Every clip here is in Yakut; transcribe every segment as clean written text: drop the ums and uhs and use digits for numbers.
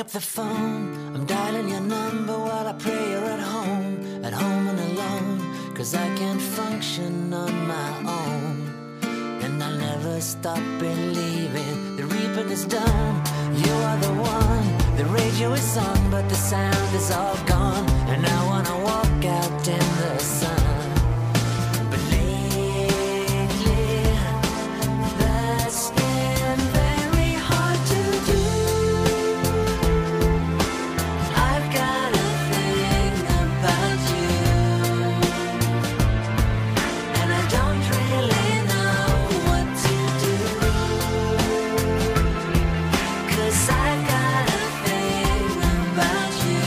Pick up the phone, I'm dialing your number while I pray you're at home and alone, 'cause I can't function on my own. And I'll never stop believing the reaping is done. You are the one, the radio is on, but the sound is all gone. And I wanna walk out in the sun. But lately, that's been very hard to do. I've got a thing about you, and I don't really know what to do. 'Cause I've got a thing about you.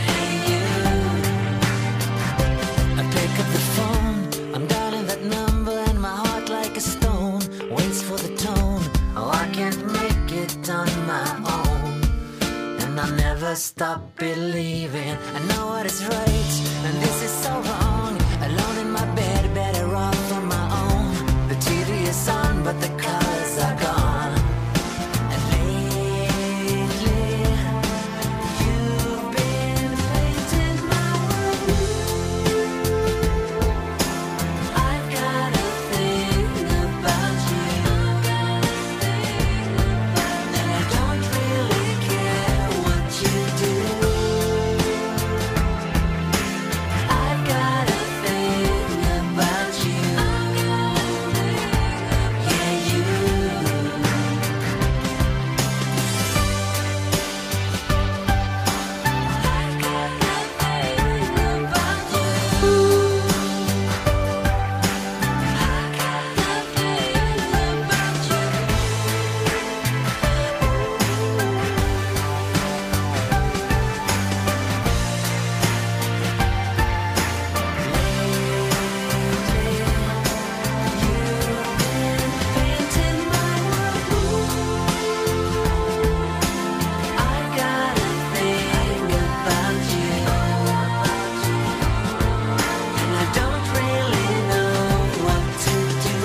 Hey you. I pick up the phone, I'm dialing that number, and my heart like a stone waits for the tone. Oh, I can't make it on my own. And I'll never stop believing. I know what is right, and this is so wrong. Alone in my bed, better off on my own. The TV is on, but the colors are gone. And lately, you've been painting my world blue. I've got a thing about you, and I don't really care what you do. I've got a thing about you, yeah you. I've got a thing about you. I've got a thing about you. Painting my world blue. I've got a thing about you, and I don't really know what to do.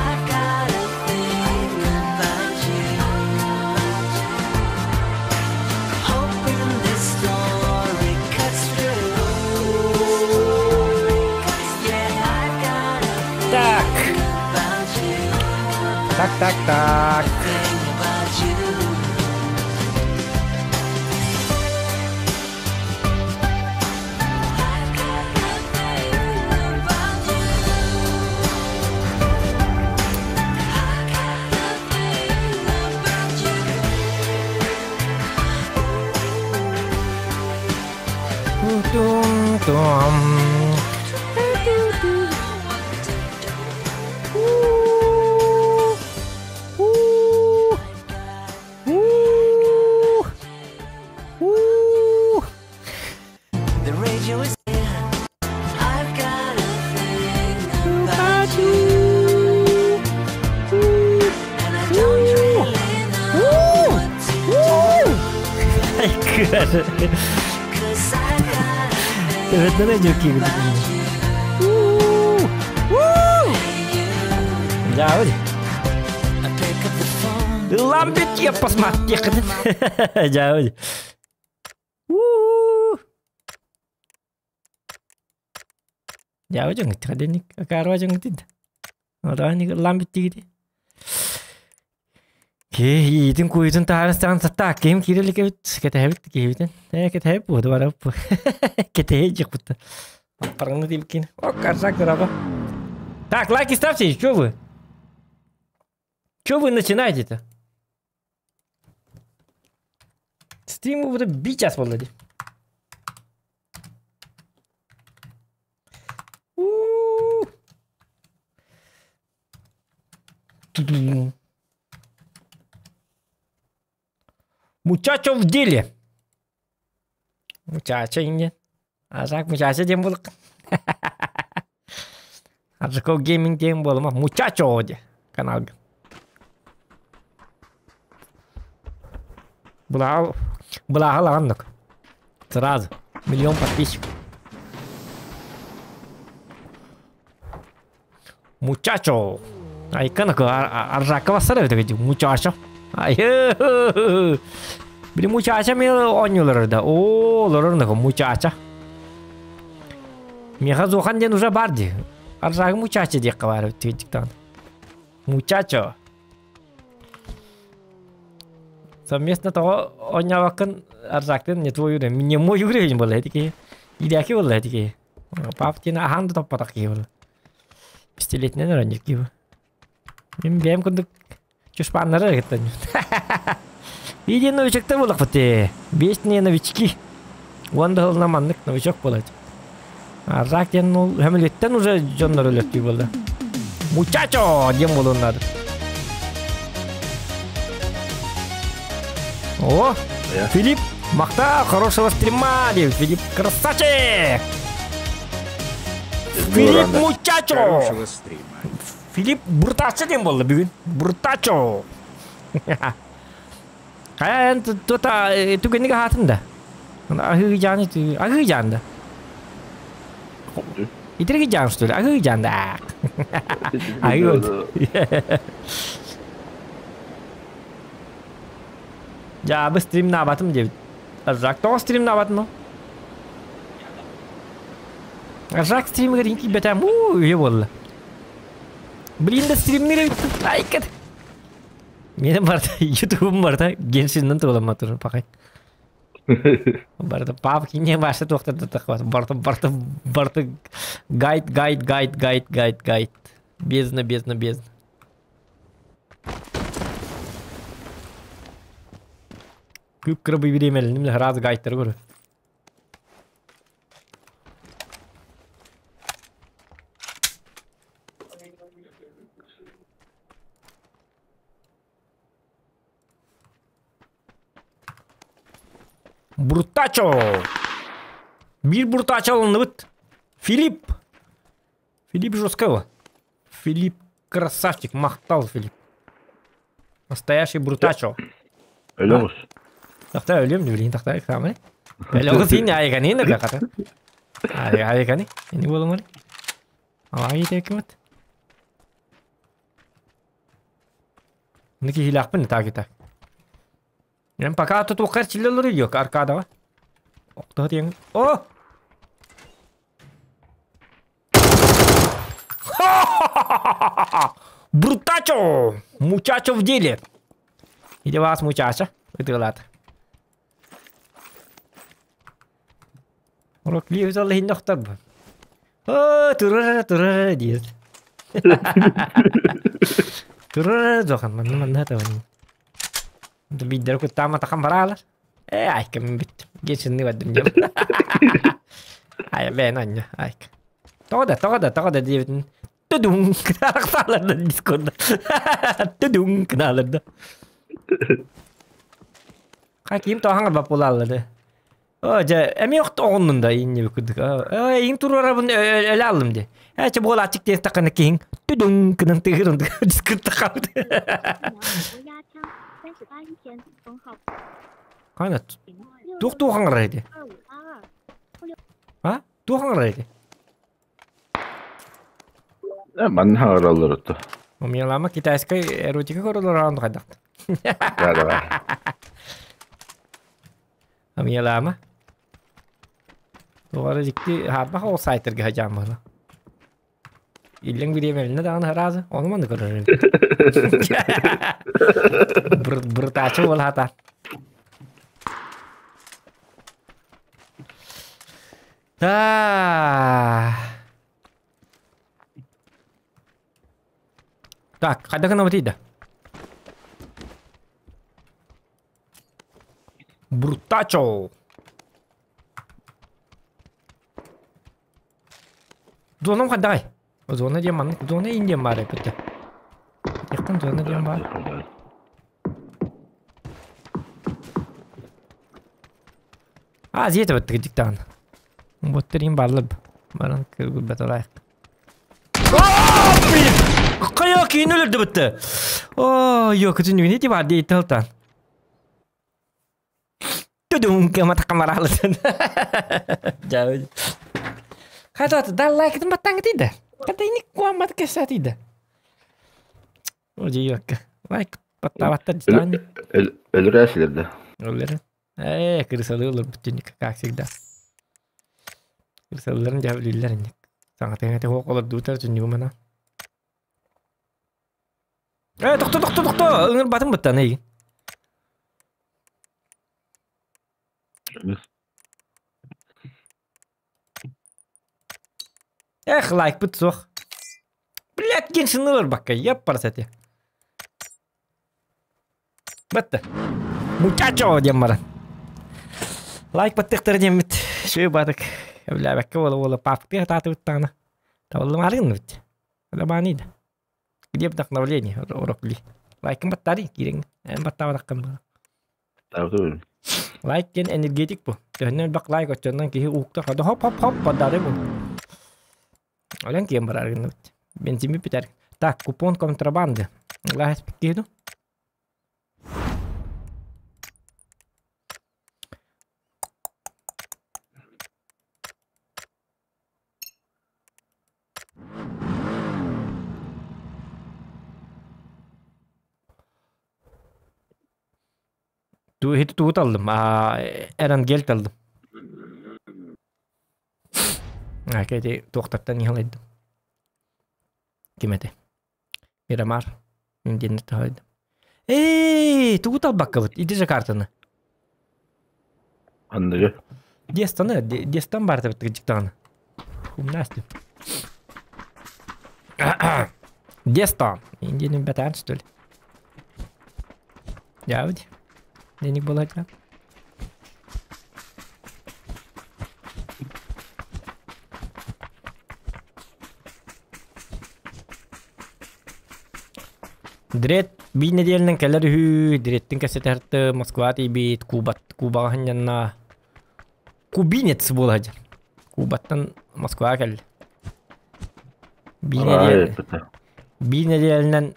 I've got a thing about you, hoping this story cuts through. Yeah, I've got a Так. thing about you. Так, так, так. Thing about you. I've got a thing about you. I've got a thing about you. Тум-тум. У. У. У. The radio is here. I've got a thing about you, and I don't really know what to do. Көр. 'Cause I've got a thing Төбөтүнэн дьүккүйбүт. about you. У. Да, вот. I pick up the phone. Ламбит я посмотри. Да, вот. У. Я вот дьоҥ Акаарва дьоҥ Одаани ламбит тигити. Киһитин куйутун таһаарыстаҕын сатаак киһим киирэликэбит кэтэһэбит киһибитин ээ кэтэһэбит буоду барабыт кэтэһэ дьикпутта парганы тибиккин о карсак дораба. Так, лайки ставьте, что вы? Что вы начинаете-то? Стрим уже бить час буолла дии. У. Ту-ду. Мучачо в деле. Мучачо инде. Азак мучачо диэн буолук. Аржаков гейминг диэн буолума. Мучачо де каналга. Была была аннык. Сразу. Миллион подписчиков. Мучачо. Айкан аржакка бассар эбит мучача. Ай. Били мучача мен оонньуулар да. Оо, олорор на мучача. Миэхэ Зохан диэн уже бар дии. Аржагы мучача диэххэ баар эбит Мучачо. Совместно того оонньообоккун Аржактын не твой уровень. Не мой уровень был этики. Идяки был этики. Пап тина ахан да топпатах киһи был. Пистолетинен оонньуур киһи. Мин бэйэм курдук чушпаннары кытта. Иди новичоктар буолахпыт ээ. Вечные новички. Уон да сылынан маннык новичок буолар. Аржак диэн ол хөмүлүттэн уже дьоннор өлөртүү буолла. Мучачо диэн буолуон наада. О, Филипп, махта, хорошего стрима, диэбит Филипп, красавчик! Филипп мучачо! Хорошего стрима. Филипп Буртачо диэн буолла бүгүн. Буртачо! Хайа эн тута түгэннигэ хаатын да. Аһыы жааны аһыы жаан да. Итирги жаан что ли? Аһыы жаан да. Аһыы Дьаабы стримнаабатым диэбит. Аржак тоҕо стримнаабатын ол? Аржак стримигэр иҥ киирбэтээм уу үһү буолла. Блин да стримнир эбит айкат. Менин барда ютубум барда Геншиннен туоламмат турар пахай. Барда пап кине башы туохтар тахват. Барда барда барда гайд гайд гайд гайд гайд гайд. Бездна бездна бездна. Күп-кыра бириэмэлэним араас гайдтары көрөр. Брутачо! Биир Брутачо ылынныбыт. Филипп! Филипп жесткого. Филипп красавчик, махтал Филипп. Настоящий Брутачо. Өлөҕүс. Тахта өлүөм билигин тахта экзамен. Өлөҕүс иин айгани на ката. Ай айгани. Ини болумар. Алай текмет. Ники хилахпын так так. Мен пока тутуққар чиллер yok аркадаға. Оқтығы тең. О! Брутачо! Мучачо в деле! Иди вас, мучачо. Ытыгалаат. Урок лиһ ол иһин охтор бу. О, турара турара диир. Турара жохан манна манна табын. Биддер куттаама тахан бараалар. Э, айка мин бүттүм. Гечинни бардым диэм. Ай, бэйэн анньа, айка. Тоҕо да, тоҕо да, тоҕо да диэбитин Тудуҥ гынааларда дискорда. Тудуҥ гынааларда. Хаким тоһаҥар баппулааллады. О, дьэ, эмиэ оҕуннун да иннибит курдук. Э, иҥ туруорабын өлө аллым дии. Ээ, чэ буолааччык диэн таххана киһиҥ тудуҥ гынан тыгырын дискорда хаалбыт. Хана туох туох хаҥарар ити? А? Туох хаҥарар ити? Э, манна хаҥараллар отто. Умелама китайскай эротика көрөлөр хайдах. Да, давай. Амиялаама. Туора дьикти хаарбах ол сайтарга хадьааммыла. Иллэҥ бириэмэлинэ даҕаны араазы, ону маны көрөр эбит. Быртаачы буола сатаан. Так, хайда гынабытый да? Брутачо! Зонам хайдагай? Зона диэн маннык зона иин диэн баар эппитэ. Яктан зона диэн баар. А, зиэт эбэттик дьиктаан. Боттар иин бааллар. Баран кыргырбат олаайык. Блин! Хайа киин өлөрдө бытты. О, йо, күтүнүгүн ити бар дии тылтан. Тудун кемат камаралытын. Жабы. Хайда да лайкытын баттаң тиде. Ката ини куаммат кесатиде. Удьуйуокка. Лайк баттаабаттар дьитаан. Өлөрөөсүлэр да. Өлөрөн. Ээ, крысалыы олорбут түннүк, как всегда. Крысалыларын дьаһабылыыллар инник. Саҥатыҥа хуох олордубутар түннүгү мана. Ээ, тохто, тохто, тохто! Ыҥырбатым быттан эйигин. Эх, лайкпыт суох. Блядь, Геншин ыларбакка, яппарс эти. Бытты. Мучачо диэн баран. Лайк баттыахтара диэммит. Шү бадык. Эблээбэккэ буола-буола папкы хатаатыбыт даҕаны. Табыллымаары гынныбыт. Лабааны да. Где вдохновление урок ли? Лайкын баттаарый киириҥ. Эн баттаабатаххын буолар. Лайк диэн энергетик бу. Төһөннөн элбэх лайк оччоннон киһи ууктар хода хоп хоп хоп поддары бу. Олен киэн барар гынныбыт. Бензин бүтэр. Так, купон контрабанды. Лайк киһи Ту тугу таллым? Эрангель таллым. Кэти туохтартан иһалайдым. Ким этэй? Мирамар. Диэннэр таһайдым. Эй, тугу талбаккабыт? Иди же картаны. Анныгы. Дестаны, дестан бар табыт жиктаганы. Умнасты. Дестан. Индиянин бэтään, что ли? Явдь. Денег было Дред биир нэдиэлэнэн кэлэр үһү, Дреттин кэсэтэрт Москва тиийбит, Кубат, Кубаҕа сынньанна. Кубинец буола сылдьар. Кубаттан Москваҕа кэллэ. Биир нэдиэлэ биир нэдиэлэнэн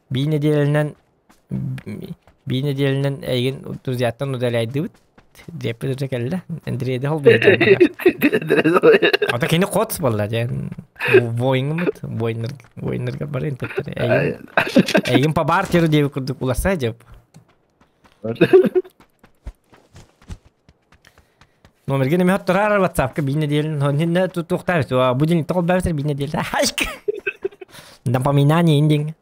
биир нэдиэлэнэн биир нэдиэлэнэн эйигин друзьяттан удаляйдыбыт. Диэппит уже кэллэ. Андрейди холбуйда. Ата кини коц буолла диэн. Воиҥмыт, воиннар, воиннарга барын тэттэр. Эйигин, эйигин по бартеру диэбит курдук уларса деп. Номерген эми хоттураар WhatsAppка биир нэдиэлин хоннинна туохтаабыт. Будильник тоҕол баабытар биир нэдиэлэ. Напоминание индиң.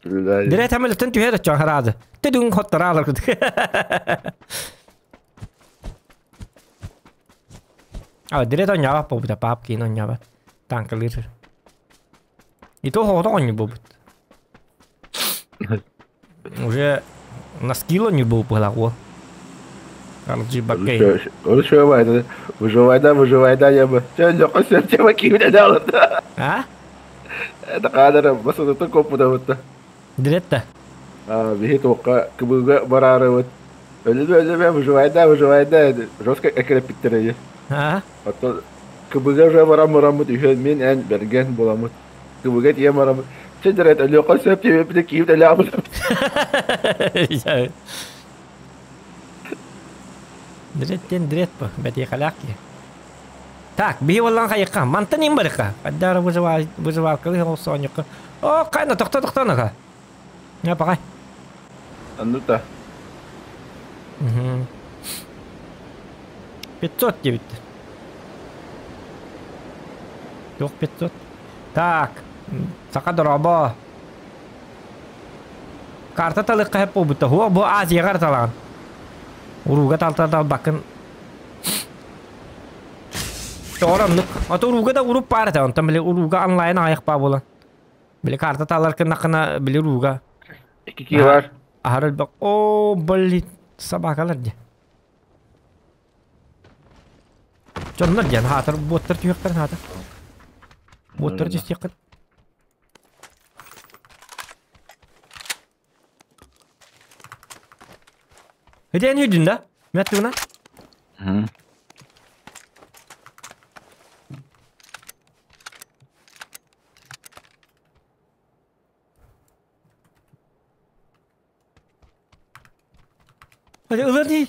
Дирет хамылыттан түһэр оччоон хараады. Төдүн хоттораалар кудук. А, дирет онньообат буолбута, паап киин онньообат. Танкалыыр. И то хоҕото оонньуу буолбут. Уже на скилл оонньуу буолбут быһалаах уол. Арджи баккай. Выживай, выживай, да, выживай, да, я бы. А? Это кадр, басында коппуда бутта. Дирет Биһи туохха кыбыыга бараарыбыт. Өлүмэ өлүмэ выживай да, выживай да, жестко эккирэппиттэр А? Оттон кыбыга уже баран бараммыт үһүөн мин эн бэргэн буламмыт. Кыбыга тиийэн бараммыт. Чэ дэрээт өлүөххэ сөп диэбиппитэ киһибит өлөөбүт. Дрет диэн дрет бу, бэтиэхэлээх киһи. Так, биһи буоллаҕын хайыхха, мантан им барыхха. Хайдара выживалкалыы оонньуохха. О, хайна тохто тохто наха. Я пакай. Аннута. Угу. 500 диэбиттэр. Туох 500? Так, саха дорообо. Карта талыкка хэп буолбута. Хуа бу Азияҕа талаҕын. Урууга талта талбаккын. Тоҕороннук. Ото урууга да уруп баар этэ. Онтон били урууга онлайн аҕыйах баа буолан. Били карта талар гыннаххына били урууга. Икки киһи бар. Аһар элбэх. О, блин, собакалар дии. Дьоннор диэн хаатар буоттар түһүөхтэрин хаатар. Буоттар түстиэххин. Ити эн үрдүн да? Мэттигина? Hadi ылар дии.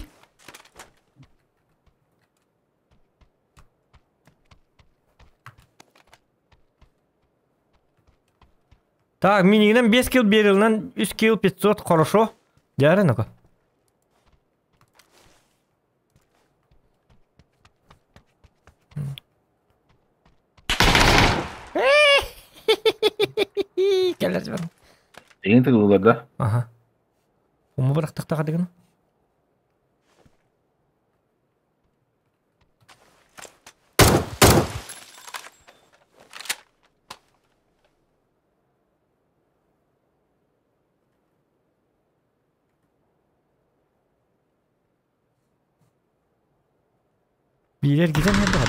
Так, минигинен 5 килл берилинен 3 килл 500 хорошо. Дьэ ну-ка. Кэлэр дьон. Эйин тыгыллар да? Аха. Уму бырахтахтаха дигин. Биирэр гитэн эрдэҕэ.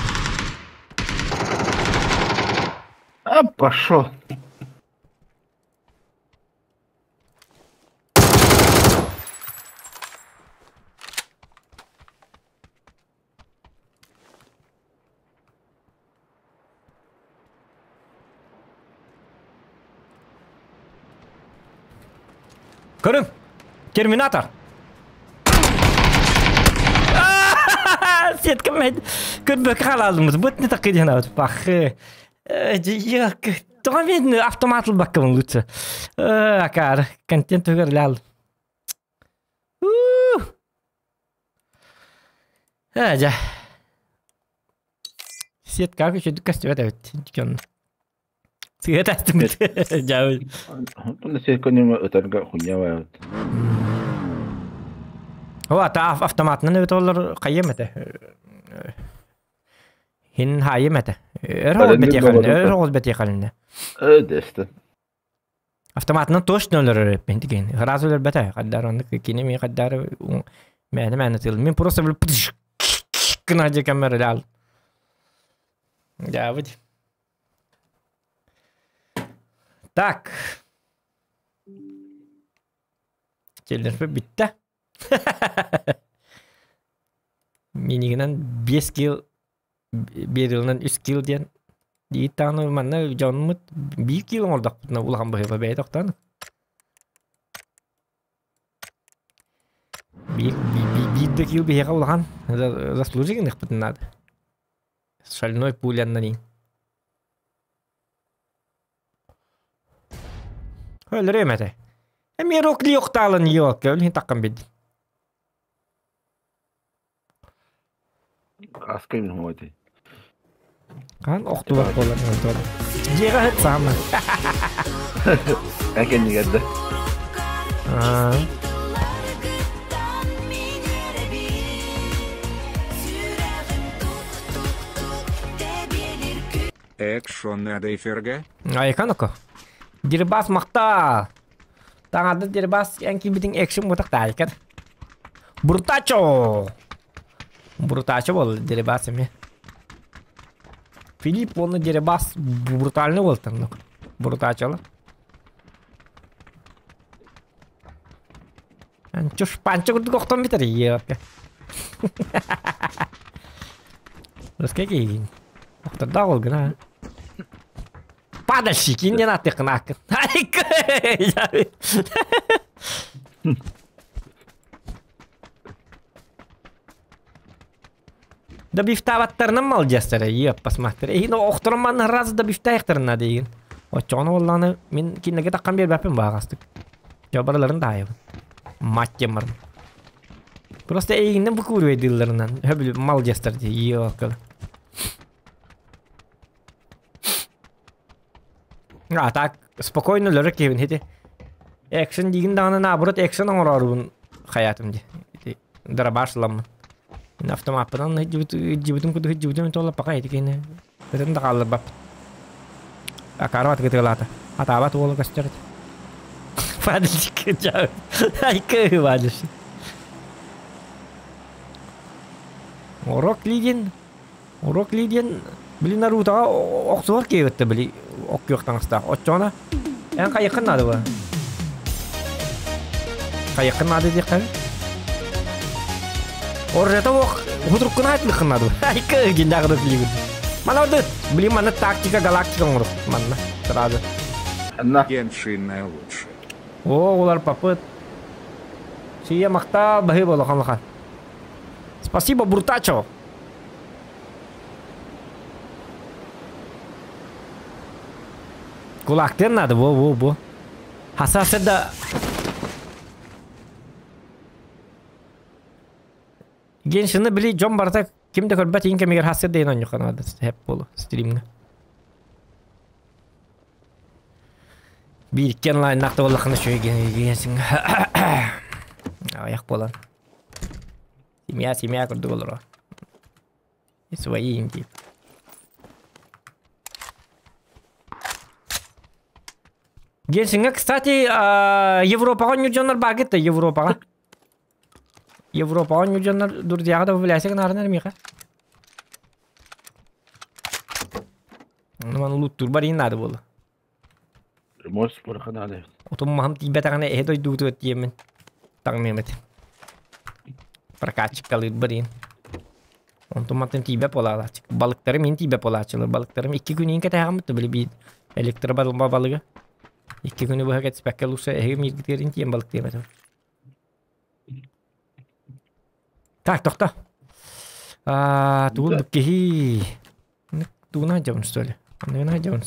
А, пошел. Көрүҥ! Терминатор! Сетка көрбөккө хаалаалыммыт. Быт не такы диэн абыт. Пахы. Тоҕо мен автомат ылбаккабын лучше. Акаар контент тугар лял. Ээ дьэ. Сетка үчүгдүк көстүбэт эбит дьон. Сыыһа таастыммыт. Дьаабы. Онтон сетка ньыма ытарга хуйня баайбыт. О, ата автоматынан эбит олор хайым этэ. Хин хайым этэ. Өр оҕус бэтиэхэлинэ, өр оҕус бэтиэхэлинэ. Э, дэстэн. Автоматынан точно өлөрөр эппин тигин. Сразу өлөрбөтө. Хаддар оннук кини ми хаддар мээнэ мээнэ тыл. Мин просто бил гына же камера лял. Дьаабыт. Так. Челлерпе бүттэ. Минигинен 5 килл биэрилинэн үс килл диэн диит даҕаны манна дьоммут биир килл оҥордохпутуна улахан быһыыба бэйэ тохтоон биир биир да килл биһиэхэ улахан заслужи гыныахпытын наада шальной пуляннан иҥ өлөрүөм этэ эмиэ рокли охтаалан ёлка өлүн таккан бидин Аска мин хуоти. Хаан охтубат буолар Дьиэҕэ ыһыт саама. Экеннигерде. Экшон Эдейферге. Айканоко. Дирбас махта. Таҥарда Дербас эн киирбитиҥ экшн буотах таайкар. Буртачо! Буртачо буолла Дербас эмиэ. Филипп уонна Дербас брутальный буолтаннык. Буртачолар. Анчуш панча курдук охтон битэр иэккэ. Русская киһигин. Охтордоох ол гына. Падальщики не нааттыаххын ааккын. Добивтаабаттарынан малдьастара иэп посмотри. Эһин охторон манна раз добивтаахтарына дейин. Оччоҕуна буоллаҕына мин кинилэргэ таххан биэрбэппин бааҕастык. Дьэ барыларын таайабын. Мать диэн Просто эйигиннэн букуруйдыылларынан хөбүл малдьастар дии иэккэ. А так спокойно өлөрө киһибин ити. Экшен диигин даҕаны наоборот экшен оҥороорубун хайаатым дии. Ити дробаш ыламмын. Мин автомаппынан илдьибитим курдук илдьибитим туола пока ити киһини ытын да хаалларбаппын. Акаарбат ытыалаата. Атаабат уола көстөр этэ. Падальщик Айкы падальщик. Урок лидин Урок ли диэн били Нарутоҕа охсуһар киһи кытта били оккуох таҥастаах. Оччоҕуна эн хайыаххын наада буо? Хайыаххын наада диэххэ Оржета ох хутуруккун аайтылыххын наада Айка дьиннээх билигин. Мана ордут. Блин, манна тактика галактика оҥорук манна сразу. Анна. Геншинная лучше. О, олар папыт. Сия махтал баһы болохан лахан. Спасибо, Буртачо. Кулаактыан наада, во, во, во. Хасасы да Геншины били дьон барыта ким да көрбөт иин кэмигэр хасыр дейін онньуха наада хэп болу стримҥа. Биир икки онлайннаах да буоллаххына үчүгэй Геншиҥҥа аҕыйах буолан. Семья семья курдук олоро. Свои им тип. Геншиҥҥа, кстати, Европаҕа оонньуур дьоннор бааргыт да Европаҕа? Европаҕа оонньуур дьоннор друзьяҕа да выявляйся гынаарынар миэхэ. Маны лууттуурбар иин наада буолла. Мос спорка надо эбит. Отум маһым тиийбэтэҕинэ эһэ дойдубутугар тиийэммин таҥныам этэ. Прокатчикалыырбар иин. Онтум мантан тиийбэт буолаалааччы. Балыктарым иин тиийбэт буолааччылар. Балыктарым икки күн иин кэтэһэҕиммит да били биир электробалыга балыга. Икки күнү быһа кэтиспэккэ лучше эһиги мииргитигэр иин тиийэн балыктыам этэ. Так, тохто. А, тугун киһи. Тугун сылдьабын что ли? Оннугун сылдьабын.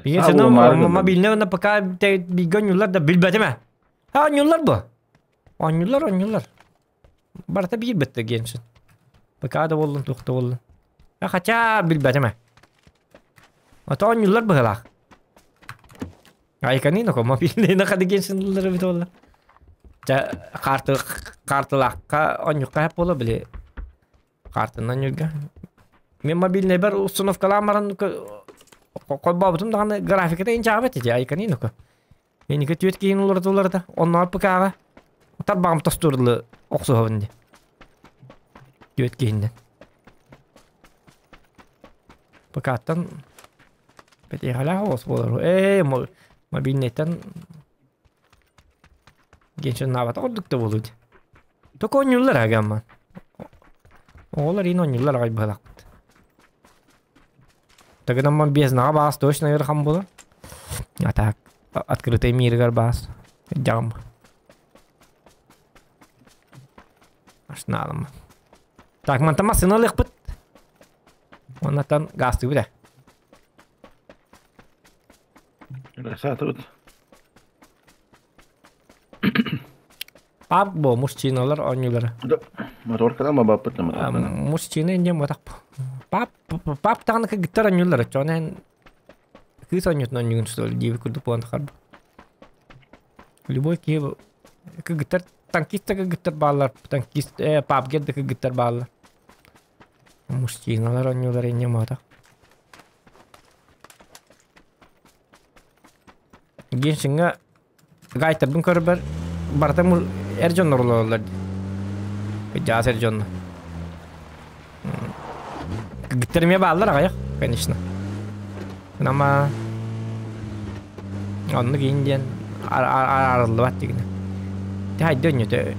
Биир мобильный на пока бииргэ оонньууллар да билбэтим ээ. А оонньууллар бу. Оонньууллар, оонньууллар. Барыта биир бытта Геншин. ПК да буоллун, туох да буоллун. А хотя билбэтим ээ. Ото оонньууллар быһыылаах. Айканина мобильный хады Геншинлары эбит буолла. Чэ карты картылаахха оонньуохха сөп буолуо били картынан ньүргэ. Мен мобильнайбар установкалаан баран холбообутум даҕаны графиката инчээҕибэт ити айканинока. Инники түөрт киһини уларытылларда оннооҕор ПК-ҕа тарбаҕым тостуурдулу охсуһабын дии. Түөрт киһиннэн. ПК-ттан бэтиэхэлээх оҕус буолар. Ээ мобильнайтан Геншиннаабата курдук да буолуо дии. Только оонньууллар агамман. Оҕолор иин оонньууллар аҕай быһалаахпыт. Тагынамман безднаҕа баас точно ыарахан буолар. А так открытый мирыгар баас. Дьаҕым. Ашнаалым. Так, мантан массыына ылыахпыт. Оннаттан гаастыыбыт ээ. Саатыбыт. Пап бо мужчиналар оонньуулара. Моторкадан бабаппыт да моторкадан. Мужчина инде мотах. Пап пап даҕаны кыргыттар оонньууллар. Чонен кыыс оонньуутун оонньуугун что ли диэбит курдук буолан тахарбы. Любой киһи кыргыттар танкист да кыргыттар бааллар, танкист пабгер да кыргыттар бааллар. Мужчиналар оонньуулара инде мотах. Геншиҥҥа гайтарбын көрбөр барыта эр дьоннор олороллор дии. Кыдьаас эр дьонно. Кыргыттар эмиэ бааллар аҕыйах, конечно. Ама оннук иин диэн арыллыбат дигинэ. Хайда өнньөтө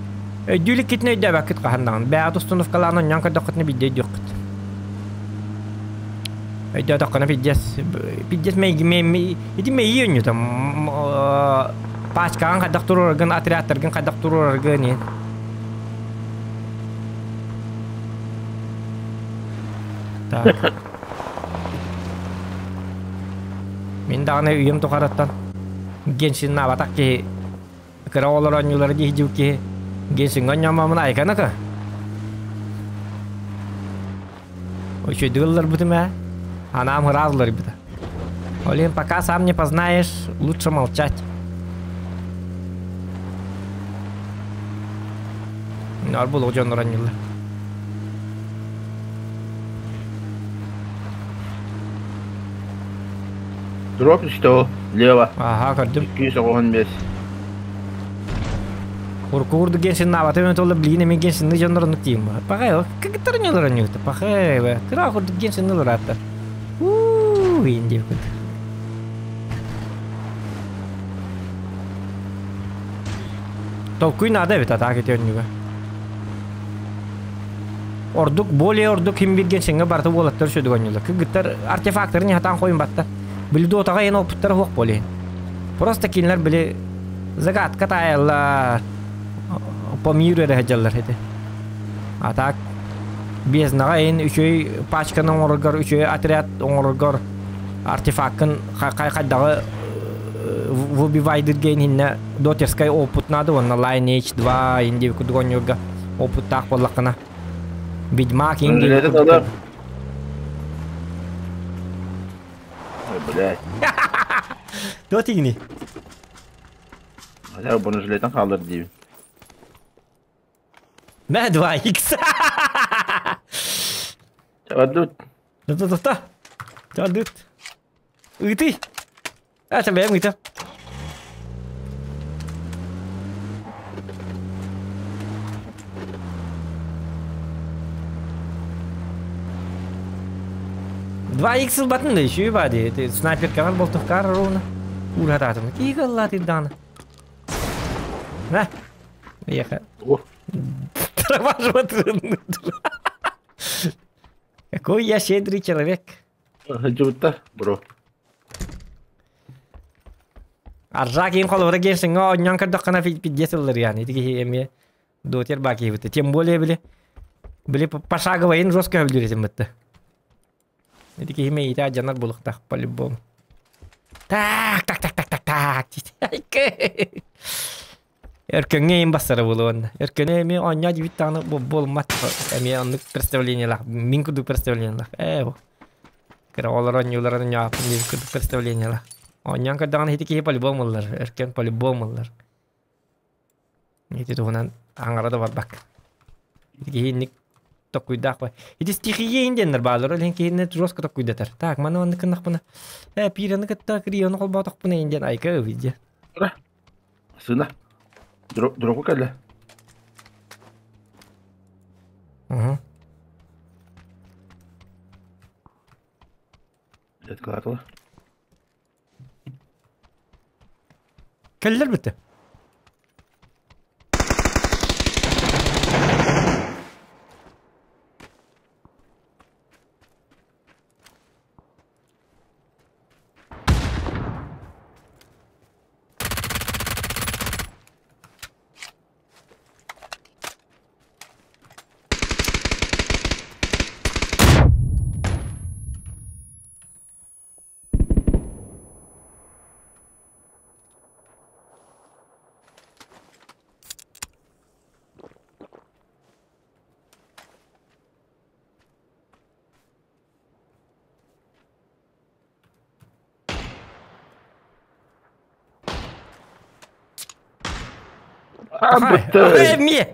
өйдүү иликкитин өйдөөбөккүт хаһан даҕаны. Бэйэҕит установкалаан онньоон көрдөххүтүнэ биирдэ өйдүөххүт. Өйдөөтөххүнэ пиздец пиздец мэйги ити мэйии өнньүтэ пачкаҕын хайдах туруораргын отрядтаргын хайдах туруораргын иһин так мин даҕаны үйэм тухарыттан геншиннаабатах киһи кыра оҕолор оонньуулара дии дьыл киһи геншиҥҥа оонньоомоомун айканака Үчүгэйдик ылларбытым ээ. Анаам ыраах ылларбыта. Ол иһин пока сам не познаешь, лучше молчать. Арбул дьоннор анньыллар. Дроп что? Лево. Ага, көрдүм. 295. Урку курдук геншиннаабата мен толла билигин эмиэ геншинны дьоннор оннук тиийим. Пахай, кыргыттар ньолор анньыыта. Пахай, кыра курдук геншинны лорааттар. Уу, иин диэбит. Толкуй наада эбит атаак ити өннүгэ. Ордук, более ордук ким бир геншинге барыта уолаттар сөдүк онньулар. Кыргыттар артефакторын хатаан хойун баттар. Били дотаҕа ен опыттара суох более. Просто кинилэр били загадка таайаллар, по миру эрэ сылдьаллар этэ. А так безднаҕа эн үчүгэй пачканы оҥороргор, үчүгэй отряд оҥороргор Артефаккын хайдаҕы выбивайдырга иннинэ дотерскай опыт надо уонна Lineage 2 инди курдук оонньуурга опыттаах буоллаххына Ведьмак инди Бронежилети Ой, блядь. Туох тигини? Хотя бы бронежилетин хааллар диибин. Мэ 2X. Чабардут. Да-да-да. Чабардут. Ыытый. А, бэйэм ыытам. Два икс ылбатын да еще ба ди. Снайперкаҕар болтухкаар ровно. Уурхатаатым. Киһи ыллаатыр даҕаны. На. Ехать. Какой я щедрый человек. Сылдьыбыттар, бро. Аржак им холобура киирсиҥҥэ оонньоон көрдөххүнэ пиздец ыллар яны. Ити киһи эмиэ дотер баа киһибит. Тем более били били пошаговайын жестко өбүлүүр этим бытты. Ити киһи мэйиитэ алдьанар буолуохтаах по-любому. Так, так, так, так, так, так. Өркөҥҥө иин бастара буолуо уонна. Өркөнү эмиэ оонньоо диэбит даҕаны буолуммат. Эмиэ оннук представлениелаах, мин курдук представлениелаах. Ээ бу. Кыра оҕолор оонньууларын оонньообуппун диэбит курдук представлениелаах. Оонньоон көрдөҕүнэ ити киһи по-любому ыллар. Өркөн по-любому ыллар. Ити туһунан аҥара да барбакка. Ити киһи инник токкуйдаах бай. Ити стихия диэннэр бааллар, ол иһин киһини жестко токкуйдатар. Так, маны маннык гыннахпына, э, пираны кытта криону холбоотохпуна диэн айка ыбыйдьа. Сына. Дроку кэллэ. Угу. Откладывала. Кэллэр бүттэ. А, Эмиэ!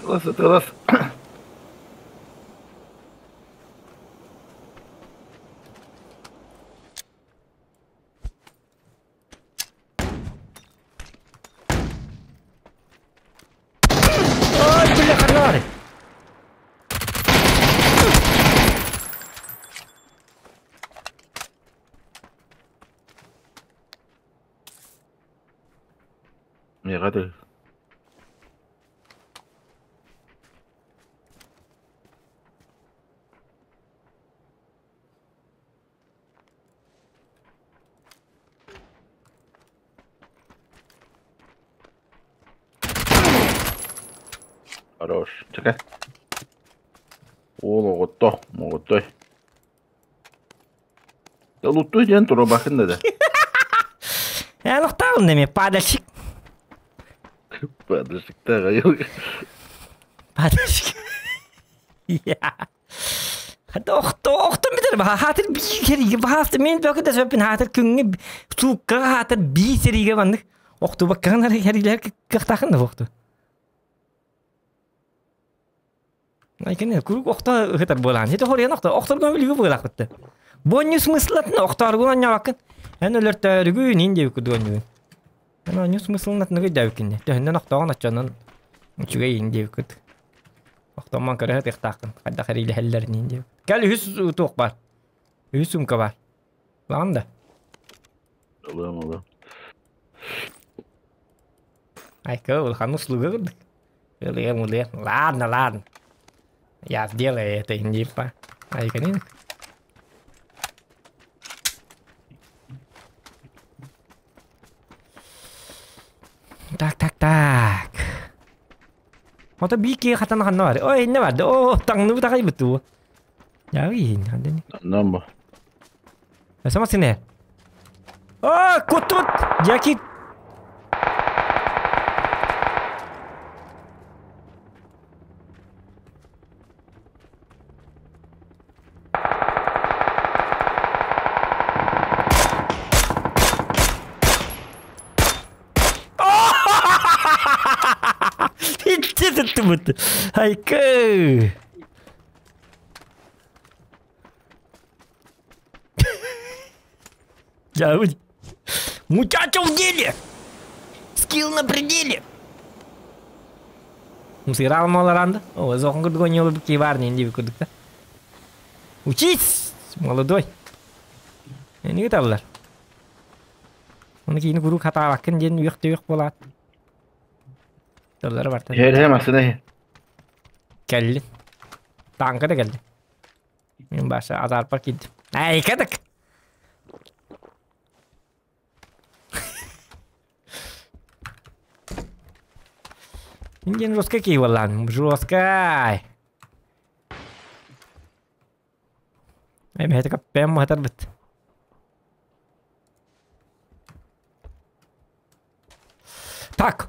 Тылас, тылас. Ой, бля, ханары! Миэхэ ты. Хорош. Чекай. Уол оҕотто, моҕоттой. Да луттуй диэн турабахын да. Эн охтаабын эми, падальщик. Падальщиктаах айыл. Падальщик. Я. Охто, охтон битер баха хаатыр бии сериге баһафта мен бөкө да сөппүн хаатыр күҥҥэ сууккаҕа хаатыр бии сериге маннык охтубаккаҕын эрилэр кыахтаахын да охту. Айкene курук охто ыһытар буолаан. Хите хориан охто охторгон билиги буолаахпытты. Бонню смыслатын охторгун анньабаккын. Эн өлөртөөрүгүн ин диэбикку дуонньугун. Эн онню смыслынатын өйдөөбүккүн. Төһүннэн охтоҕун оччонон үчүгэй ин диэбиккит. Охтоммон көрө сатыахтааххын. Хайдах эриилэһэллэрин диэбит. Кэл үһүс туох баар. Үһүс сумка баар. Лаҕан да. Ылыам ылыам. Айка улахан услуга курдук. Ылыам ылыам. Ладно, ладно. Я сделаю это, индипа. Айканин. Так, так, так. Ото биир киһи хатан ханна бар. Ой, инне барды. Оо, таҥныбыт аҕай бутуу. Я иһин. Нам бу. Сама сине. А, куттут! Дяки! Айкы! Мучачо в деле! Скилл на пределе! Мусирал маларанда. О, зохон курдук ойнолу киварни инди курдукта. Учись, молодой. Не табылар. Оны кейini курук хатаабаккын диэн үөх түйөх болаат. Толлары барта. Her masına. Келли. Танка да келди. Мен баша азарпар кидим. Ай, кадык. Индиан жестко киевалан, жестко. Ай, это капем хатар бит. Так.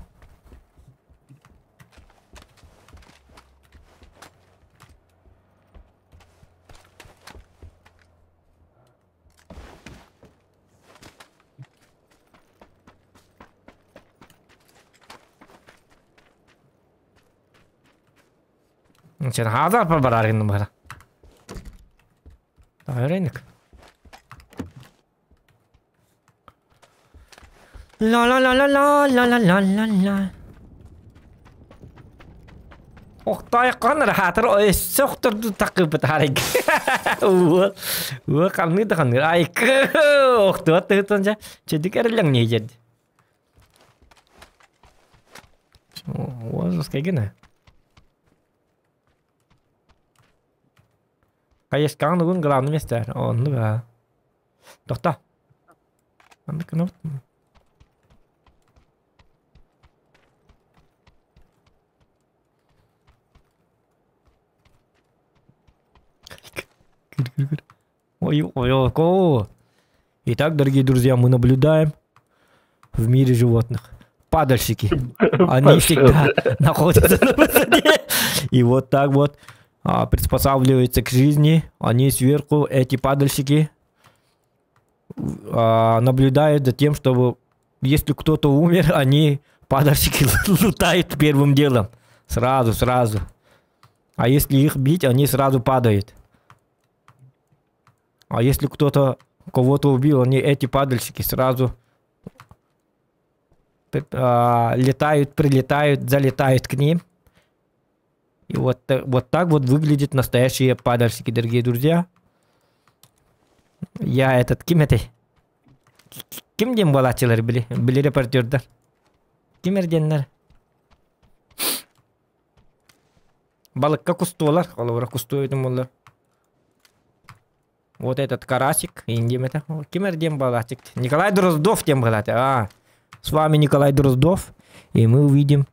Sen hazar par barar numara. Öğrendik. La la la la la la la la la la. Охтай канар хатыр өссө такып тарик. Уа канны да канны. Ай охтуат тытынча чедик эрлең не жед. О, жестко. Кайышкан угун главный место. О, ну да. Тохта. Анда кнопка. Ой, ой, ой, Итак, дорогие друзья, мы наблюдаем в мире животных. Падальщики. Они всегда находятся на высоте. И вот так вот приспосабливаются к жизни. Они сверху, эти падальщики, наблюдают за тем, чтобы если кто-то умер, они, падальщики, лутают первым делом. Сразу, сразу. А если их бить, они сразу падают. А если кто-то кого-то убил, они, эти падальщики, сразу летают, прилетают, залетают к ним. И вот, вот так вот выглядят настоящие падальщики, дорогие друзья. Я этот, ким это? Ким дем балачылар били? Били репортердар. Ким эрденнер? Балыкка кустуолар, олора кустуойдум олар. Вот этот карасик, индим это. Ким эрден балачык? Николай Дроздов тем балаты. А, с вами Николай Дроздов. И мы увидим,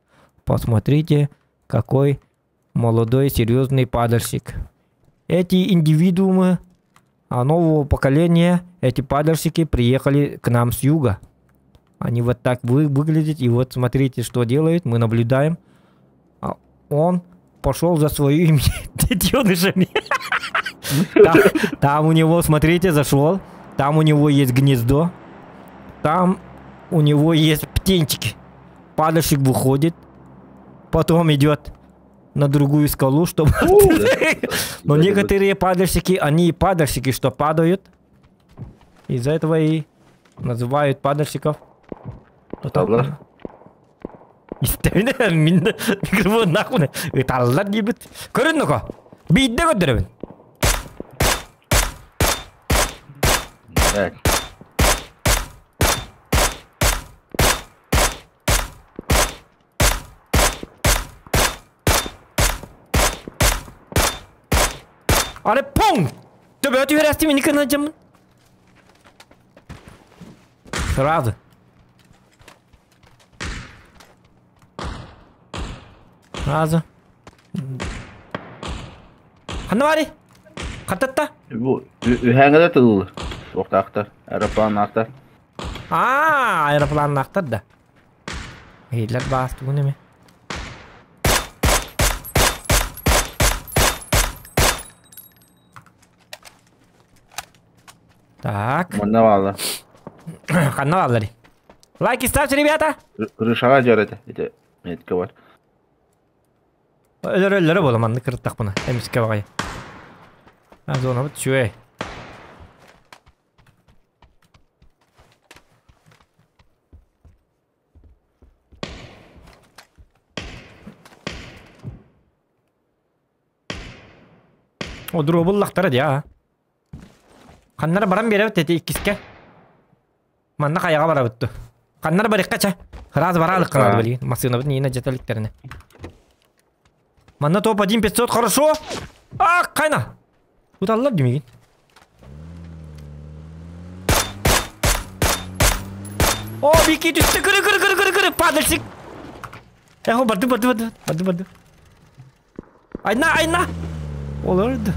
посмотрите, какой молодой серьезный падальщик. Эти индивидуумы нового поколения, эти падальщики приехали к нам с юга. Они вот так выглядят, и вот смотрите, что делают, мы наблюдаем. Он пошел за своими детенышами. Там у него, смотрите, зашел. Там у него есть гнездо. Там у него есть птенчики. Падальщик выходит, потом идет на другую скалу, чтобы... Но некоторые падальщики, они и падальщики, что падают. Из-за этого и называют падальщиков. Микрофон нахуй. Таллар дебит. Көрін. Бейді көдірібін. Так. Аре пong! Төбө өтү мени кына. Сразу. Сразу. Ханна бари. Хататта? Бу үһээҥҥэ да тыллы. Суохтаахтар, аэропланнаахтар. Аа, аэропланнаахтар да. Эһиилэр баастугун эми. Так. Манна бааллар. Ханна бааллар? Лайки ставьте, ребята! Крышаҕа дьөр этэ. Ити метка бар. Өлөр-өллөрө буола маннык кырыттахпына. Эмискэ баҕайы. А, зонабыт үчүгэй. Одуруобуллахтара дии аа. Ханнара баран биэрэбит эти иккискэ. Манна хайаҕа барабыт ду. Ханнара барыахха чэ. Раз бараалыкка надо билигин. Массыынабыт ниина дьэтэликтерине. Манна топ 1 500 хорошо. А, кайна. Уталлар димигин. О, бики түстэ кыры кыры кыры кыры кыры падальщик. Эхо барды барды барды барды барды. Айна айна. Олорду.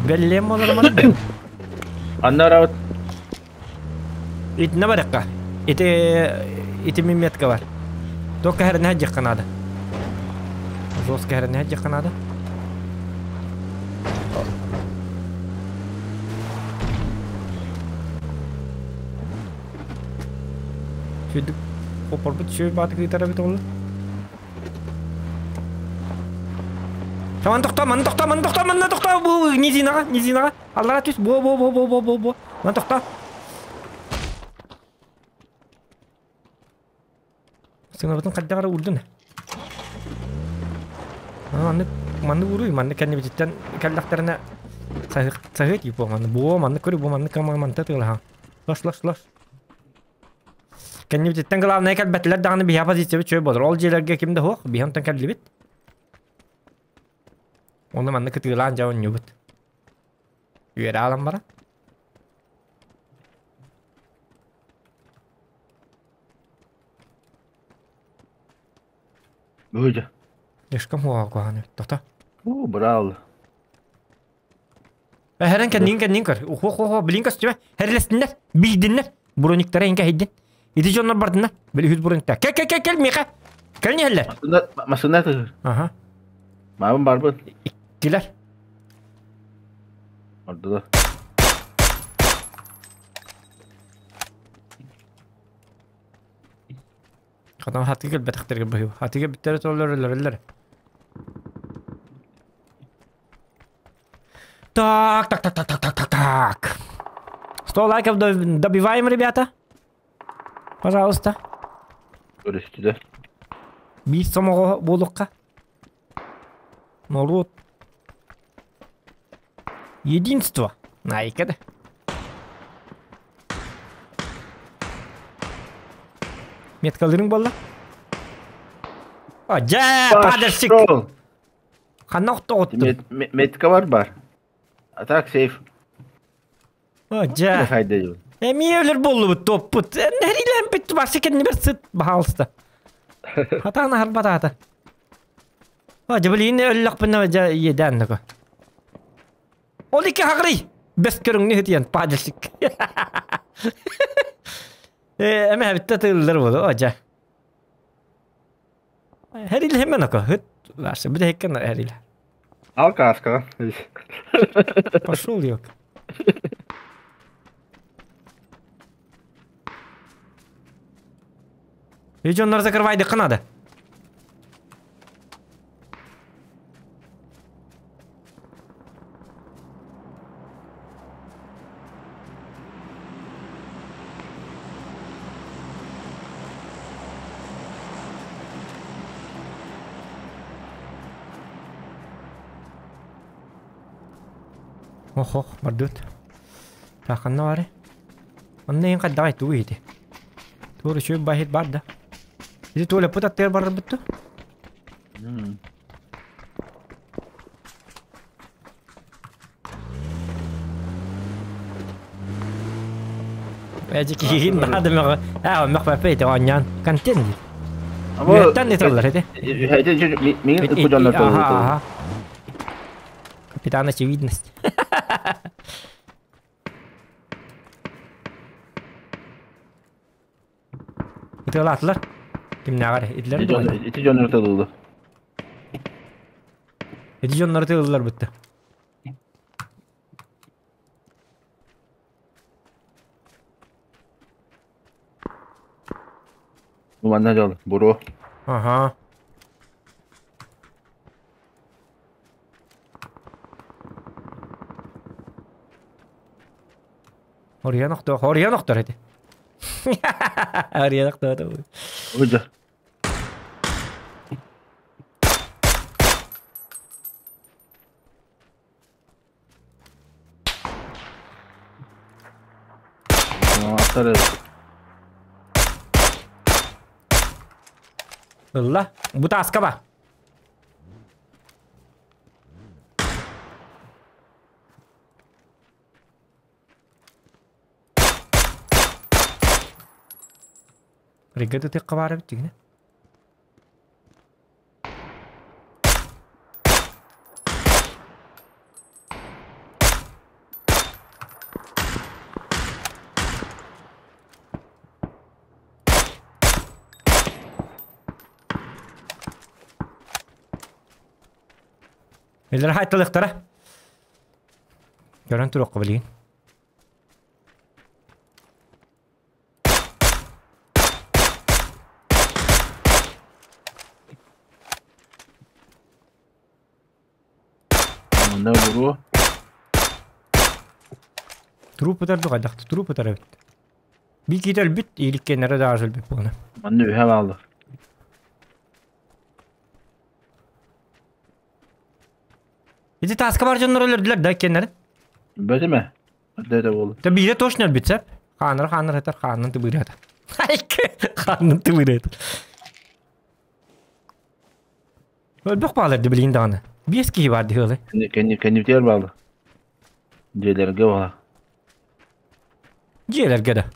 Бэллем олормады. Анна барабыт. Итинэ барыахха. Ити ити мин метка бар. Только хәрэнэ диэххэ наада. Жестко хәрэнэ диэххэ наада. Сүдүк хопорбут сүр бааты кыытара бит олу. Таман тохтоо, манна тохтоо, манна тохтоо, манна тохтоо, бу низинаҕа, низинаҕа. Аллара түс, бу бу бу бу бу бу бу. Манна тохтоо. Сыҥабытын хайдах эрэ уурдун. Маннык маннык ууруй, маннык кэннибититтэн кэллэхтэринэ саһыат типа манны бу маннык көрү бу маннык манта тыылаһаҥ. Лош лош лош. Кэннибититтэн главное кэлбэтилэр даҕаны биһиэхэ позициябыт үчүгэй буолар. Ол дьиэлэргэ ким да суох, биһи онтон кэллибит. Онно манна кытыылаан дьэ оонньуубут. Үөрэ аалан баран. Быһыдьа. Слишком хуаҕа куһаҕан эбит. Тота. Уу, браал. Эһэрэн кэннин кэннин көр. Уху хо билин көстүбэ. Херлестиннер, биидиннер. Брониктара инка хейдин. Ити дьоннор бардыннар. Били үһүс брониктар. Кел кел кел кел миэхэ. Кел нехэллэр. Масына масына тыһыр. Аха. Маабын барбын. Иккилэр. Ордула. Хатан хатыга кэлбэтэхтэргэ быһыы. Хатыга бүттэрэ толлор өлөрөллөр. Так, так, так, так, так, так, так, так. 100 лайков добиваем, ребята. Пожалуйста. Көрүстүлэр. Биир сомоҕо буолукка. Норуот. Единство. Найка да. Меткалырың буолла? А, дьэ, падальщик! Пошел! Ханна охтоҕуттум? Метка бар бар. А так сейф. А, дьэ. Хайда дьон. Эмиэ өлөр буоллубут, топпут. Нэһилиэлээн барсы кэннибэр сыт, баһаалыста. Хатаан аһарбатаата. А, дьэ, билигин өллөхпүнэ, дьэ, иэдээн нако. Ол икки хаҕырый! Бэс көрүҥнү һытыйан, падальщик. Э, эмэ бүттэ тыыллар буолу, о, дьэ. Хэрил хэмэн око, хыт, ларсы, бүдэ хеккен хэрил. Ал кааскаҕа. Пошел, ёк. И дьоннор закрывайдыкка надо. Ох, ох, бардыт. Таханна бары. Онно ең қайда тугу ити. Тур үчү бахит бар да. Ити туоле пут аттыгар барар бутту. Эжи киһин наада мөҕө. Аа, мөх папа ити оонньоон. Контент дии. Үөттэн италлар ити. Миҥин ыппы дьоннор Аха, аха. Капитан очевидность. Ытыалаатылар. Кимнээҕэр итилэр Ити дьон ытылылы. Ити дьоннор ытылылар бытты. Манна дьол, буруо. Ага. Оруйан охтор, оруйан охтор эти. Оруйан охтор. Уйда. Аттар Ылла. Бу тааска ба. Ригга тык баар эбит дигинэ. Эллэр хайталыктара. Көрөн туруохха билигин. Манна буруо. Труп ытар дуҕайдахты труп ытар эбит. Биир киһи өлбүт, ииликкэннэрэ даҕа өлбүт буолна. Манна үһэ бааллар. Ити тааска бар дьоннор өлөрдүлэр да иккиэннэрин. Бөтүмэ. Эрдэ буолла. Та биирэ точно өлбүт сөп. Хааннара хааннар этэр, хааннан тыбыырата. Хааннан тыбыырата. Өлбөх баалар ди билигин даҕаны. Биэс киһи бар дии ыалы. Кэннибитигэр бааллар. Дьиэлэргэ баалар. Дьиэлэргэ да.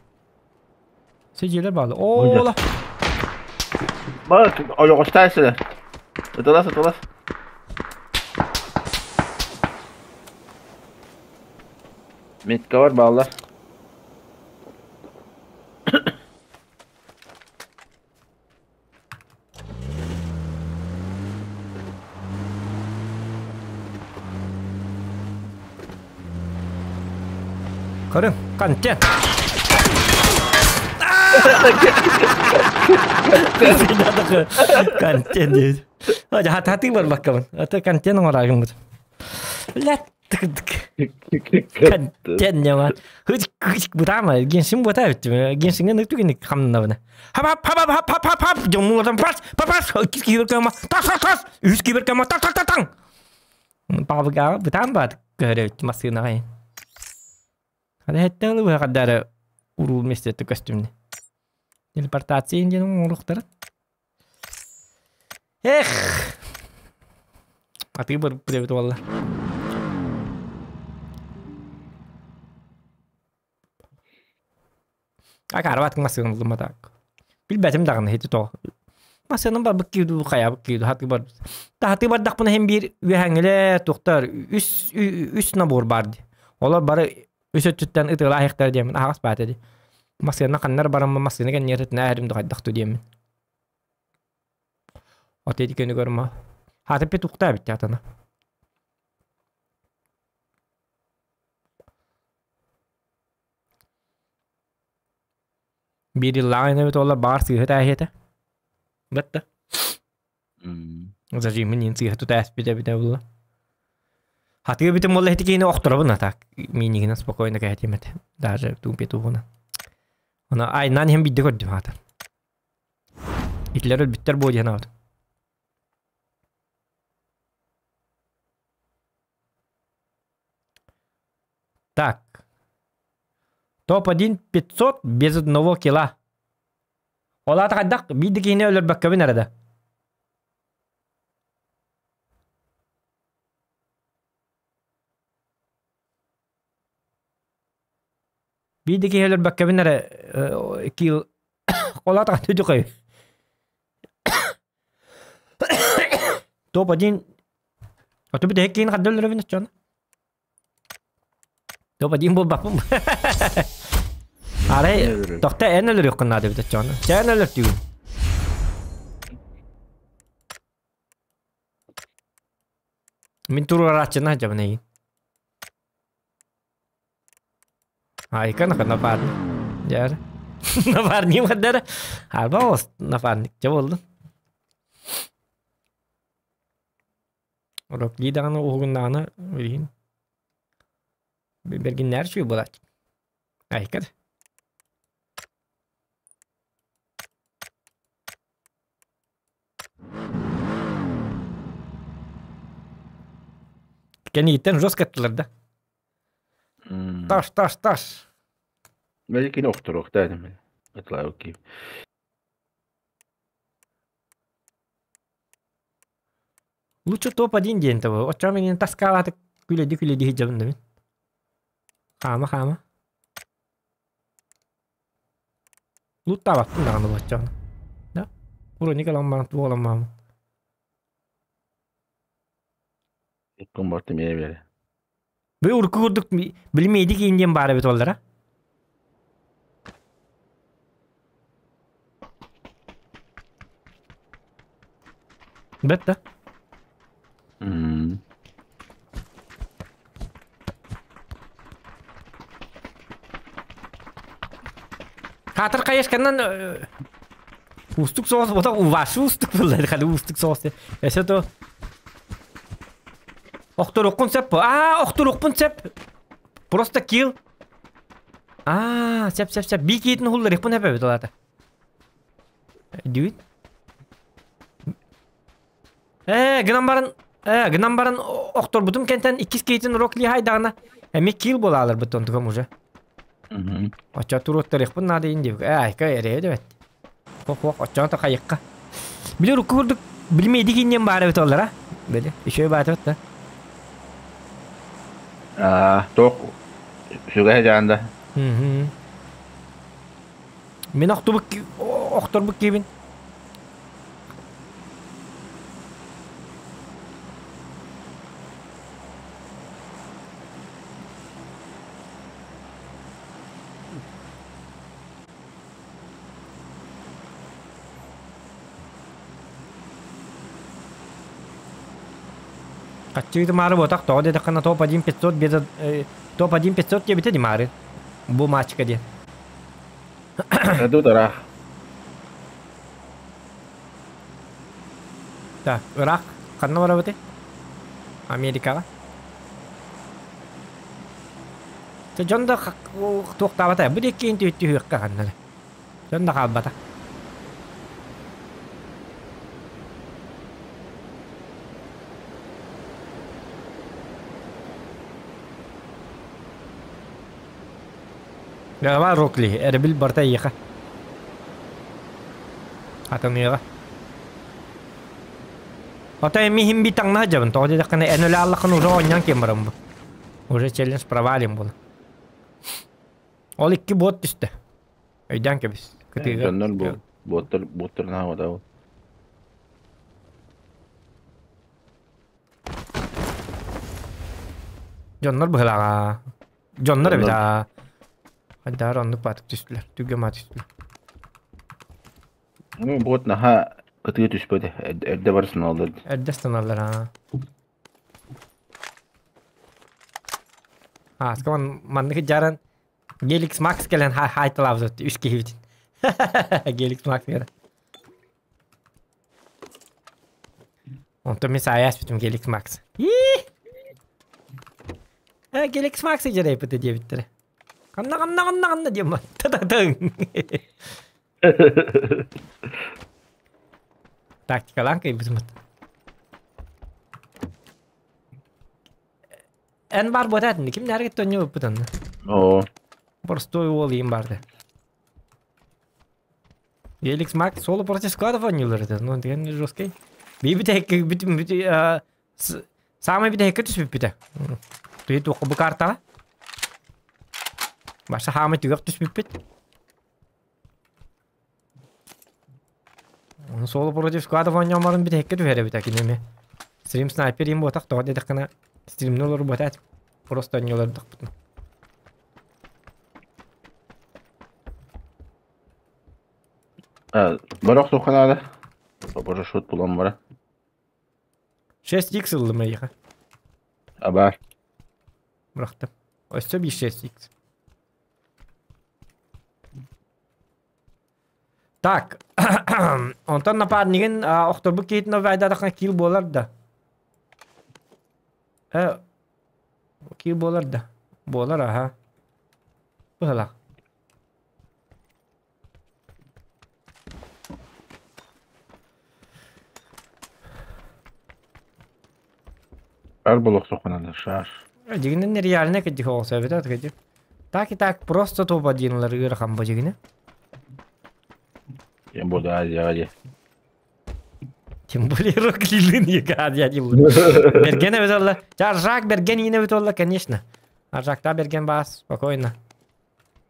Се дьиэлэр бааллар. Ола. Бak, ойоҕостой сылар. Ытылас, ытылас. Метка бар бааллар. Көрүҥ, контент. Контент диэбит. Хатыы барбаккабын. Это контент оҥораагыммыт. Контент нема. Бытаама, генсин быта бүттүм. Генсинге нүктүгүн хамнабына. Хап хап хап хап хап хап дьоммуҥ пас пас иккис киһи кама тас тас тас үһүс киһи кама так так так таң. Бабыга бытаан баат көһөрөбүт массыынаҕа. Хада хэттэн ылы хаддара уруу местете көстүмнэ. Телепортация диэн оҥоруохтара. Эх! Атыы бар билэбит уолла. Акаарбат массыынам ыллым так. Билбэтим даҕаны ити тоҕо. Массыынам барбыт киирдүү хайаабыт киирдүү хатыы бар. Таһатыы бардахпына иһин биир үөһээҥҥилэ туохтар үс үс набор баар дии. Олор бары үс өттүттэн ытыалаах диэммин аһаҕас баата дии. Массыына ханнар бараммын массыына кэнниэритинэ эрим хайдах ту диэммин. От ити күнүгэр ма. Хатып петухта бит атана. Биир иллаҕа эбит уолла баар сыыһа тээһиэтэ. Бытта. Зажимын иин сыыһа тутааспыт эбитэ буолла. Хатыы эбитим буолла ити киһини охторобун а так минигинэн спокойно кэһэтиэм этэ. Даже туупе туһунан. Она айнаан иһэн биирдэ көрдүм аата. Итилэр өлбүттэр буо диэн аҕатым. Так. Топ-1 500 без одного кила. Ол аата хайдах биир да киһини өлөрбөккөбүн эрэ да. Биир да киһи өлөрбөккөбүн эрэ кил ол аата хайдах Топ-1 Ото бүтэһик киһини хадда өлөрөбүн оччоҕуна? Топ-1 буолбаппын. Арай, тохта эн өлөрүөххүн наада эбит оччоҕуна. Чэ эн өлөртүүгүн. Мин туруорааччыны сылдьабын эйигин. Айка напарник. Дьэ напарнигым хардара. Арба напарник дьэ буоллун. Рокли даҕаны уһугуннаҕына билигин бэргиннээр үчүгэй буолааччы. Айка да. Кэнниттэн жестко аттылар да. Таш, таш, таш. Мэликини охторуохтаа этим. Атлаабыт Лучше топ-1 диэн того. Оччоҕо мин таскаалаатык күлэди-күлэди сылдьабын да мин. Хаама-хаама. Луттаабаппын даҕаны боччоҕуна. Да? Уроник ылан баран туох ылан бараммын. Иккун барты миэ бере. Бу урукку курдук били медик иин диэн баар эбит оллара. Бэт да? М. Хаатыр хайышканнан уустук соҕус ото ваши уустук буолла хали уустук соҕус эсэ то охторуккун сөп аа охторукпун сөп просто килл аа сөп сөп сөп би киитин хулларыхпын сөп эбит олата дүүт Ээ, гынан баран, ээ, гынан баран охторбутум кэнтэн иккис киһитин урок лиһайдаҕына, эмиэ киил буолааларбыт онтукам уже. Оччо туруоттарыахпын наада иин диэбик. Ээ, айка эрэйэ да бэт. Хох-хох, оччоҕо та хайыкка. Били урукку курдук билимиэдик инниэн баар эбит оллара. Били, үчүгэй баатыбыт да. Аа, туох сүгэ дьаанда. Мин охтубут охторбут киһибин. Хаччыыты маары буотах тоҕо диэтэххинэ топ-1 500 без топ-1 500 диэбитэ ди маары. Бу матчка диэн. Эду ыраах. Так, ыраах ханна барабыт Америкаҕа. Дьон да туохтаабата бу диэки түһүөххэ ханна да. Дьон да хаалбата. Давай Рокли, эрэбил барыта эйиэхэ. Атыныаҕа. Отой эми иһин би таҥнаһа дьабын, тоҕо диэтэххинэ эн өлө аллаххын уже оонньоон киэн баран бу. Уже челлендж провален буолан. Ол икки бот түстэ. Өйдөөн кэбис. Кытыыга. Дьоннор бу буоттар буоттар наһаа Дьоннор быһылааҕа. Дьоннор эбит аа. Хайдаар оннук баатык түстүлэр. Түггэ маа түстүлэр. Ну, бот наһаа кытыы түспөтө. Эрдэ барысын алды. Эрдэ станаллар аа. Ааска маннык дьаран Геликс Макс кэлэн хайталаабыт үс киһибитин. Геликс Макс кэлэн. Онтон мин саайа аспытым Геликс Макс. Э, Геликс Макс дьэрэйпитэ диэбиттэрэ. Ханна ханна ханна ханна диэн та-та-таҥ. Тактикалаан кыйбытымыт. Эн бар буота этин, ким нэргэ тонньу ыппыт онно? Оо. Простой уол иим барды. Еликс Мак соло против складов оонньуулар этэ. Ну, деген жесткий. Бии бүтэһиккэ бүтүн бүтү саамай бүтэһиккэ түспүппүтэ. Туйу туохха бу картаҕа. Баша хаамай түгэх түспүппүт. Оны соло против складов оонньооморун бүтэһиккэ түһэр эбит кини эмиэ. Стрим снайпер им буотах тоҕо диэтэххинэ стримни олору буотаат просто оонньуулардахпытына. Барах суханаада. Парашют булан бара. 6x ыллым эйиэхэ. Абаар. Бырахтым. Өссө биир 6x. Так, онтон напарнигын охторбут киһитин обайдаатахха киил буолар да? Э, киил буолар да? Буолар аха. Быһалаах. Ар болохсоххунан шаш. Дьигинэн нереально кэддик оҕосо эбит кэддик. Так и так просто топ один ыарахан бу дьигинэ. Тем более Азияҕа дии. Тем более Роклилин Азия дии Берген эбит олла. Аржак Берген иин эбит олла, конечно. Аржакта Берген баас, спокойно.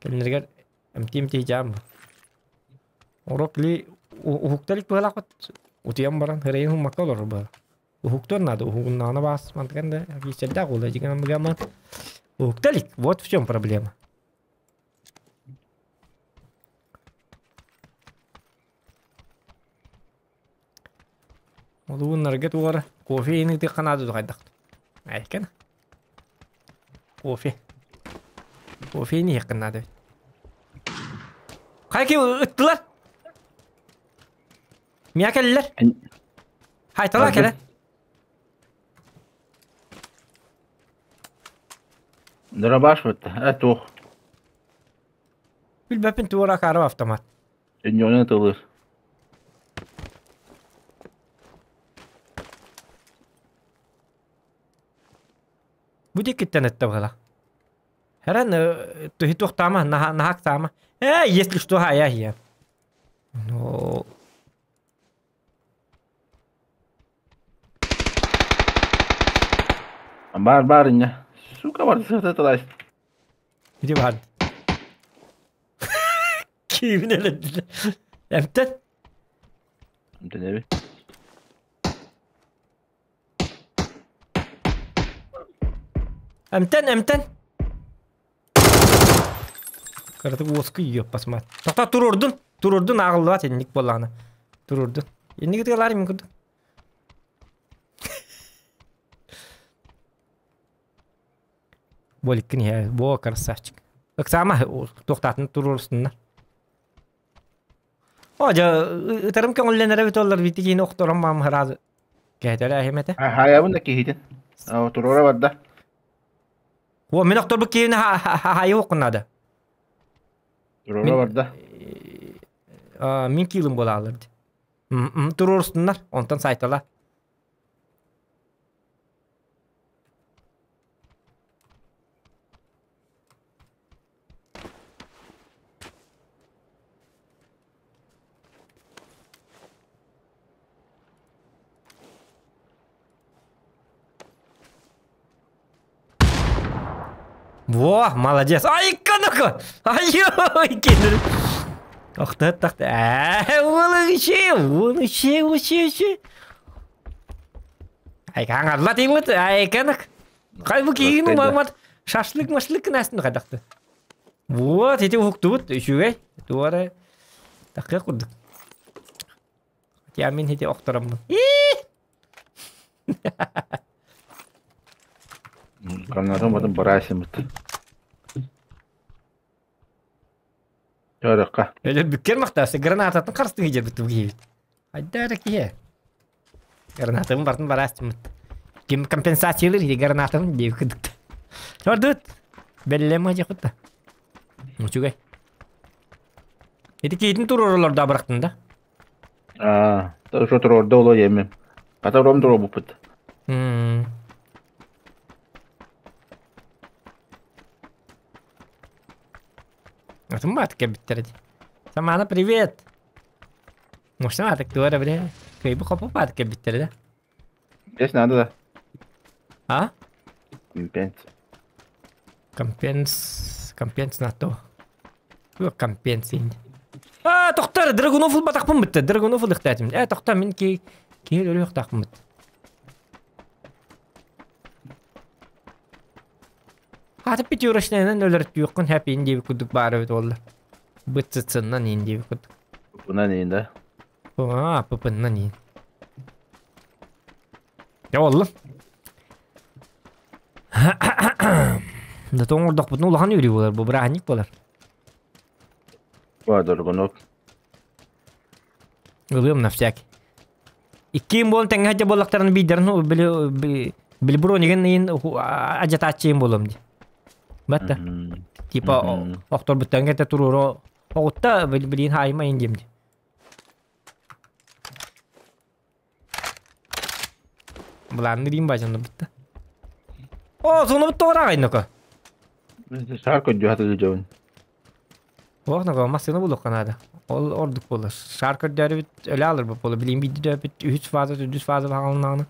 Кэлинэригэр эмтиим тиийдьаам. Урок ли уһукталик быһалаах утуйан баран хырайын хуммакка олорор быһа. Уһуктуон надо, уһугуннаҕына баас мантыкан да киисэрдээх уола дьигэн быгаман. Уһукталик, вот в чем проблема. Олууннарга туора кофе иин ытыахха наада дуо хайдах? Айкана. Кофе. Кофе иһиэххин наада эбит. Хайа ким ыттылар? Миа кэллилэр. Хайтала кэлэ. Дробаш бытта. Э туох. Билбэппин туора акаарып автомат. Өнньүөнэн ытылыр. Бу диэкиттэн эттэ быһыла. Хэрэн түһи туохтаама, наһаактаама. Э, если что, я я. Ну, Баар баар инньэ. Сука бар сыта Ити баар. Киибин элэттилэр. Эмтэн. Эмтэнэбит. Эмтэн, эмтэн. Кыратык уоска йоппасмат. Тоқта турурдун. Турурдун ааҕыллыбат инник буоллаҕына. Турурдун. Инник ытыалаар мин курдук. Боликкин иһэ, бо красавчик. Ыксаама туохтаатын туруорсуннар. О, дьэ, ытарым көҥүллэнэрэ эбит оллар бити киһини охторон маам сразу. Кэһэтэрэ эһим этэ. Хаайабын да киһитин. Туруора барда. О, мин охторбут киһини хаайы оккун надо. Туруора барда. Мин киилим буолаалар. Туруорсуннар, онтон сайтала. Во, молодец. Ай, ну-ка! Ай, кинули. Ох ты, так ты. Улучи, улучи, улучи, улучи. Ай, хаҥарла тиҥмит, ай, кэнок. Хай бу киһини мамат шашлык машлык гынастын хайдахты. Вот, ити уһуктубут, үчүгэй. Туора такка курдук. Хотя мин ити охтороммун. Гранатом потом бросим. Чөрөккө. Өлөр бүккер махтасы гранататын қарыстың ежер бүтіп киебит. Айдара кие. Гранатым бартын барастымыт. Ким компенсациялыр или гранатым деп кыдыкты. Чордут. Беллема жакытта. Учугай. Эти кейтин туроролор да бырактын да. Аа, ошо турордо оло эми. Ата ром туробуппут. Атын баат кэбиттэр ди. Самана привет. Мощно атык туара бре. Кыйбы хопу баат кэбиттэр да. Здесь надо да. А? Компенс. Компенс... Компенс на то. Компенс инди. А, тохтар, Драгунов ылбатахпын бытты. Драгунов ылыхтаатым. Э, тохтар, мин ки... Киһи өлүөхтаахпын бытты. Хата пятерочнайынан өлөртүөххүн хэппи диэбит курдук баар эбит буолла. Бытсытсыннан ин диэбит курдук. Папынан иин да. Аа, папынан иин. Я оллум. Да тоҥордохпутуна улахан үөрүү буолар, бу бырааһынньык буолар. Баадыргынок. Ылыам на всякий. Иккиэн буолан тэҥҥэ сылдьар буоллахтарына биирдэрин били били бронигын иин адьатааччыйын буолуом дии. Батта. Типа охторбуттан кэтэ туруору оҕутта билин хаайыма иин диэм дии. Былаанны диин баажанна бутта. О, сонубут тоҕор ноко. Саар көрдүү хатылы дьон. Ох, ноко массыына булуохха наада. Ол ордук буолар. Шар көрдөөрүбүт өлө алыр буолар. Билин биирди дөпүт үһүс фаза, төрдүс фаза хаалнаҕына.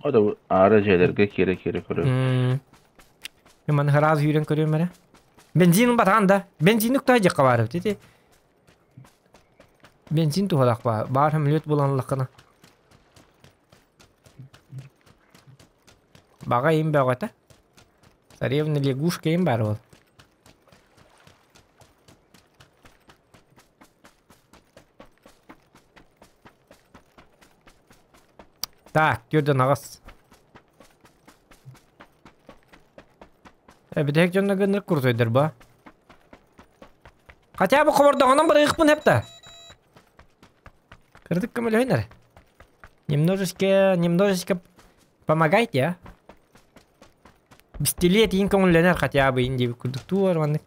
О да аара дьиэлэргэ киирэ-киирэ көрөр. Мен маны хараас үүрэн көрүөм эрэ. Бензин батаан да. Бензин уктаа дьахха баар эбит ити. Бензин туһалаах баар. Баар самолет булан ыллаххына. Баҕа им бөҕөтө. Царевна лягушка им баар ол. Так, түрдөн аҕыс. Эбитэк дьонно гынныр куртойдор ба. Хотя бы хобордоҕунан барыахпын эпта. Кырдык көмөлөһүн Немножечко, немножечко помогайте, а. Пистолет иин көҥүллэнэр хотя бы ин диэбит курдук туор маннык.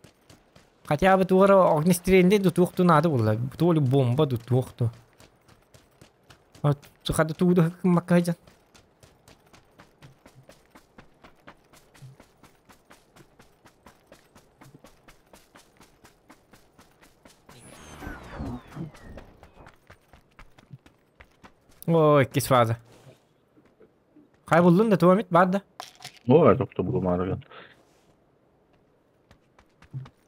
Хотя бы туора огнестрельный ду туох ту наада буолла. То ли бомба ду туох ту. Хада тууду макка сылдьан. О, иккис фаза. Хай буллун да туомит бар да. Ой, тохто булумаарыгын.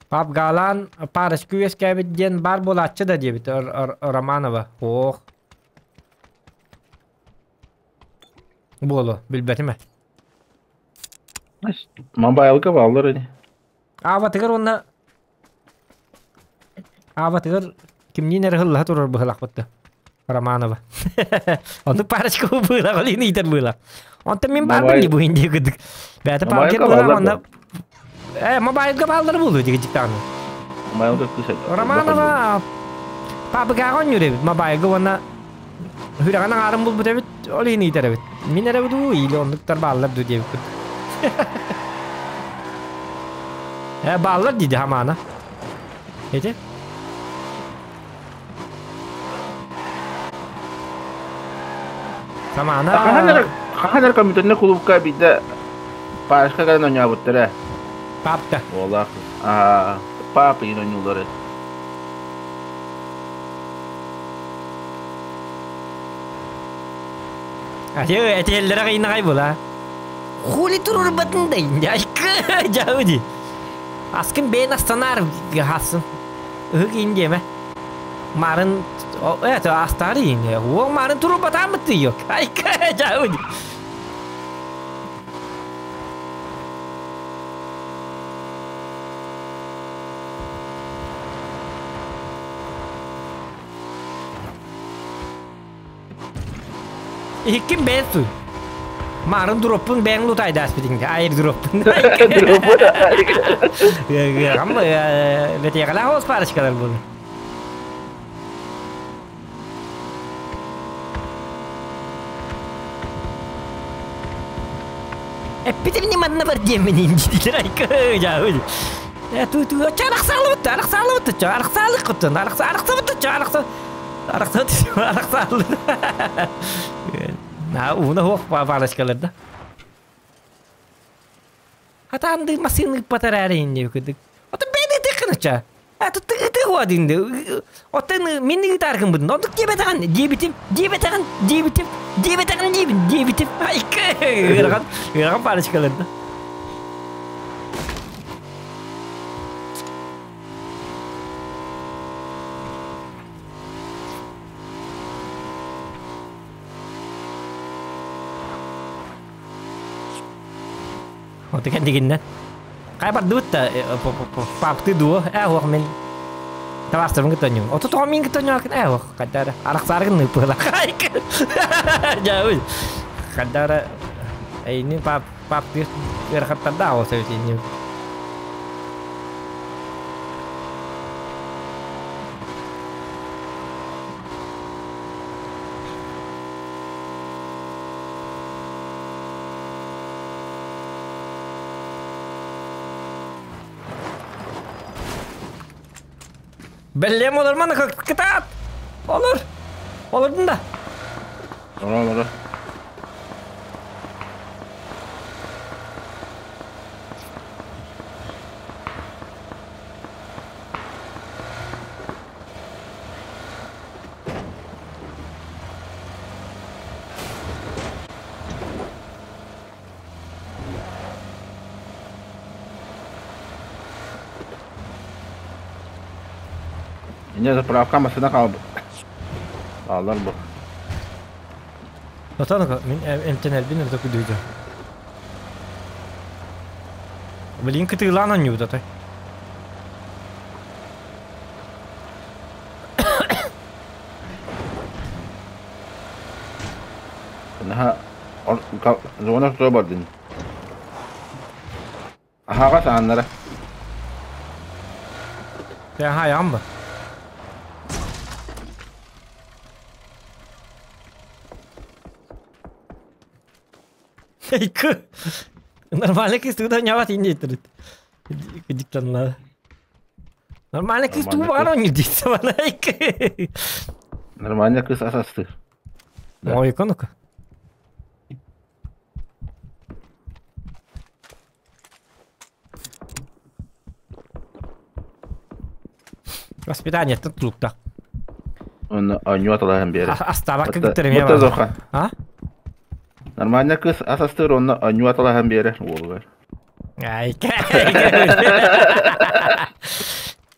Пап Галан парочка үөскээбит диэн бар буолааччы да диэбит Романова. Ох. Буолу, билбэтим ээ. Мобайлга бааллар ини. Аабатыгар уонна Аабатыгар кимниин эрэ ыллаһа турар быһылаахпытты. Романова. Оннук парочка быылах, ол иһин ыйтар быылах. Онтон мин баарбын дии бу иһин дии кыдык. Бэйэтэ пабгер быылах онно мобайлга бааллар буолуо дии дьиктааны. Мобайлга кыс Романова пабыгаҕа оонньуур эбит мобайлга уонна Сүрэҕин аҥаарын булбут эбит, ол иһин ыытар эбит. Мин эрэ дуу, или оннуктар бааллар дуу диэбиппит. Э, бааллар диди хамаана. Ити? Самаана... Хаһан эрэ компьютерный клубка биирдэ Пашка кэлэн оонньообуттара. Папта. Уолаах. Папа иин оонньууллар. Этиэллэрэ кыйнаҕай була. Хули турурбатын да дьауди. Аскын бэйэн астанаар хасын. Ыһык иин диэмэ. Марын это астаар иин. Уол марын турурбатаамыт yok. Айка дьауди. Иккин бэйэн суй. Марын дроппун бэйэҥ лутайдааспитиҥ аир дроппун. Дроппун. Бэтиэхэлээх оҕус парочкалар буолар. Эппитим не манна бар диэммин диилэр айка дьаабы. Ту ту арахсаалыбыт арахсаалыбыт арахсаалык куттун арахсаалыбыт арахса арахсаалыбыт На уна хуох парочкалар да. Хатаанды массыыны ыппатар ээрин диэбиккит. Оттон бэйэни ытыаххын ычча. Ытыах диинде. Оттон мин ыытааргын Онтук диэбэтэҕин диэбитим, диэбэтэҕин диэбитим, диэбэтэҕин диэбин, диэбитим. Айка ыарахан, ыарахан парочкалар да. Оту кэннигиннэн. Хай бардыбыт да папты дуо, ээ хуох мин. Табаастарбын кытта оонньуубун. Ото тоҕо миин кытта оонньоокун ээ ох хайдара арахсааргын ыыппыла. Дьабый. Хайдара эйнин пап паптыыр ыарахаттардаах ол сөбүтинним. Бэллиэм олор маны кытаат! Олор! Олордун да! Олор, олор. Инньэ заправка массыына хаалбыт. Хааллар бу. Отон мин эмтэнэрбин өрө күдүүдүм. Блин, кытыылаан оонньуубут отой. Наһаа зона ортото бардын. Аһаҕас ааннара. Sen hayaan mı? Икки. Нормально кыстыгда няват иннейтирит. Диктанла. Нормально кыстыгы бар он дейт бана икки. Нормально кыс асасты. Ой, ну-ка. Воспитание тутулукта. Оны оонньуу аталаһан биэрэр. Астаабакка кыттар эмиэ бар. А? Нормально кыс ас астыыр онно оонньуу аталаһан биэрэр уолугар. Ай,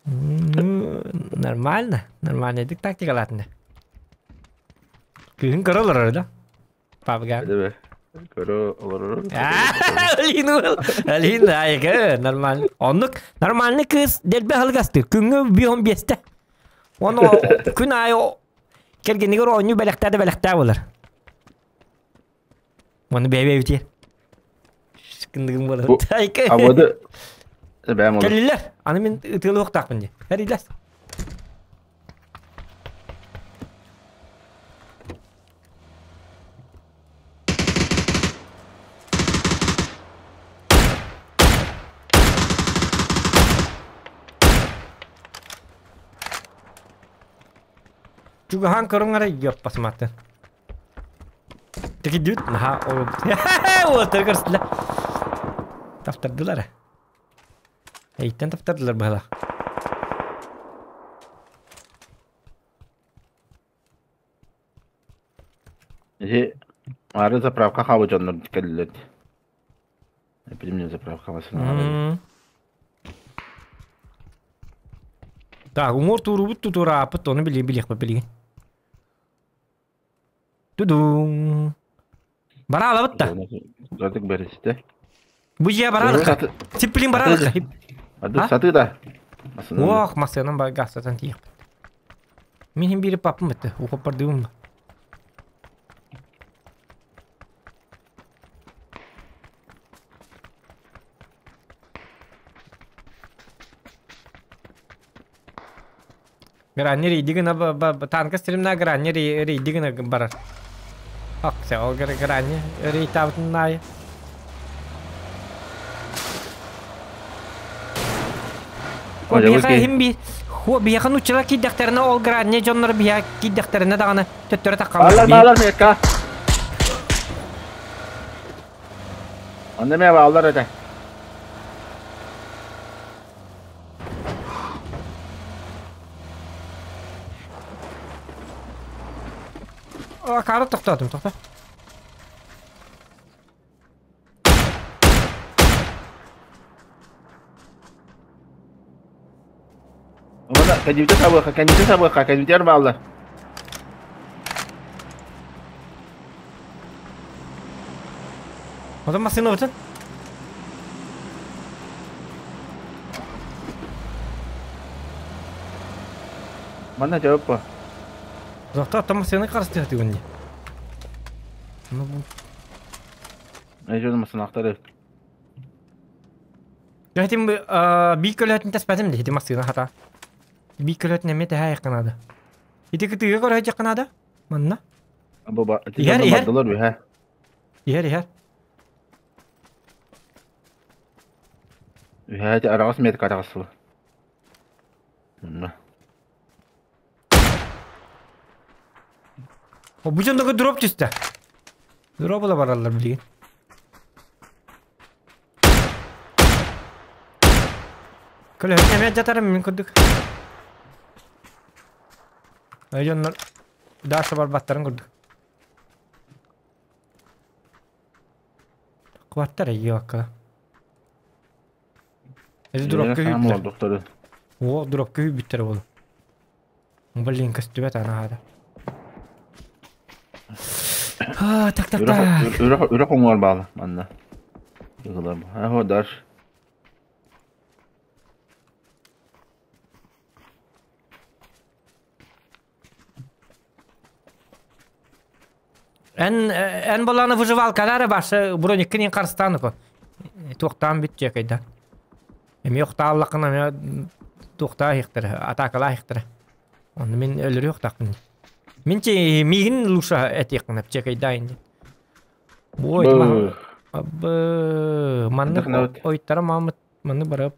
Нормально, нормально. Дик тактикалаатына. Күһүн көрө олорор да? Папга. Көрө олорор. Алин Алин айга нормально. Оннук нормальный кыз делбе халгастыр. Күнгө бион биэстэ. Оны күн айы кергенигер оонньуу бэлэхтээ да бэлэхтээ болар. Оны бэйбэ бити. Кындыгым болар. Абады бэм olur. Кэллилер. Аны мен ытыылыахтаахпын дии. Эрилэс. Чугаһаан көрүҥ эрэ йоппасмаатын. Тикидүүт наһаа олорбут. Уолаттары көрүстүлэр. Таптардылар. Эйиттэн таптардылар быһалаах. Ити ары заправка хаабы дьоннор кэллилэр. Эпидемия заправка массыына. Так, уҥуор туурубут тутурааппыт, ону билигин билиэхпит билигин. Тудуҥ. Бараалабыт да. Затык бэристэ. Бу дьиэ бараалыкка. Сиппилин бараалыкка. Саты да. Ох, массыынан гастатан тиийэхпит. Мин иһин биири паппым бытты. Ухоппардыыбын. Гранни рейди гына танка стримна гранни рейди гына барар. Ак, ол гранни рейтабытын айы. Биһиэхэ иһин би биһиэхэ нууччалар киирдэхтэринэ ол гранни дьоннор биһиэхэ киирдэхтэринэ даҕаны төттөрү таххаллар. Бааллар, бааллар мекка. Онно эмиэ бааллар этэ. Акаары тохтоотум, тохто. Уонна кэннибитин сабыахха, кэннибитин сабыахха, кэннибитигэр бааллар. Отон массыынабытын? Манна жауап ба. Зохто там сені қарсы тігін. Ну бу. Эжон масынақтары. Хэтим би көлөтүн тэспэтим де хити массыына хата. Би көлөтүн эме тэһэ якынады. Ити кытыга көрө якынады. Манна. Бу ба. Иһэр, иһэр. Бардылар үһэ. Иһэр иһэр. Үһэ ити араҕас метка атаҕасылы. Манна. О бу дьондого дроп түстэ. Дроп ыла бараллар билигин. Көлөһүн эмиэ жатарым мин курдук. Ой дьоннор даша барбаттарын курдук. Кубаттар эйиокка. Эти дропка Саам күүттэр. олдуктары. О, дропка күүттэр болу. Блин, көстүбэт ана хата. А, так так так. Үрэх оңор баалы манна. Йыгылар. Ахо даш. Эн эн боланы выживалкалары башы брониккин қарыстаны ко. Туқтан бит жекайда. Эми yoqtааллақына эми туқтаа хиқтыр, атакала хиқтыр. Оны мен өлөрү yoqтақпын. Мен че мигин луша этиққын жекайда инде. Ой, Бу. Абы, манны Вдохновит. ойттара мамыт, манны барып.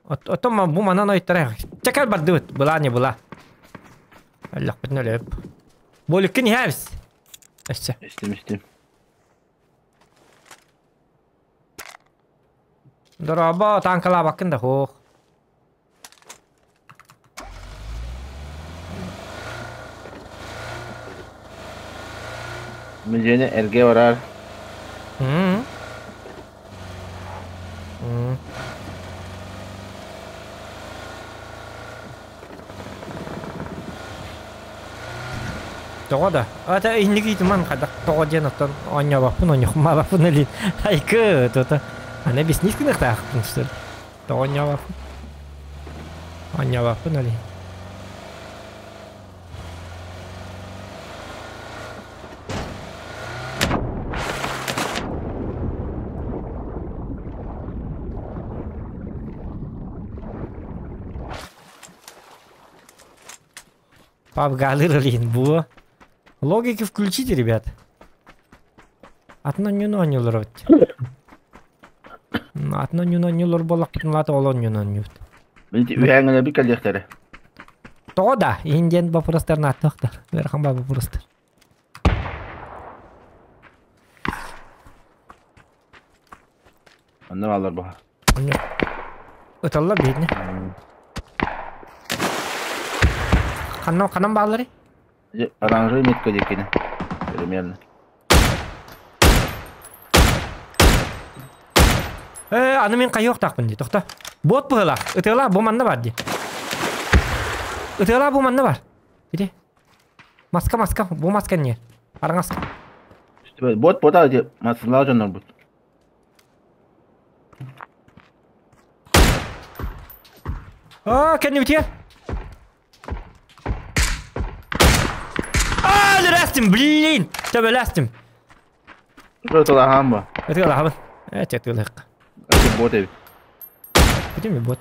Отом бу манан ойттара. Чакал бардыбыт, была не была. Аллах битин өлөп. Боликкин хабис. Эссе. Истим истим. Дороба танкала бакын да хох. Мүжені эрге барар. М. М. Тоҕо да. Ата инники итиман хадак тоҕо диэн оттон оонньообаппын оонньохмаабаппын или айкы то-то. Аны объяснить гыныахтаахпын что ли? Тоҕо оонньообаппын. Оонньообаппын или. Папгалыр илин буо. Логики включите, ребят. Атна нюно анюлор. Атна нюно анюлор болақпытын лата олон нюно анют. Мен үһәңгеле бик калдыктары. Тоҕо да, индиан вопростарын аттықтар. Верхан ба вопростар. Анна алар бу. Ыталлар бейдіне. Қаннан қанан бағалары? Оранжевый метка декени. Примерно. Э, аны мен қайы оқтақпын дейді, тоқта. Бот бұғыла, ытыла бұ манна бар дейді. Ытыла бұ манна бар. Иде. Маска, маска, бұ маска не? Араңаска. Бот бота де масылар жонор бут. А, кәне өте. А, лөрәстім, блин. Төбеләстім. Ротала хамба. Ытыла хабын. Э, тетылық. Это бот эбит. Бүтеме бот.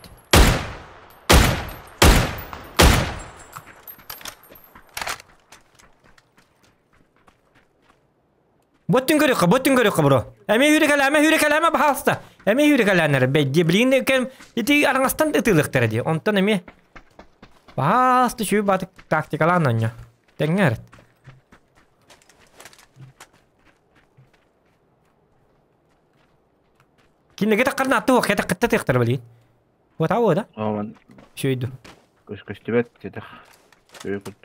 Боттун көрөккө, боттун көрөккө бро. Эме хүрекел, эме хүрекел, эме бахалста. Эме хүрекеләнер бәйди билин экен ити араңастан ытылыктар ди. Онтон эме бахалста шүй батык тактикалан оньо. Теңгер. Кинеге таккарна атты вак, это кытта тыктар билин. Вот ау да. Аман Шүйдү. көш көштүбет тетех. Көй кут.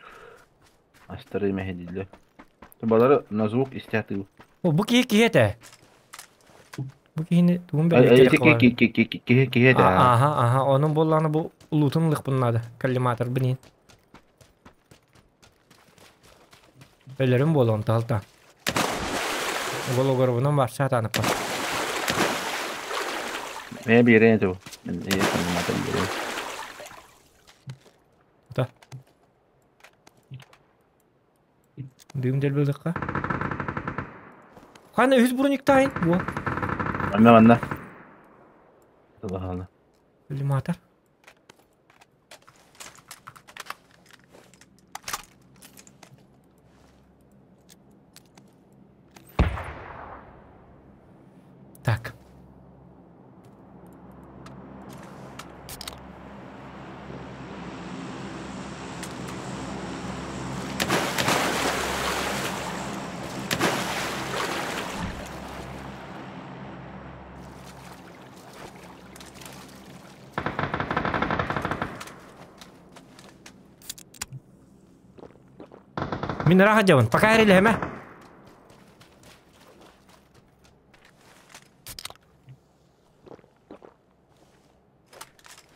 Астары мехедиле. Балары на звук истяты. О, бу кихи кихи Бу кихини тугун Ки ки ки ки ки ки да. Аха, аха, onun болланы бу лутун лык bunады. Коллиматор бинин. Өлөрүм болон талта. Гологор бунун бар шатанып бар. Мен берен ту. Мен е коллиматор берен. Да. Дым дэлбэлэххэ. Хана үс брониктаайын бу. Манна манна. Тылаһана. Иллюминатор. Так. Мин ыраах дьабын, пока эрилэһэмэ.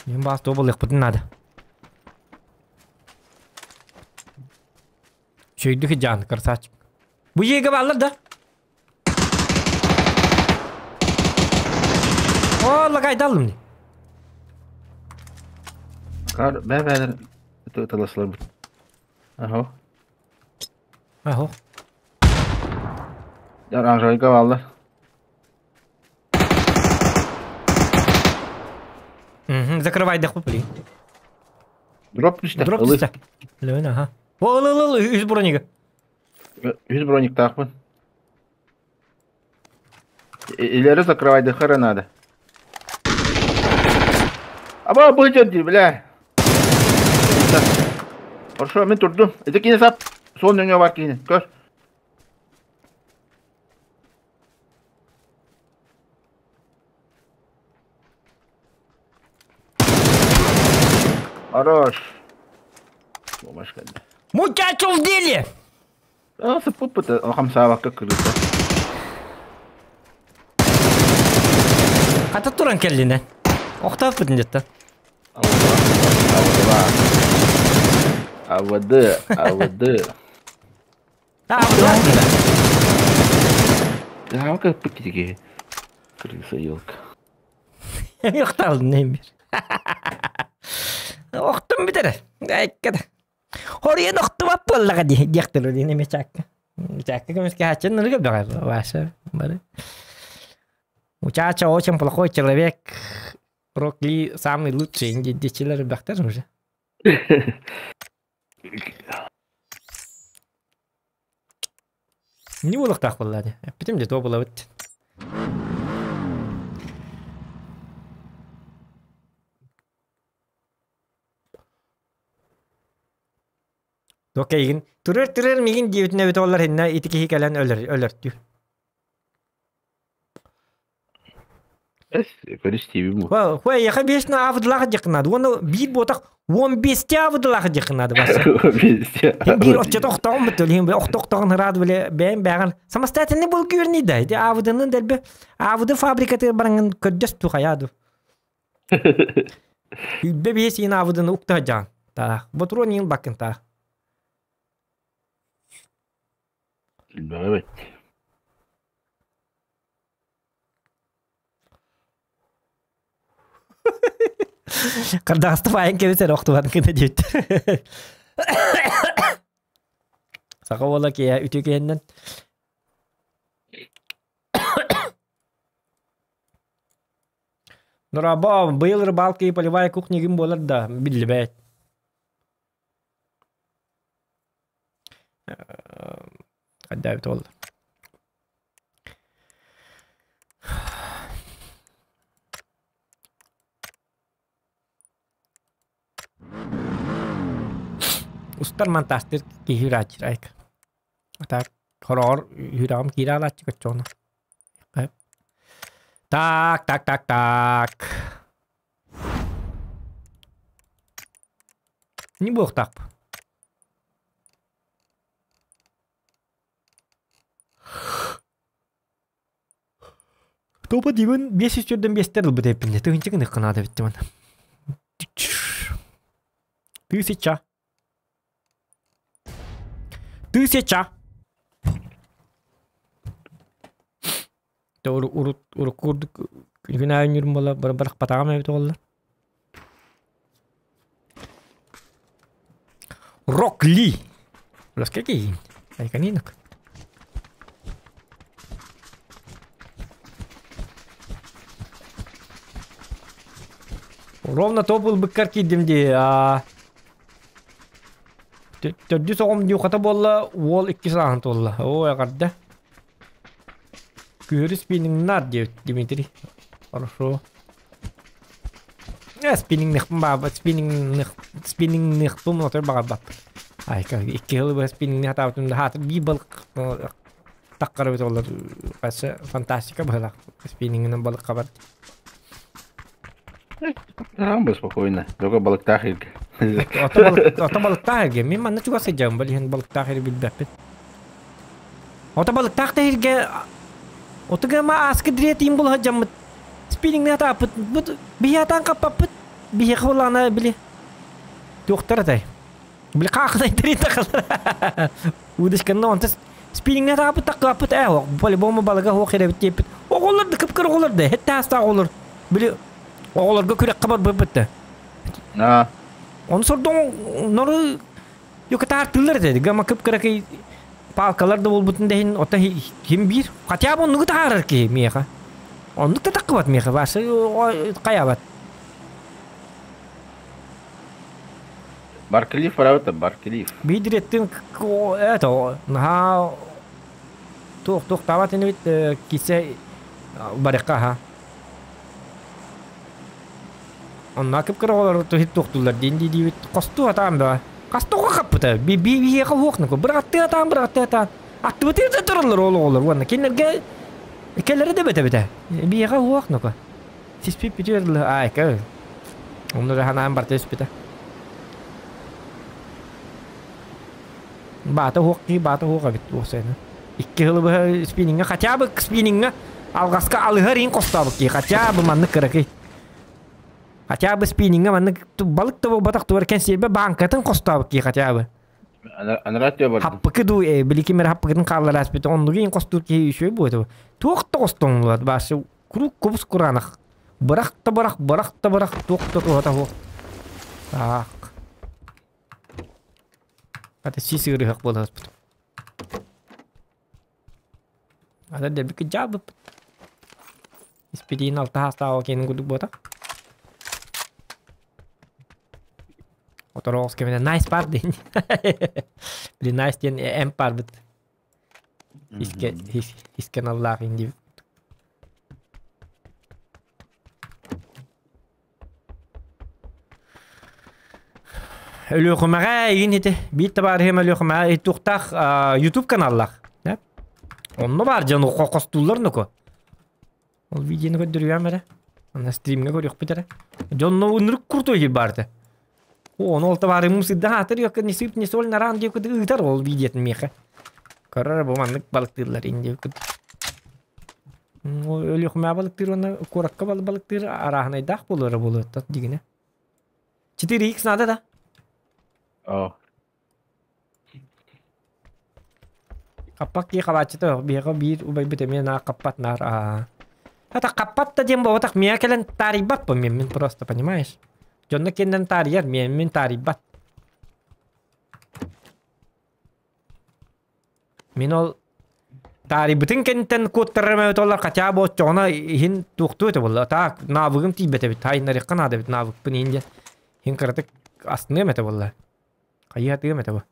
Мин баас туох буолуохпутун наада. Үчүгэйдик дьаан, красавчик. Бу дьиэгэ бааллар да? О, лагайдалым дии. Кар бэ-бээлэр ыталаслар Аһо. Аһо. Оранжевыйга бааллар. Угу, закрывай доху, блин. Дроп түстэ. Дроп Ылы. түстэ. Лүн, аха. О, ыл, ыл, ыл, үс бронига. Үс брониктаахпын. Илери закрывайдыхха эрэ наада. Аба быдьар дии, бля. Хорошо, мин турдум. Ити кини сап. Суол нөҥүө бар киһини. Көр. Хорош. Бумажка. Мучачо в деле! А, сыппыт хамсаабакка кырыыта. Хата туран кэллинэ. Охтооппутун дьэтта. АВД, АВД. А, АВД. Да, как пытки. Крыса елка. Охталын эмир. Охтум бүтэр. Айккада. Хоруйан охтубат буоллаҕа дии диэхтэр диэн эмиэ чаакка. Чаакка көмүскэ хааччын нырыга бөҕө Вася. Бары. Мучача очень плохой человек. Рокли самый лучший диэччилэр бэхтэр уже. Не буолуохтаах буолла дии. Эппитим дии, туох буолабыт. Туох эйигин турар-турар миигин диэбитин эбитэ буоллар иннэ ити киһи кэлэн өлөр өлөртүү. Эс, көрүс тиибим бу. Хуа эйиэхэ биэс на аабыдылаах дьахынаады уонна биир буотах уон биэсти аабыдылаах дьахынаады баса. Биир оччото охтоҕун бут өлүһүн охто-охтоҕун ыраат биле бэйэм бэҕэн самостоятельный был күөрний да ити аабыдынын дэлби аабыды фабрикатыгар бараҥын көрдөс тухайаа ду. Үлбэ биэс иин аабыдыны укта дьаан. Таах. Ботуруон иин баккын таах. Үлбэҕэ бэт. Хардаҕаста баайын кэбисэр охтубатын гына диэбиттэр. Саха уола киһи үтүө киһиннэн Дорообо, быйыл рыбалка и полевая кухня ким буолар да биллибэт. Хайдаабыт буолла. Устар монтажтыыр киһи үрааччы айка. Так, хороҕор үрэҕим киирэ алааччы көччөҕүнэ. Так, так, так, так. Не буолуохтаахпын. Топа диибин биэс үс төрдөн биэстэр ылбыт эппин тыһынча гыныахха наада эбит диман. Тысяча. Тысяча. Урут урукку курдук күн аайы үнүрүм буола бырахпатаҕым эбит буолла. Рок Ли. Лоска киһин. Айканинок. Ровно топ ылбыккар киирдим дии. Төрдүс оҕом дьуухата буолла, уол иккис ааһын туолла. Оо, эҕэрдэ. Күһүрү спиннингнаар диэбит Дмитрий. Хорошо. Спиннингныхпын баабат, спиннингных, спиннингныхпын отой баҕарбаппын. Айка, икки сылы быһа спиннингни хатаабытым да хаатыр биир балык таххара эбит олор вообще фантастика быһыылаах спиннингинэн балык хабар. Там бы спокойно. Только балыктаах иргэ. Ото балыктаах иргэ. Мин манна чугас сылдьабын, бэл иһин балыктаах ири билбэппин. Ото балыктаах да иргэ отуга ааскы дириэтиин була сылдьаммыт спиннингне атааппыт бут биһи атаан хаппаппыт биһиэхэ булаана били туохтар атай били хаахынай тахалар удочканна онто спиннингне атааппыт таккаппыт ээ по-любому балыга хуох ирэбит диэппит оҕолор да кып-кыра оҕолор да хетте аастаах оҕолор били оҕолорго күрэххэ барбыппыт да Аа. Ону сордоҥ нору юкатаартыыллар этэ гама кып-кыракый палкалар да буолбутун да иһин оттон ким биир хотя бы оннугу таһаарар киһи миэхэ оннук да таххыбат миэхэ Вася хайаабат Барклиф барабыт Барклиф. Биир это наһаа туох туохтаабат инибит кисе барыхха аха Онно кып-кыра оҕолор туһит туохтууллар диэн дии-диибит. Хостуу атаан бөҕө. Хастуга хаппыта. Би биһиэхэ уох-нуку. Бырахтыы атаан, бырахтыы атаан. Аттыбытыгар да тураллар ол оҕолор уонна кинилэргэ кэлэрэ да бөтө-бөтө. Биһиэхэ уох-нуку. Сиспит бүтүөр дылы аайка. Онно да ханаан барта түспүтэ. Баата уох киһи баата уох эбит уосайна. Икки сылы быһа спиннингэ хотя бы спиннингэ алҕаска алыһар иин хостообут киһи хотя бы маннык кыракый. Хотя бы спиннингэ маннык балык да буолбатах тугар кэнсиэрбэ бааҥкатын хостообут киһи хотя бы. Анараа тыа бардым. Хаппыкы дуу били ким эрэ хаппыкытын хааллараспыт оннугу иин хостуур киһи үчүгэй буолуо. Туох да хостоҥнулар баасы куруук кубус кураанах. Бырах да бырах, бырах да бырах, туох да туһата суох. Так. Ата сис ыарыһах буоласпыт. Ата дэлби кыдьаабыппыт. Испитиин алта хаастааҕа киэнин курдук буота. Отороос кэминэ найс пар диэн. Били найс диэн эм парбыт. Иске искен аллаах инди. Өлүөхүмэҕэ игин ити биир табаарыһым Өлүөхүмэҕэ туохтаах YouTube каналлаах. Онно баар дьон хостууллар нуку. Ол видеоны көрдөрүөм эрэ. Аны стримҥэ көрүөхпүт эрэ. Дьонно ынырык крутой киһи баар этэ. О, ону ол табаарыһым сырда аатыр якка не сыып не соль наран диэки ыытар ол видеотын миэхэ. Көрөр бу маннык балыктыыллар ин диэки. Өлүөхүмэ балыктыыр уонна куоракка балыктыыр арааһынайдаах буолара буолуо дигинэ. 4X надо да? Оо. Хаппак кии хабааччыта биһиэхэ биир убайбыт эмиэ наар хаппат наар аа. Хата хаппат да диэн буолбатах миэхэ кэлэн таарыйбаппын мин просто понимаешь? Дьонно кэннэн таарыйар мин таарыйбат. Мин ол таарыйбытын кэнниттэн куоттарарым эбит буоллар, хотя бы оччоҕуна иһин туохтуо этэ буолла. Так, навыгым тиийбэт эбит, хайыннарыахха наада эбит навыкпын иһин диэн. Иһин кыратык астыныам этэ буолла. Хайыһатыам этэ бу.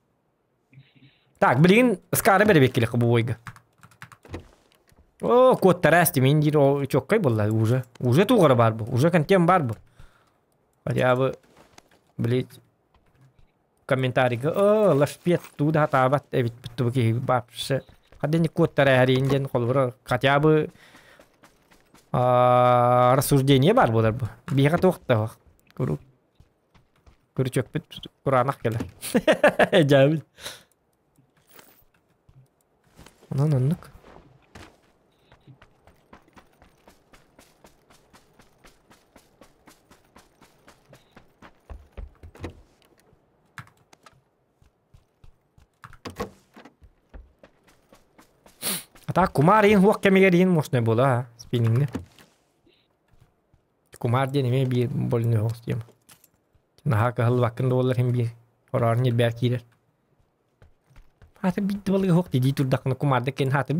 Так, билигин Скары бэрэбиэккилэххэ бу бойга. О, куоттараас мин диир ол чоккай буолла уже. Уже тугара баар бу. Уже контент баар бу. Хотя бы, блядь, комментарийга «Оо, лашпиэт туу да сатаабат эбит бу киһи вообще хадени куоттара эриин диэн холобура хотя бы рассуждение бар буолар бу биһиэхэ туох да куруук күрүчүөкпүт кураанах кэлэр дьаабын онон оннук А так кумаар иин хуох кэмигэр иин мощный буола а спинниҥҥэ. Кумаар диэн эмиэ биир больной оҕус диэм. Наһаа кыһаллыбаккын да буоллар иһин биир хороон ньирбээр киирэр. Хата бидди балыга хук дии турдахына кумаарда кен хата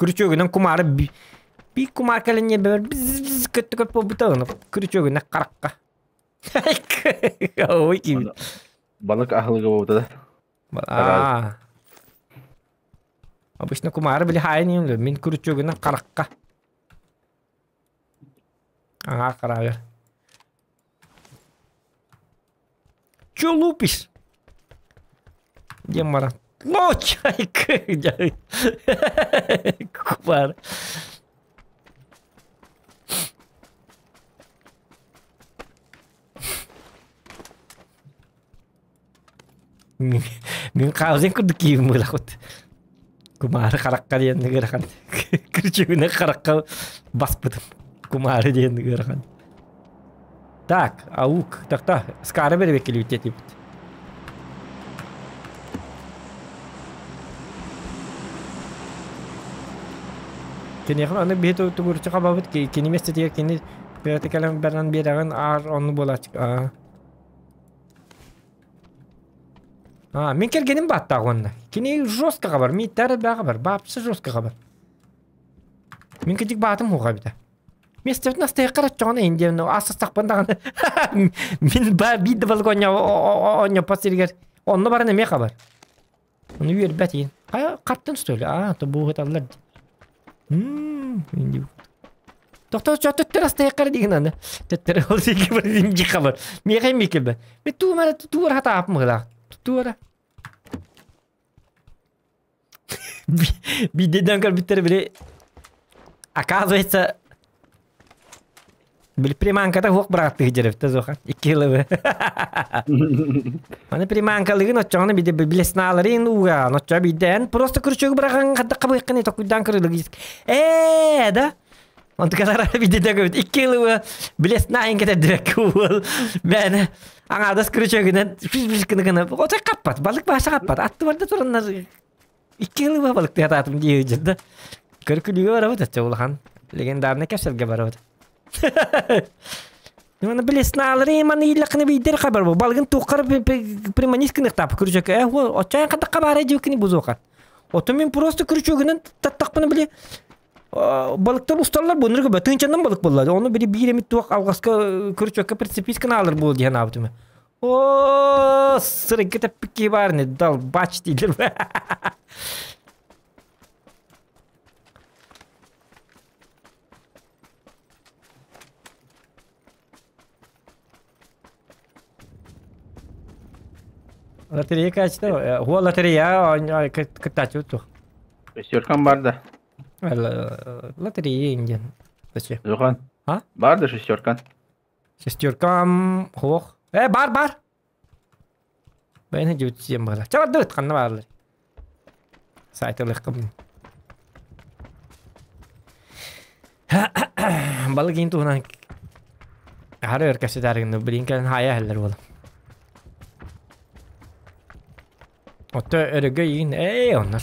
Күрүчүөгүнэн кумаары би кумаар кэлэн бэр көттө көт буолбута күрүчүөгүнэн харакка. Ой ким. Балык аһылыга буолбута да. Аа. Обычно кумаары били хаайын юм мин күрүчүөгүнэн харакка. Аҥаар хараҕар. Чё лупишь? Диэн баран. Ночайка! Кубар. Мин хаалзын курдук киһим буолахут. Кумаары харахха диэн ыарахан. Күрчүгүнэ харахха баспытым. Кумаары диэн ыарахан. Так, аук, так-та, скары беребеккелибит диэтибит. Киниэхэ аны биһи тугурчу хабабыт кини местетигэр кини бэйэтэ кэлэн баран биэрэҕин аар онну буолааччы. Аа. А, мин кэргэним бааттаах уонна. Кини жестко хабар, мииттээр элбэҕи хабар, баапсы жестко хабар. Мин кырдьык баатым уһуга эбитэ. Миэстэбитин астыахха эрэ индиан астастахпын даҕаны мин ба биир да балык оонньоппот сиригэр онно баран эмиэ хабар. Ону үөрбэт иин. Хайа хаттын что ли? Аа, то буһуталлар. Мм, Тохтоо төттөр астайыккар деген аны. Төттөр ол сиги бар инги хабар. Миэхэ микелбе. Мен туумара туара хатаапым гыла. Туара. Бидден көрбүттер били оказывается били приманката хуок бырааттыы дьэревтэ зоха икки ылыбы Аны приманкалыгын оччоҕуна биде билеснааларын уугаан оччо биден просто күрчөгү бырахан хадда кабыйккын токуйдан кырылыгы ээ да Онтукалара бидде көбүт икки ылыбы билесна ингетеддибек уол бэне аңадас күрчөгүнэн фиш гына гына ото каппат балык баша каппат атты барда тураннар икки ылыбы балык тыатаатым дии да көркүлүгө барабыт оччо улахан легендарный кэпсэлгэ барабыт Маны билеснаалары маны иллакны бидер хабар бу. Балгын туққар приманис кыныктап күрчөк. Э, оччоян кадак кабары жибкини бузука. Ото мен просто күрчөгүнөн таттакпыны биле балыктар усталлар бу ныргы тынчандан балык боллар. Оны бири бир эмит туак алгаска күрчөккө прицеписканы алыр бул диэн абытым. О, сырыкка теппикки бар не дал бач дийлер. Лотерея качта. Хуа лотерея кыттачы тух. Шестеркам бар да. Лотерея инген. Зачем? Зухан. А? Бар да шестеркан. Шестеркам хох. Э, бар бар. Бэйне жүтсем бала. Чабарды ханна барлар. Сайтылык кым. Балык ин туһунан Хары өркәсе дәргенде билин кэлэн хая хеллер була. Отто өрөгө иин эй оннар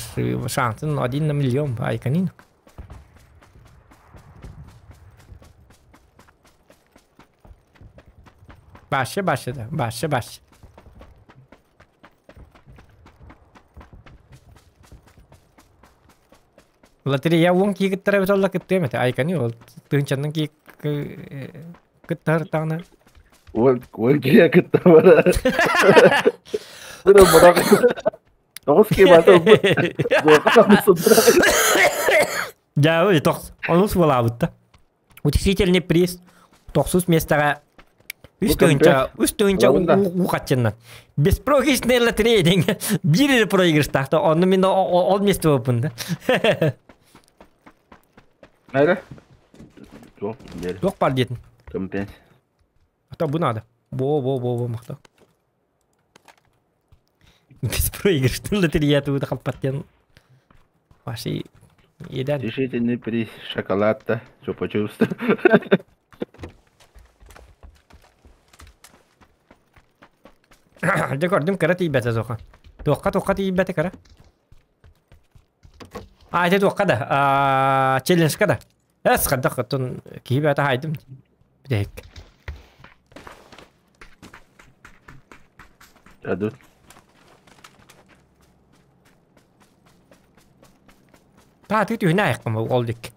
шансын один на миллион айканин. Башы башы да, башы башы. Лотерея уон киигиттара бит олла кыттыам этэ айкани ол тыһынчаннан кии кыттар Уол уол киһи кытта бара. Бу мурак. Тоҕус киһи бата Дьэ, тохс онус буолаабытта. Утешительный приз тохсус миэстэҕэ үс тыһынча үс тыһынча уу хаччыннан. Беспроигрышная лотерея диэн биир эрэ проигрыштаахта онно мин ол место буолбун да. Наре? Туох диэри. Туох баар диэтин. Компенс. А бу надо. Бо бо бо бо махта. Беспроигрышная лотерея тугу да хаппат диэн. Ваши иэдээн. Утешительный приз шоколад-то. Что почувствовал? Дьэ көрдүм кыра тиийбэтэ суоха. Туохха туохха тиийбэтэ кыра. А, ити туохха да, а, челленджка да. Эс хаддах оттон киһи бэйэтэ хаайдым. Бүтэһик. Дадут. Тааты түһүнэ айықпын ол дик.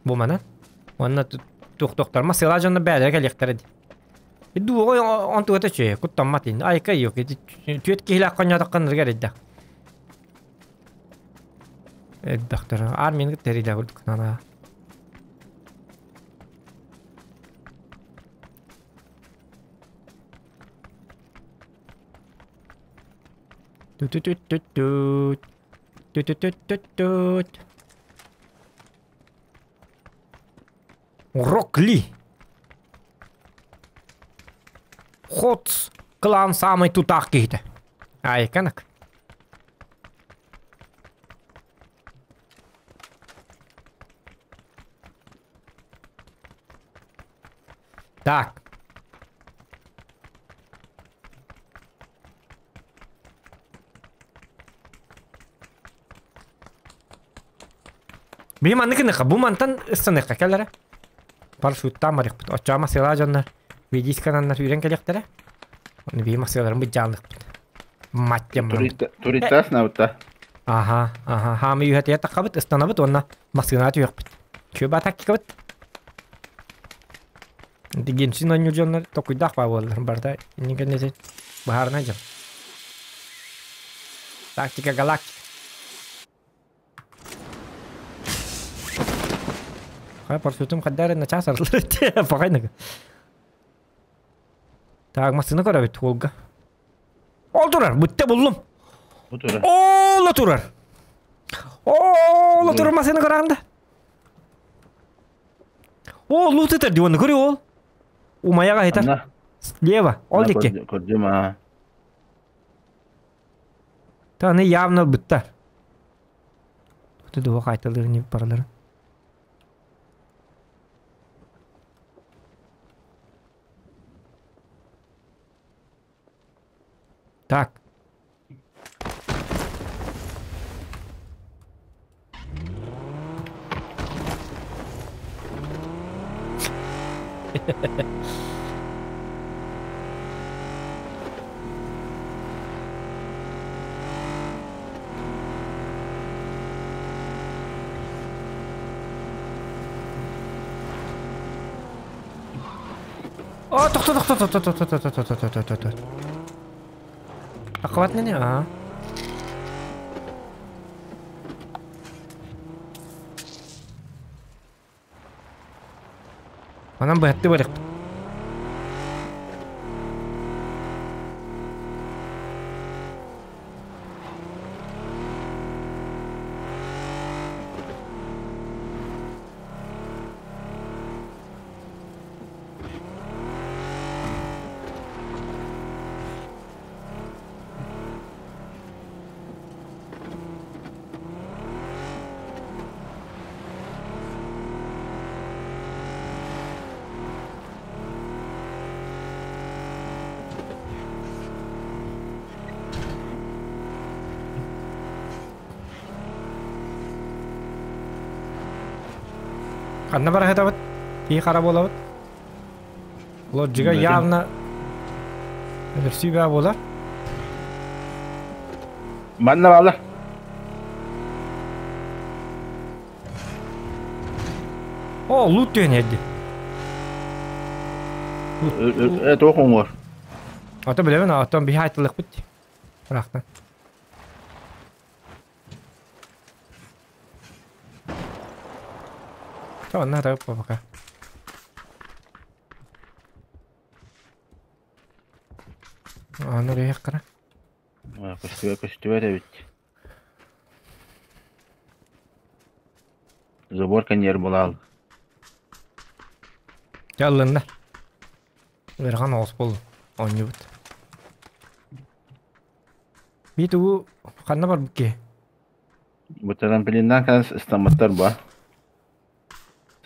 Бу манан. Онно туох-туохтар масыала дьонно бээлere кэлиэхтэрэ ди. Дуоҕа онтугата үчүгэй, куттаммат ин. Айка yok. Түөт киһилээх конньоотоххоннарга эрэйдэх. Элбэхтэр. Армияны кытта эрэйдээх курдук наана. Тү-тү-тү-тү-түт. Тү-тү-тү-тү-түт. Рокли. Хотс клан самый тутаах киһитэ. Айканак. Так. Бии маннык гыныхха, бу мантан ыстаныахха кэлэрэ. Парашюттаан барыахпыт. Оччоҕо массыылаах дьоннор видискананнар үүрэн кэлиэхтэрэ. Ону бии массыыларын быдьаалыахпыт. Мать диэн бараммыт. Туриста сынабытта. Аха, аха, хаамы үһэтигэр таххабыт, ыстанабыт уонна массыынаҕа түһүөхпүт. Чүөбэ тактикабыт. Геншин оонньуур дьоннор токуйдаах баа буоллар барыта иннин кэннитин быһаарына дьон. Тактика галактика. Хай парашютум хаддар на час арыллар пахайныгы. Так массыына көрөбүт уолга. Ол турар, бүтте буллум. Бу турар. Ол турар. Ол турар массыына көрөҕүн да. О, лут этэр дии уонна көрү ол. Умайаҕа хитар. Анна. Слева, ол диэки. Көрдүм аа. Та аны явно ылбыттар. Тут дуо хайталыр не паралары. Так. О, тохто, тохто, тохто, тохто, тохто, тохто, тохто, тохто. Акыбат не, а? Манан быһатты барыахпыт. Ханна бара сытабыт? Киһи хара буолабыт. Лоджига явно өлөрсүү баа буолар. Манна баалар. О, лут түһэн эрди. Туох оҥор? Ото билэбин, оттон биһи айтылыахпыт дии. Ыраахтан. Онно хата пока. Аны рейх кара. Көстүбэт көстүбэт эбит. Забор кэнниэр булаал. Дьаллынна. Ыарахан оҕус буолла. Оонньуубут. Бии тугу ханна барбыт киһи? Бу трамплиннаан кэлэн ыстаммыттар ба.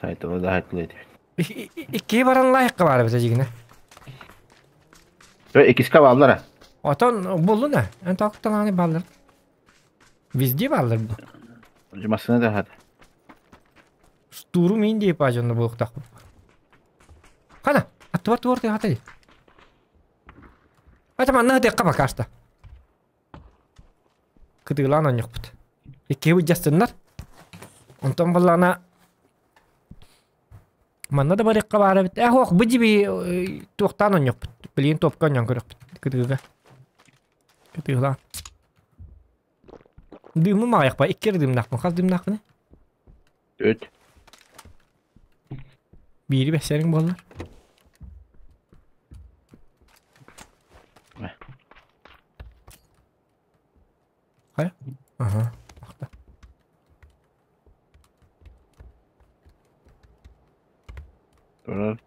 Сайтыла да хайтыла этибит. Икки баран лайыққа баар эбит дьигинэ. Иккискэ бааллар Отон буллун а? Эн токтон бааллар. Везде бааллар бу. Массыына да хат. Штурм мин диye пажонно буолуохтаахпын. Хана, аттыбар туор тыа хата. Хата манна хатыахха пока что. Кытыылаан онньохпут. Иккиһи былдьастыннар. Онтон баллаана манна да барыахха баар эбит. Э, ох, бу дьиби туохтаан онньохпут. Билигин топка онньон көрөхпүт кытыыга. Кытыылаан. Дыымым аҕыйахпа, икки эрэ дыымнаахпын. Хас дыымнаахпыный? Үт. Биири бэссэриҥ буоллар. Хайа? Аха. Ахта. Турар.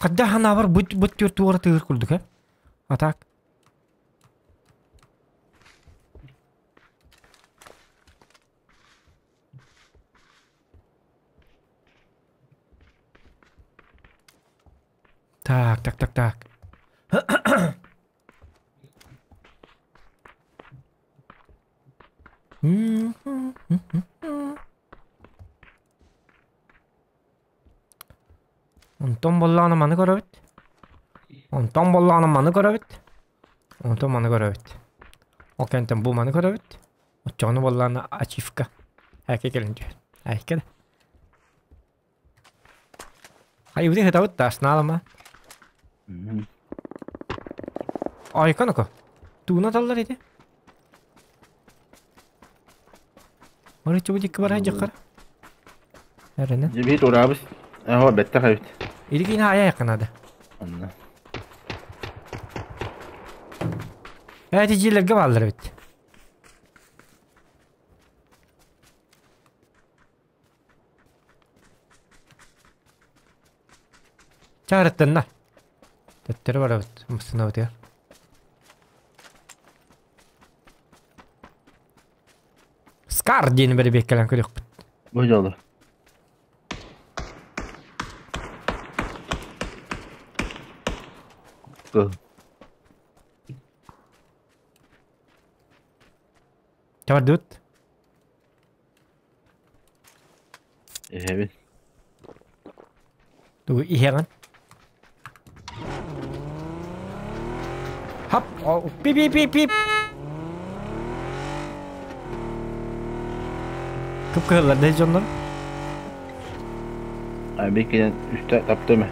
Хадда ханаабар бут бут түөрт туора тыыр курдук э? А так. Так, так, так, так. Онтон буоллаҕына маны көрөбүт. Онтон буоллаҕына маны көрөбүт. Онтон маны көрөбүт. Ол кэнниттэн бу маны көрөбүт. Оччоҕуна буоллаҕына ачивка. Ээкэ кэлин түһэр. Ээкэ да. Хайыбыты хытабыт да аснаалама. Айка ноко. Тууна таллар ити. Марыччы бу дикки барай дьаххар. Эрэнэ. Дьэ тураабыс. Эһо бэттэх эбит. Или киин аайа якынады. Онно. Эти дьиэлэргэ бааллар эбит. Чаарыттанна. Төттөрү барабыт массыынабытыгар. Скар диэни бэрэбиэккэлээн көрүөхпүт. Бу дьолу. Кыл. Чабардыбыт. Иһэбин. Тугу иһэҕин? Хап! Пип-пип-пип-пип! Кып-кыһыллар да дьоннор. Abi кэлэн үстэ таптым.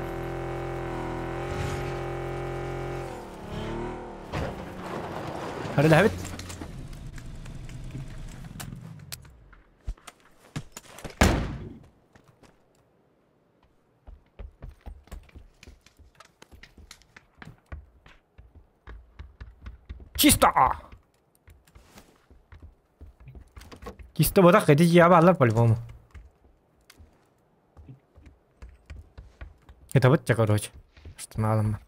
Харылаһабыт. Чисто! Чисто бодах эти дьиэ бааллар по-любому. Это вот короче. Что надо.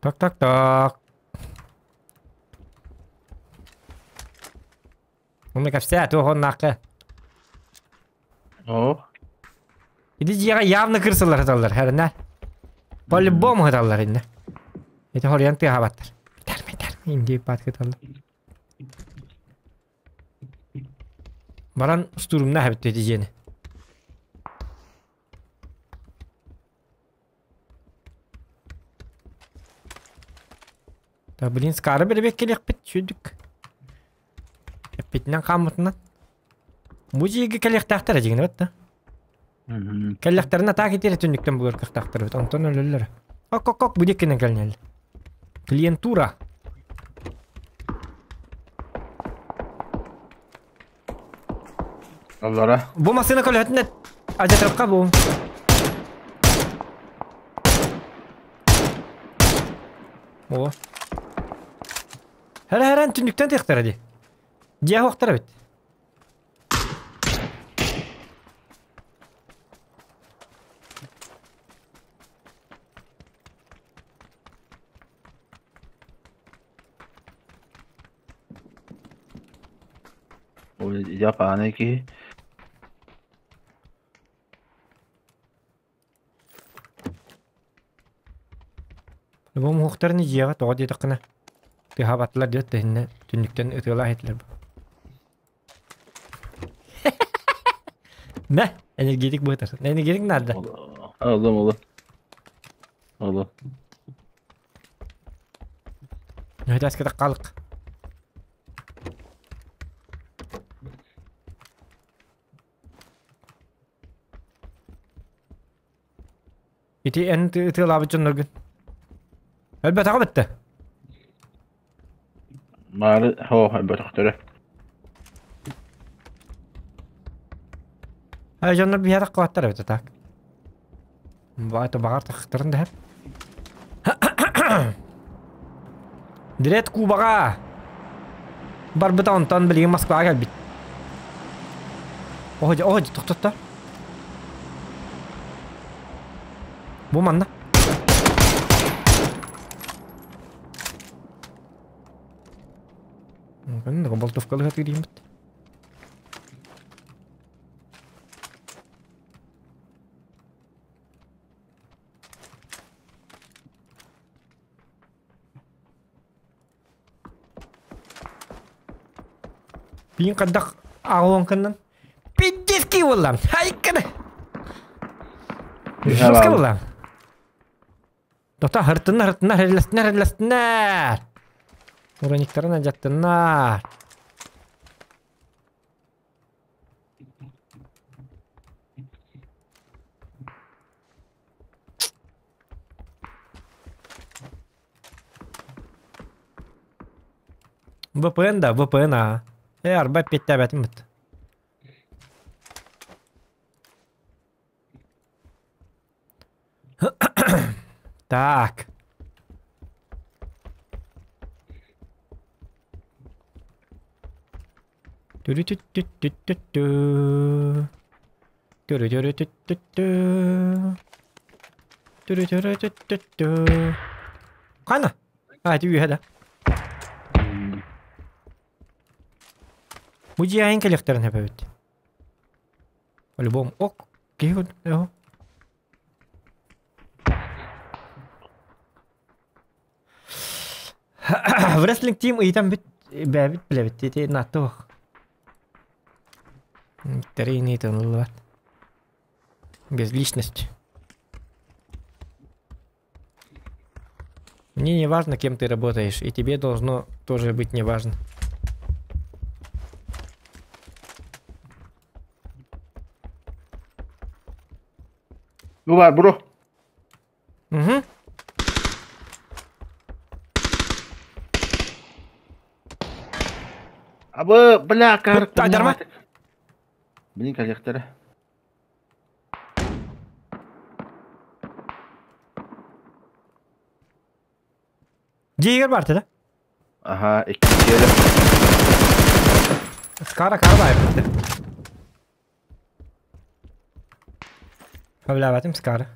Так, так, так. Онно кэпсээ, туох оннаахха. Оо. Ити дьиэҕэ явно кырсалар сыталлар, хэрэнэ. По-любому сыталлар иннэ. Ити хоруйан тыаһаабаттар. Метар, метар, индии паат кыталлар. Баран штурмна эбит ити дьиэни. Да блин, скары бэрбек кэлиэхпит сүдүк. Эппитинэн хааммытынан. Бу дьиэгэ кэлиэхтээхтэр дьиҥинэ бат да. Кэллэхтэринэ атаак итиэрэ түннүктэн булар кыахтаахтар эбит. Онтон өлөллөр. Ок-ок-ок бу диэкинэн кэлинэллэр. Клиентура. Аллара. Бу массыына көлөһөтүн алдьатыахха бу. О. Хара-харан түннүктэн тыахтара дии. Дьиэ уохтара эбит. Япааны киһи. Бу муһуктарын дьиэҕэ тоҕо диэтэххинэ тыаһаабатылар диэт да иһиннэ түннүктэн ытыалаах этилэр. Мэ, энергетик быһытар. Энергетик наада. Аллам алла. Алла. Нөһүтээскэ халык. Ити эн ытыалаабыт дьонноргун. Өлбөтөҕө бүттэ. Маары хоо өлбөтөхтөрө. Ай дьоннор биһиэхэ кылаттар эбит так. Баата баҕар тахтарын да Дред Кубаҕа барбыта онтон билигин Москваҕа кэлбит. Оһо, оһо, тохтотто. Бу манна. Болтовкалыга тиийбит. Биин хайдах аҕылаҥкыннан пиздецкий буоллам хайканы жестко буоллам Дота хыртыннар хыртыннар херлэстиннэр херлэстиннэр Урониктарын алдьаттыннар VPN да, VPN а. Э, арба эппиэттээбэтим бит. Так. Түрү-түт-түт-түт-түт-тү. Түрү-түрү-түт-түт-тү. Түрү-түрү-түт-түт-тү. Хана? А, ити үөһэ да. Бу дьиэһин кэлиэхтэрин сөп эбит. По-любому. Ок, киһи көрдө. Wrestling Team ыйытан бүт бэбит билэбит ити нааттуох. Тэрийини тыныллыбат. Без личности. Мне не важно, кем ты работаешь, и тебе должно тоже быть не важно. Бу бар, бро. Угу. Абы, бля, кар. Айдарма. Блин, коллекторы. Дьиэгэр бар да? Аха, икки Скара кара баайбыт. Сөбүлээбэтим Скара.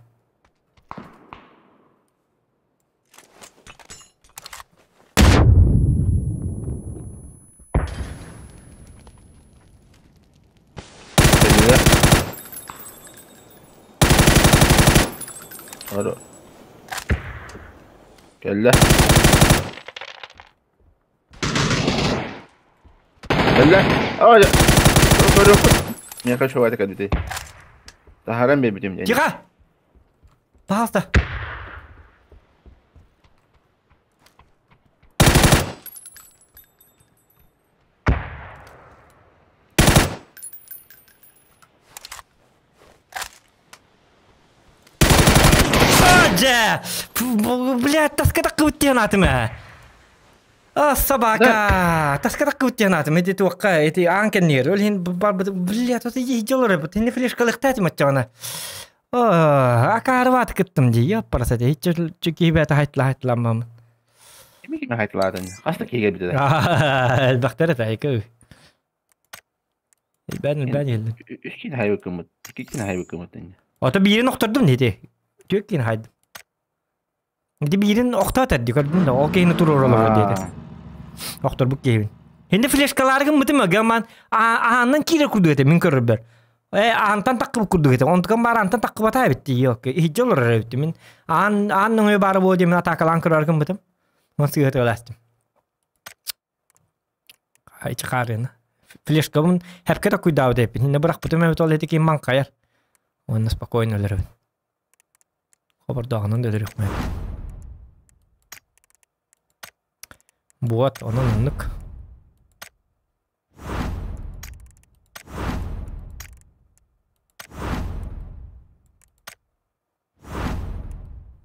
Ары. Кэллэ. Кэллэ. Ай. Көрөккүт. Миэхэ үчүгэйдик кэлбитий. Таһааран биэрбитим диэн. Тихо! Пожалуйста. Дьэ! Блядь, таска таккыбыт диэн аатым ээ. А, собака! Таска таккыбыт диэн аатым. Ити туохха, ити аан кэннигэр. Ол иһин барбыт, блядь, вот иһдьолор эбит. Инни флешкалыхтаатым оччоҕуна. Акаарыбаат кыттым дии, ёппараса дии. Киһи бэйэтэ хайтла хайтламмамын. Кими кими хайтылаатын? Хас да киһи кэлбитэ. Элбэхтэр этэ, айка. Элбээн элбээн иһиллин. Үс киин хайбыккыммыт. Икки киин хайбыккыммыт. Ото биирин охтордум дии. Түөрт киин хайдым. Ити биирин охтоот эрди көрдүм да, ол киһини туруоралар диэтэ. Охторбут киһибин. Хинди флешкалары гыммытым гаман ааннан киирэр курдук этэ мин көрөрбөр. Э, аантан таххыбыт курдук этэ. Онтукам баар аантан таххыбата эбит дии. Иһдьэ олорор эбит. Мин аан аан нөҥүө баара буо диэмин атаакалаан көрөр гыммытым. Мон сыыһа тыалаастым. Ичи хаарыына. Флешкабын хэпкэ такуйдаабыт эппин. Инне бырахпытым эбит ол эти ким маҥхайар. Уонна спокойно өлөрөбүн. Хобордооҕунан да өлөрүөхмэ. Вот, онон оннук.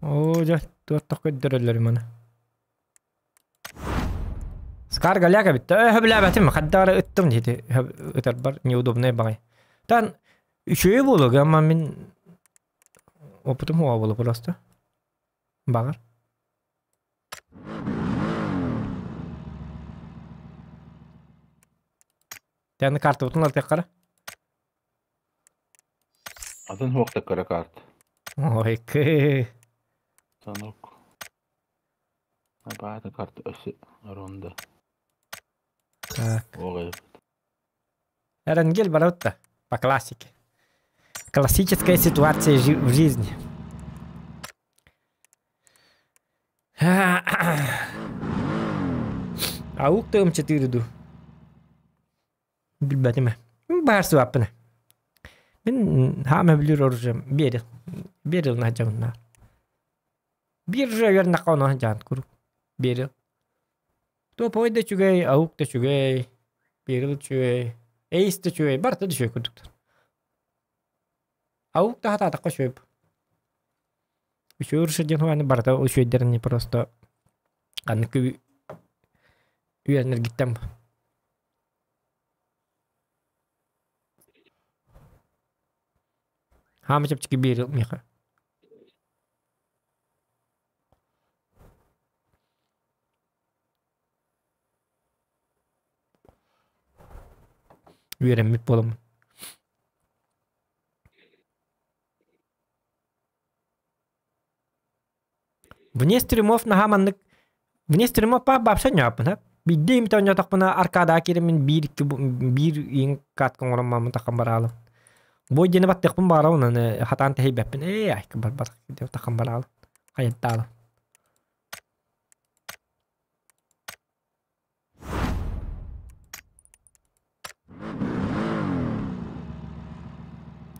Оо, дьэ, туох көрдөрөллөр маны. Скар голяк эбит. Сөбүлээбэтим. Хадда эрэ ыттым диэти ытарбар неудобнай баҕай. Тан үчүгэй буолуо, ама мин опытым хуа буолуо просто. Баҕар. Тэн картабытын алтыаххара. Атын хуохта кыра карт. Ой, кы. Санок. Абаата карта өссө ронда. Так. Оҕай. Эренгел барабыт по классике. Классическая ситуация в жизни. Аук тыым четыре ду. Билбэтим ээ. Баар суаппына. Мин хаама билир оружием берил. Берил наһдьабыннаар. Биржа үөрнэххэ ону дьаан куруук. Берил. Топовой да үчүгэй, аук да үчүгэй, берил үчүгэй, эйс да үчүгэй, барыта да үчүгэй курдуктар. Аук да хатаатахха үчүгэй. Үчүгэй урса диэн хуаны барыта үчүгэйдэр не просто ханнык үөрэнэргиттэн Хаама чэпчэки биэрил миэхэ. Үөрэммит буоламмын. Вне стримов наһаа маннык Вне стримов вообще ньааппын Биирдэ имитэ оонньоотохпуна аркадаҕа киирэммин биир икки биир иин катка оҥорон мааммын таххан бараалым. Бой диэни баттыахпын баҕарабын аны хатаан тэһийбэппин ээ айка барбатах таххан бараалым хайаттаалым.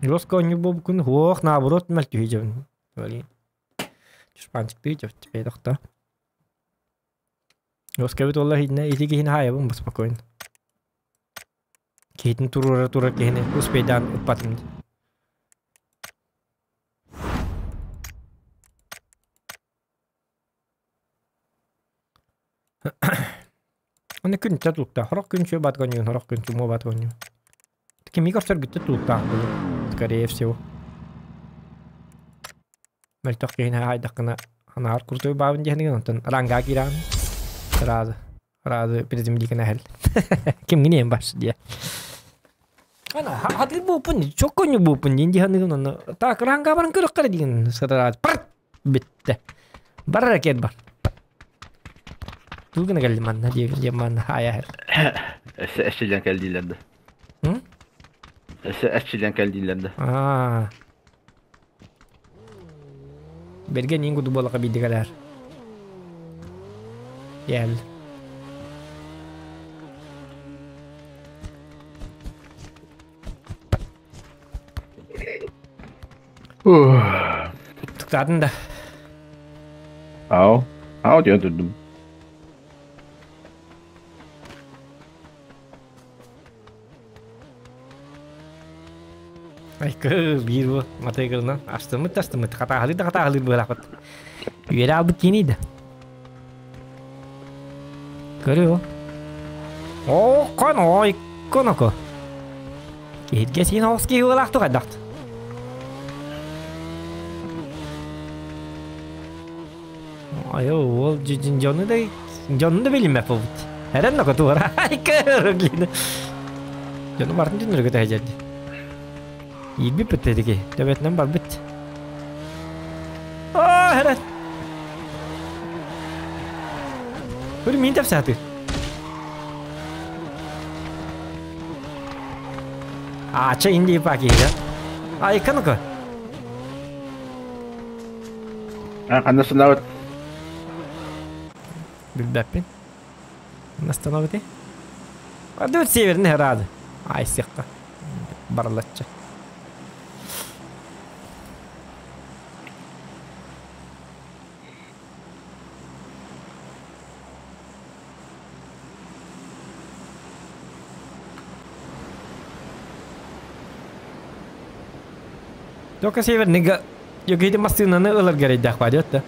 Жестко оонньуур буолбуккун суох наоборот мөлтүһүй дьэбин. Чушпанчиктыы дьэбит тохто. Оскэбит уолла иһитинэ ити киһини хаайабын бу спокойно. Киһитин туруора турар киһини успейдаан ыппатым дии. Аны күнчэ тулуктаах. Сорох күн үчүгэй баатыган сорох күн чумуо баатыган Кими көрсөргүттэ тулуктаах буолуо, скорее всего. Мөлтөх киһини аайдаххына анаар крутой баабын диэхинигин онтон рангаа киирэҕин сразу сразу приземликин эһэл кимҥин иэн бас диэ ана хатыр бууппун чокконню бууппун диэн диэхинигин онно так рангаа баран көрөххө диэн сразу пар бүттэ бар ракет бар тугу гына кэллим манна диэбин манна хаайа Өссө эчилэн кэлдиилэр да. Өссө эчилэн кэлдиилэр да. Аа. Берген иин курдук буолаха биирдэ кэлээр. Кэл. Туктаатын да. Ау. Ау диэн турдум. Айкы биир бу матыгылынан астыммыт да астыммыт хатааһылыыр да хатааһылыыр быһалаахпыт. Үөрэ албыт кииний да. Көрү О, кон ой коноко. Киһиргэ сиин оҕус киһи буолаах тухайдахт. Айо уол дьону да дьону да билиммэт буолбут. Эрэн да котуора. Айка Дьону бартын түннөргө тэһэдьэрди. Иирбит бүттэтики. Төбөтүнэн барбыт. Аа, эрэн. Көр мин тэпсааты. Аача инди пакиһига. Айка ну-ка. А, ханна санаабыт? Билбэппин. Остановите. Бардыбыт северный рады. Айсыахха. Барылаччы. Только северныйга Йогиди массыынаны ылар гэрэйдээх баа диэт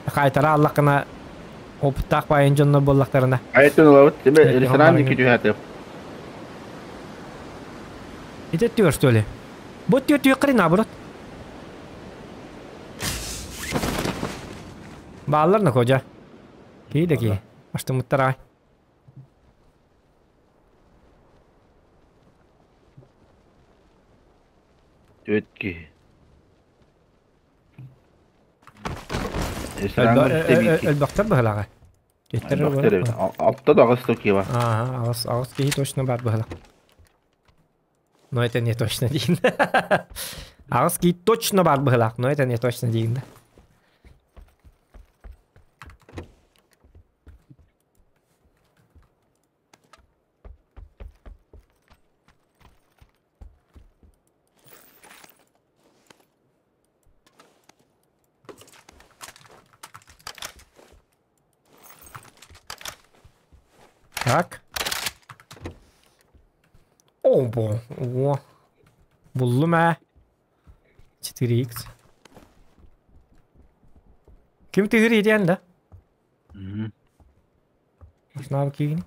Хаайтара аллахына опыттаах баайын дьоннор буоллахтарына. Айттын ылабыт. Тебе ресторан дики түһээтэ. Ити түөр что ли? Бу түөр түөр наоборот. Бааллар на кожа. Кии да кии. Аштымыттар ай. Түөрт киһи. Өлбөхтөр быһылаҕа. Өлбөхтөр эбит. Алта да аҕыс да киһи бар. Ага, аҕыс, аҕыс киһи точно бар быһылах. Но это не точно диин. Аҕыс киһи точно бар быһылах, но это не точно диин. Так. О, о. Буллум ээ. 4x. Ким тыгыр идээн да? Машинаабы киигини.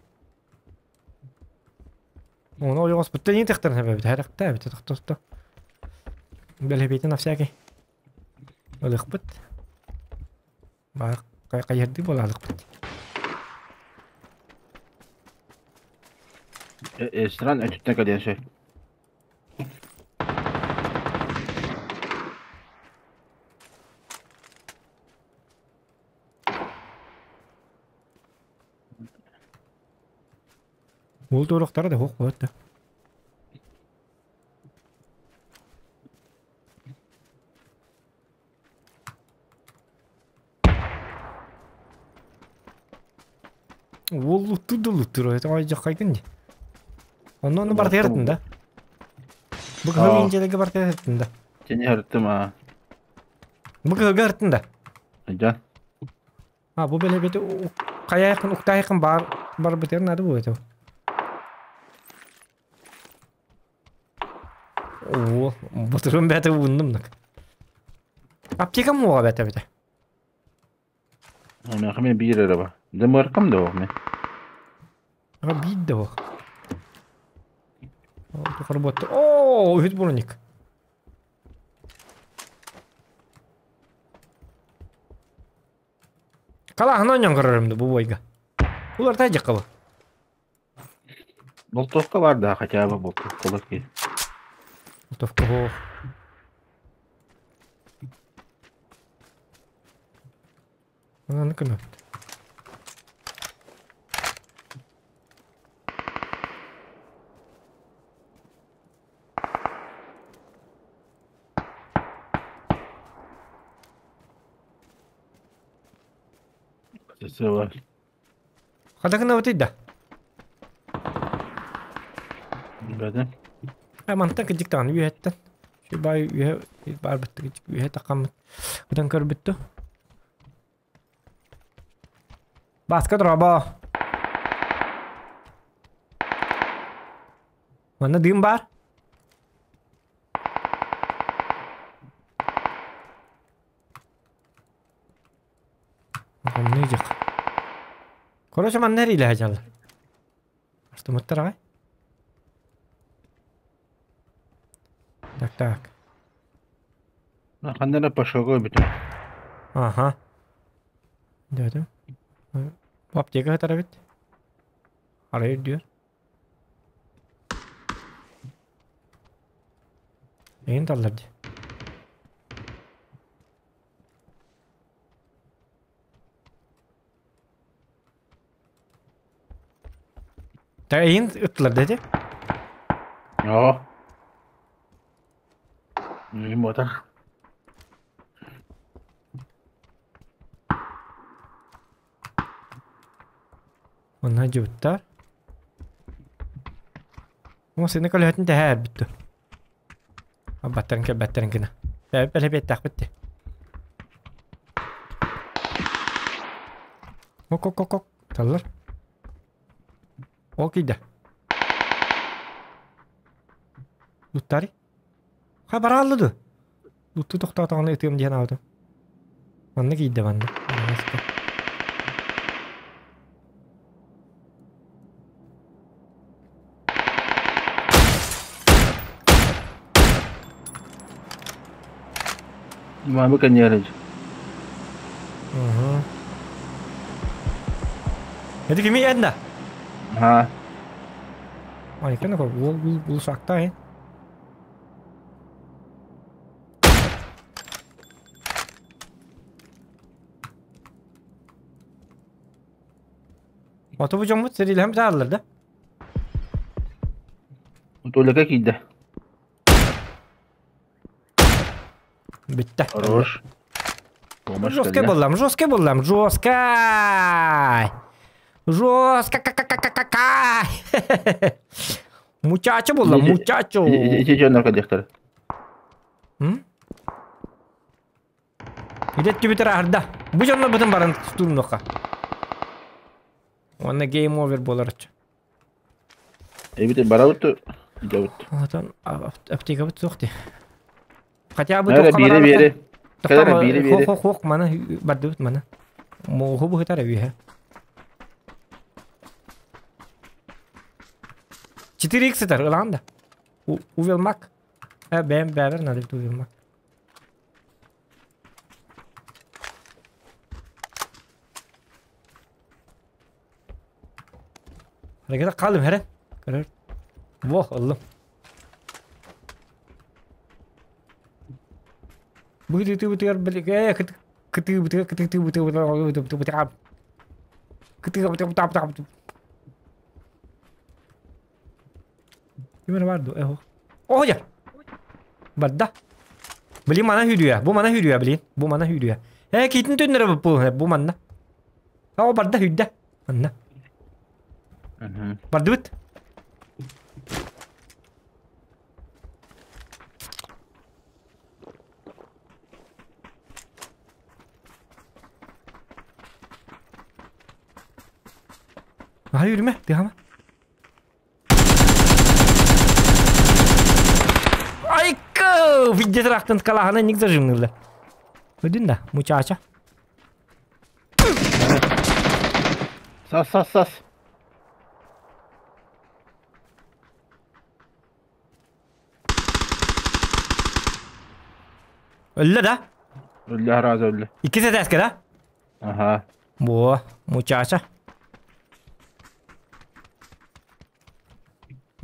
Оны ойоҕос бутта не тахтаран эбэбит харахта эбит тохтосто. Бэлэбиитин на всякий. Ылыхпыт. Баар хайырдыы буолаалыкпыт. Ресторан өттүттэн кэлиэн сөп. Уол туорахтара да суох буолар да. Уол луттур да луттур, это дьаххайгын дии. Онно ону бартыгар да. Бу кыһыл инжелеге бартыгар да. Сeni ырыттым аа. Бу кыһылга ырыттын да. Жан. А бу бэлэбити хайаайкын уктаайкын бар барбытыгар наада бу это. О, ботурун бәте ууннум нак. Аптека муоға бәте бите. Мен биир эрэ ба. Дымыркам да мен. Ага биир да бу. Работа. О, үһүт броник. Калаһын оонньоон көрөрүм да бу бойга. Улартай дьаккабы. Болтовка бар да, хотя бы болтовка ки. Болтовка бу. Аны көмөт. Сева. Хадагына өтейді да. Бәден. Мантан кыдьык даҕаны үөһэттэн. Бай үөһэ бар бытты үөһэ тахаммыт. Бутан көрбүттү. Баска дроба. Манна дым бар. Онны Короче, манна эрилэ сылдьаллар. Астымыттар аҕай. Так, так. Ханна эрэ пошого бүтүн. Аха. Дедим. Бу аптека сытар эбит. Арай үрдүөр. Эйин таллар дии. Эйин ыттылар дети. Оо. Муотах. Онно дьыбыттар. Сені көлөһөтүн тэһэ эрбитту. Баттарын кэлбэттэрин гына. Бэлэбиэттэхпит ти. Ок ок ок ок. Таллар. Ол кийдэ. Луттари. Ха барааллы ду. Лутту тохтоотоҕуна ытыам диэн аабытым. Манна киирдэ манна. Мамы кэнниэрэж. Угу. Это кими ядна? Ха. Ай, кана ko ул ул ул сакта э. Ото бу дьоммут сэриилэһэн бытааллар да? Туолека киирдэ. Бүттэ. Хорош. Помощь Жесткая кэллэ. буллам, жесткая буллам, жесткая! Жестко, ка Мучачо буллам, мучачо. Ити дьоннор кэлиэхтэрэ. Идет түбүтэр аһарда. Бу дьоннор бытын баран тустуурнуохха. Уонна game over буолар оччо. Эбит барабыт дьабыт. Отон аптекабыт суох дии. Хотя бы Нара туохха биире бараабыта. биире. Кэлэрэ биире Хоох биире. хоох хоох мана бардыбыт мана. Муоху быһытар үһэ. 4 х сытар ылаан да. Увел мак. Бэм бэбер надо увел мак. Hareket kaldım here. Görür. Voh Allah'ım. Ким бар ду? Эхо. О, я. Барда. Блин, мана хүрүө. Бу мана хүрүө, блин. Бу мана хүрүө. Э, китин түннere бу бу манна. О, барда хүрдэ. Манна. Бардыбыт. Aha yürüme, devam. Айка! Видетрахтан калахана ник зажимнылы. Өдүн да, мучача. Сас сас сас. Өллө да? Өллө араас өллө. Икки сэтээскэ да? Аха. Буо, мучача.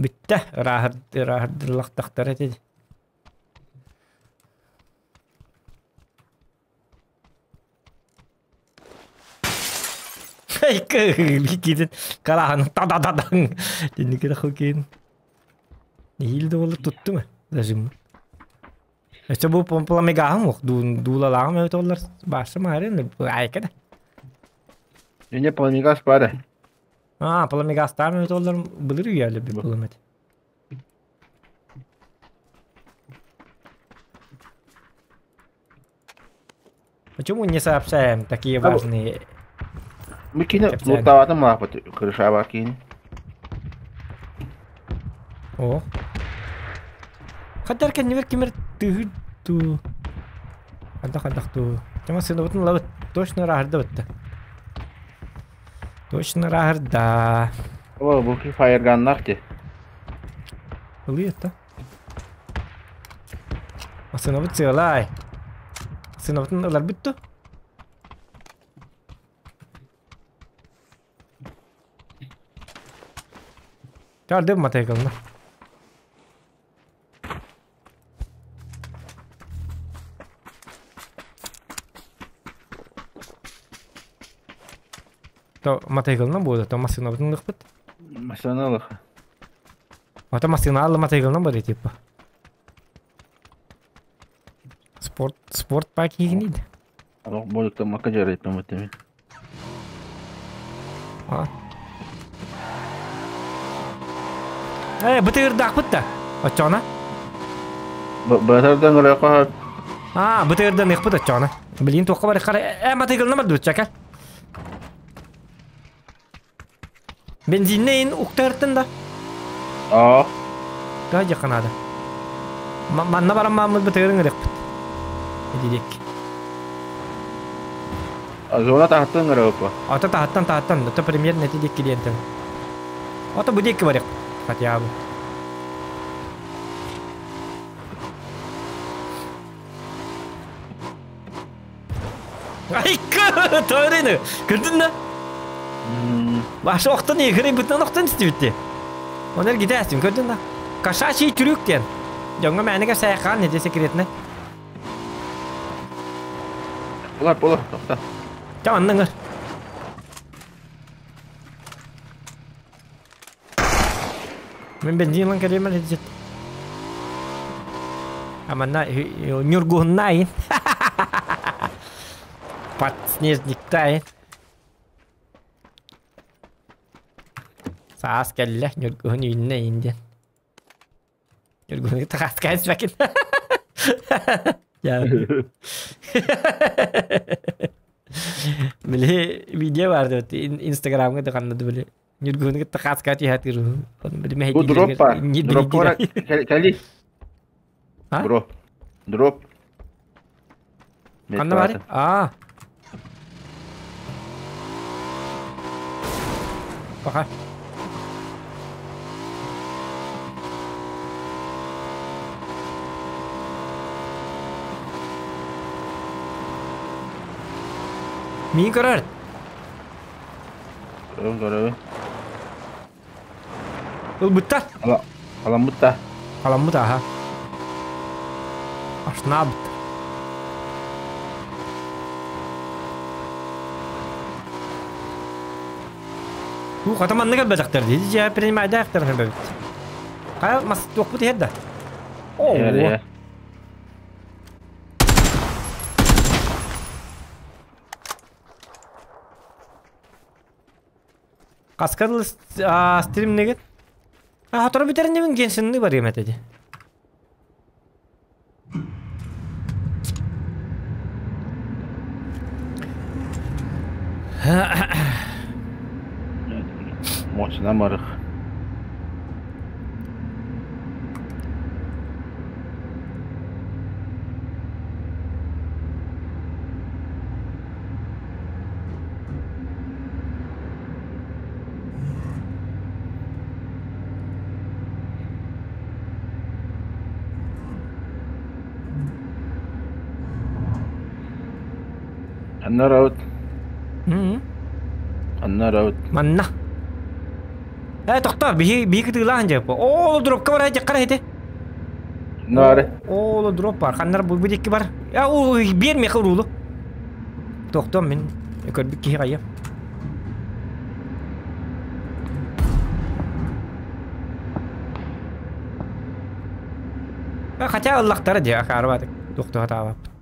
Бүттэ, ырааһырдыллахтахтар этэ. Иккитин карахан та-та-та-таң. Динникere хокин. Нихил да болы тутту ма? Зажим. Өссө бу помпламегаһым ох дуулалааҕым эбит оллар бааса маарин айка да. Ине пламегас бары. А, пламегастаам эбит оллар былыр үйэлэ би пламет. Почему не сообщаем такие важные... Микини луттаабатым маапыт крышаба киин. О. Хатар кеннибер кимер тыгы ту. Хадах хадах ту. Тема сыны лабыт точно рахырда бытты. Точно рахырда. О, бу ки фаерганнар ти. Ылыйытта. Сыны сыалай. Сыны ылар бүттү. Тарды матайкална. То матайкална буода, то массыынабытын лыхпыт. Масаналых. Ата массыына алла матайгылынан бар типа. Спорт, спорт пак киһигиниид. Олох буолуктаммакка дьарыйтаммыт эбит. А. Э, бытыырдаахпыт да. Оччоҕуна? Бытырдан көрөөххө Аа, бытыырдан ыхпыт оччоҕуна. Билигин туохха барыххара э матыгылна бардыбыт чака. Бензиннейин уктаһыртын да. Аа. Таа дьахха наада. Манна баран мааммыт бытыырын ырыхпыт. Эдидик. Зона таһыттан ырыппа. Ата таһыттан таһыттан, это примерно эти дикки диэнтэн. Ата бу дикки барык. Хотя бы. Айка, таарыны. Көрдүн да? Башы охтон игры бытын охтон истибитти. Онер гитәстим, көрдүн да? Кошачий трюк диэн. Дьоҥҥо мээнэ кэпсээххаан ити секретне. Булар, булар, тохта. Ча анныҥыр. Мин бензин ылан кэлиэм эрэ Аманна ньургуһуннаайын. Подснежниктаайын. Саас кэллэ, ньургуһун үүннэ иин диэн. Ньургуһуну таҕааскаан испэкин. Били видео баар инстаграмҥа да ханна да били Ньургуһуну кытта хааска түһээтир. Бу дроп бар. Дроп бар. Кэли. Дроп. Дроп. Ханна бар? Аа. Пока. Миин көрөр. Көрөбүн көрөбүн. Ылбыттар. Ала аламмыт да. Аламмыт аха. Ашнаабыт. Бу хата маннык элбэтэхтэр дии. Дьэ принимайдаахтар эбит. Хайа мас туохпут иһэр да. Оо. Хаска дылы стримнегит? А, сотору бүтэриннибин Геншинны барыам этэ дии. Мощно марых. Анна раут. Анна раут. Манна. Э, тохтоо, биһи биһи кытыылаан дьэ. Оо, дропка бар дьаххара ити. Наары. Оо, дроп бар. Ханнар бу бу бар. Я, уу, биэр миэхэ уруулу. Тохтоо мин көрбүт киһи хайа. Хотя ыллахтара дии, акаарбатык. Тохтоо таабаппыт.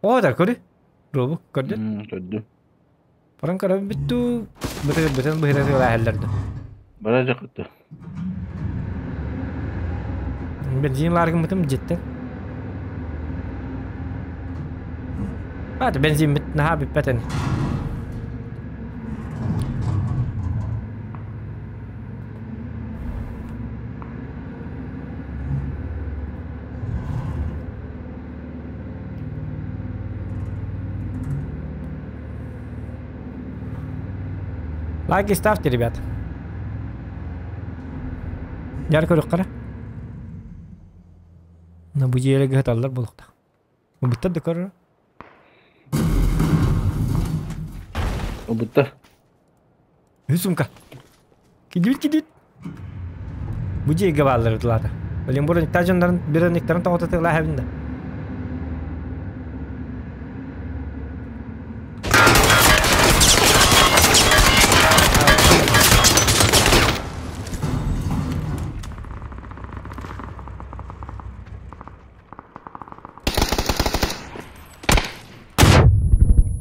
Оо, да көрү. Робу көрдүн? Көрдүм. Баран көрөбүн бүттүү. Бытыр бытын быһыра тыла Бара жакытты. Бензин ларгыммытым дьиттен. Hadi бензин бит наһаа бүппэтин. Лайки ставьте, ребят. Яр көрүк На бу дьиэлэргэ сыталлар буолуохтаах. Убуттар да көрөр. Убуттар. Үс сумка. Кидибит кидибит. Бу дьиэгэ бааллар тылаата. Блин, бу никтар дьоннорун бир никтарын тоҕото тылаа хэбин да.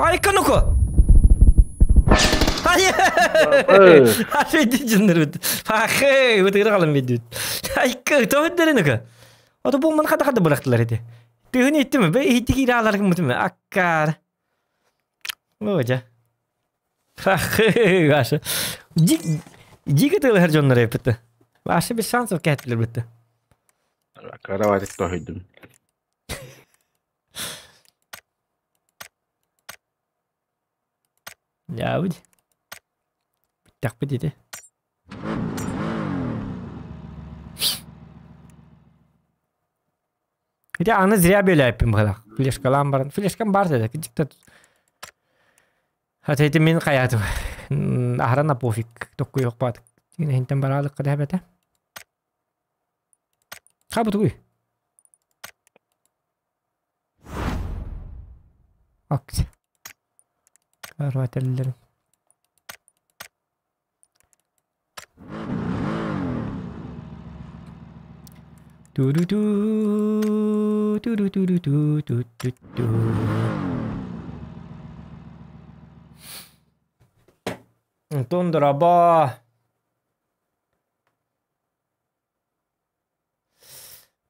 Айка ну-ка! Ай! Дьыннырбыт. Пахы, ытыгыр қалым бедүт. Айка, тоһүддэрин Ото бу ман хата хата бырахтылар ити. Тыһын иттим, бе иһитти киирэ алар гыммытым. Аккар. Ожа. Пахы, ваша. Дик дик тылы дьоннор эппитте. Ваша без шансов кэттилер битте. Караватик тоһүйдүм. Дьаабыт. Бүттэхпит ити. Ити аны зря бөлөөппүн быһылаах. Флешкалаан баран. Флешкам баар да кырдьыкта. Хата ити мин хайаатым. Аһара на пофиг. Токкуйуохпаат. Иһинтэн бараалыкка да эбэтэ. Хабытугуй. Акция. Карвателлерин. Ту-ду-ду, ту-ду-ду-ду-ду-ду-ду. Антон дороба.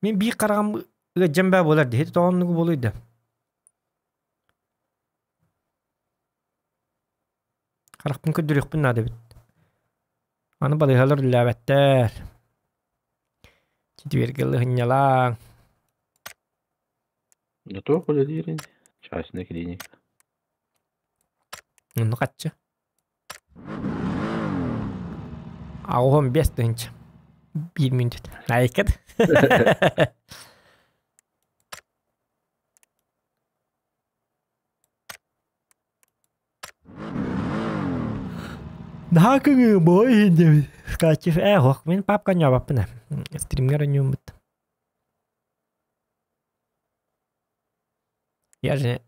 Мин биир хараҕым ыалдьан баа буолар дии, тоҕо оннугу буолуой да. Харахпын көрдөрүөхпүн наада эбит. Аны балыыһалар үлэлээбэттэр. Четвергэ ылыһынньалааҥ. Да туох үлэлиирин? Частная клиника. Онно хаччы. 85 тыһыынча. Биир мүнүүт. Айкат. Наһаа көҥү боо иһин диэбит. Скачив ээ ох мин папка ньообаппын ээ. Стримҥэр онньууммут. Я же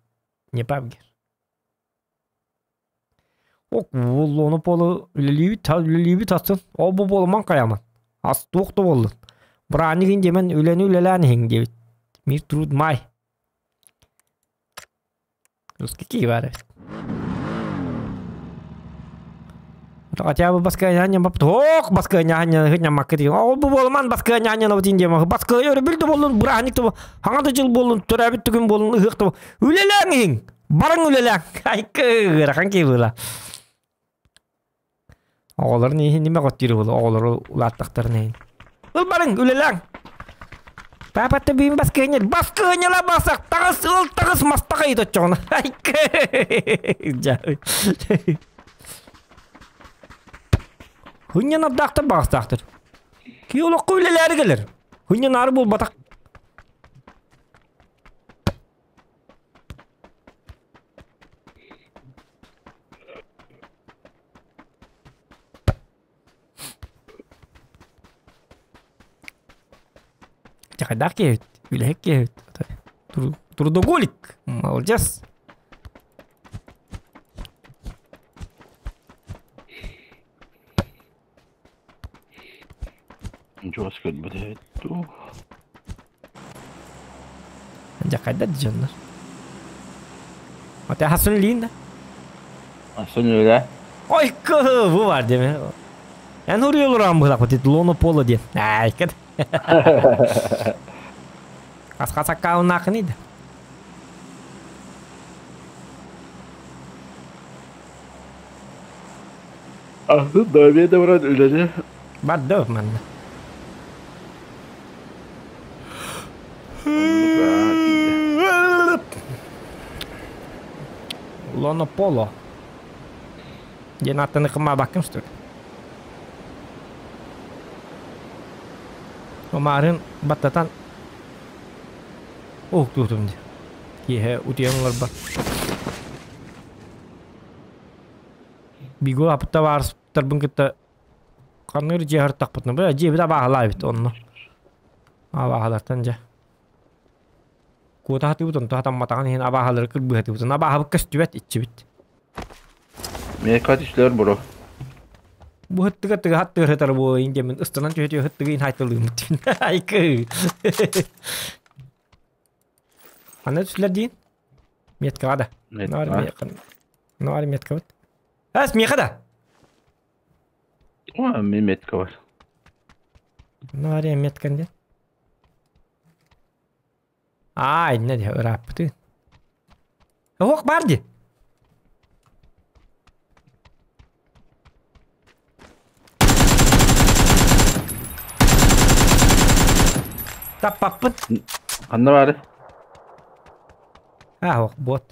не пабгер. Ок буоллуону полу үлэлиибит үлэлиибит атын. Ол бу буолуман хайаман. Ас туох да буоллун. Бырааник диэмэн үлэни үлэлээн иһиҥ диэбит. Мир труд май. Русский киһи баар эбит. Хотя бы баскыанньа ох баскыанньа ньаммакка тиийэн ол бу буолуман баскыанньа диэн баскыа өрөбүл да буоллун бырааһынньык да хаҥа да дьыл буоллун төрөөбүт түгэн буоллун ыһыах да үлэлээҥ иһиҥ барыҥ үлэлээҥ айкы ыарахан киһи буола оҕолорун иһин ниме готтиир буола оҕолору улааттахтарын иһин ыл барыҥ үлэлээҥ Папа бүүн баскыанньа баскыанньала басак таҕыс ыл таҕыс мастаҕай точчоҕуна айкы Хынньан ардаахтар баҕастаахтар. Киһи олоххо үлэлээри кэлэр. Хынньан аары буолбатах. Дьэ киһи эбит, үлэһит киһи эбит. Трудоголик, молодец. Чугас көрбөт эбит дуу. Дьэ хайда дьоннор. Ата хасын лиин да? Асын үлэ. Ой, бу бар деме. Эн уруйолуран быһылах лоно поло диэн. Айкат. Хас аккауннаахыный да. Аһы да да баран үлэни. Бар да манна. Лоно поло. Диэн аттаны кымаабаккын что ли? Омарын баттатан уһуктуутум дии. Киэһэ утуйан олорбор. Биго апта баарыстарбын кытта ханныыр дьиэ хартахпытына бу дьиэбит абааһылаабыт онно. Абааһылартан дьэ. Куота хатыыбыт онто хатамматаҕын иһин абааһылары кырбыһатыыбытын абааһыбыт көстүбэт иччибит. Миэхэ түстүлэр бро. Бу хыттыга тыга хаттыыр бу индемин ыстанан түһэ хыттыгын хайтылыымыт. Айкы. Аны түстүлэр диин. Меткаҕа да. Наар меткабыт. Ас миэхэ да. О, мен метка бар. Наар меткан диэн. Аа, иннэ дии ырааппытын. Оһох баар дии. Таппаппын. Ханна баары? Аа, ох, бот.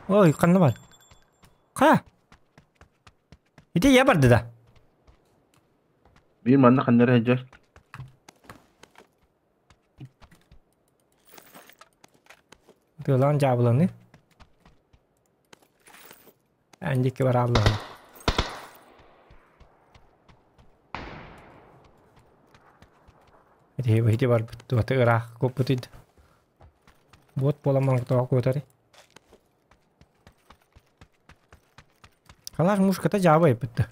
Ой, ханна бар? Ха? Ити я барды да. Биир манна ханна эрэ сылдьар. Тыалаан дьаабыланы. Эн диэки барааллаһын. Ити ити барбыт туота ыраах куоппутуйда. Буот буолан тоҕо куотары. Халаш мушката дьаабы айбытта.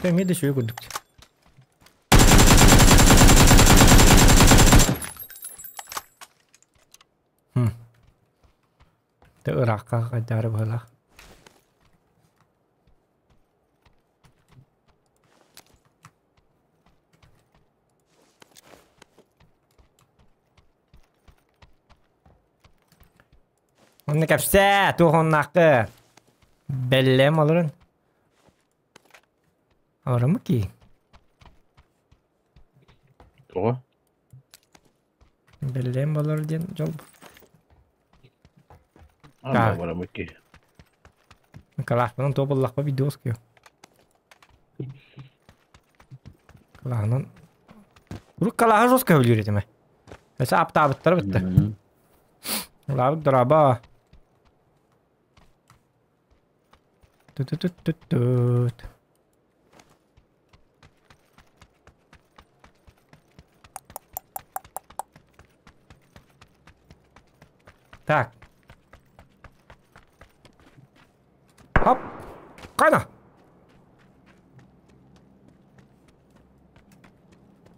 Эмиэ да үчүгэй курдук. Тэ ыраахха хайдаары быһыылаах. Онно кэпсээ, туох оннааххы? Бэллэм олорон. Олороммут кии. Тоҕо? Бэллэм болор диэн дьол. Ама бараммыт кии. Калаахпынан туох буллахпа видеос кио. Калааһынан. Урук калааһы жестко өлүүр этим. Өсө аптаабыттара бытта. Лаабыт дораба. Тут-тут-тут-тут. Так. Хоп. Кана.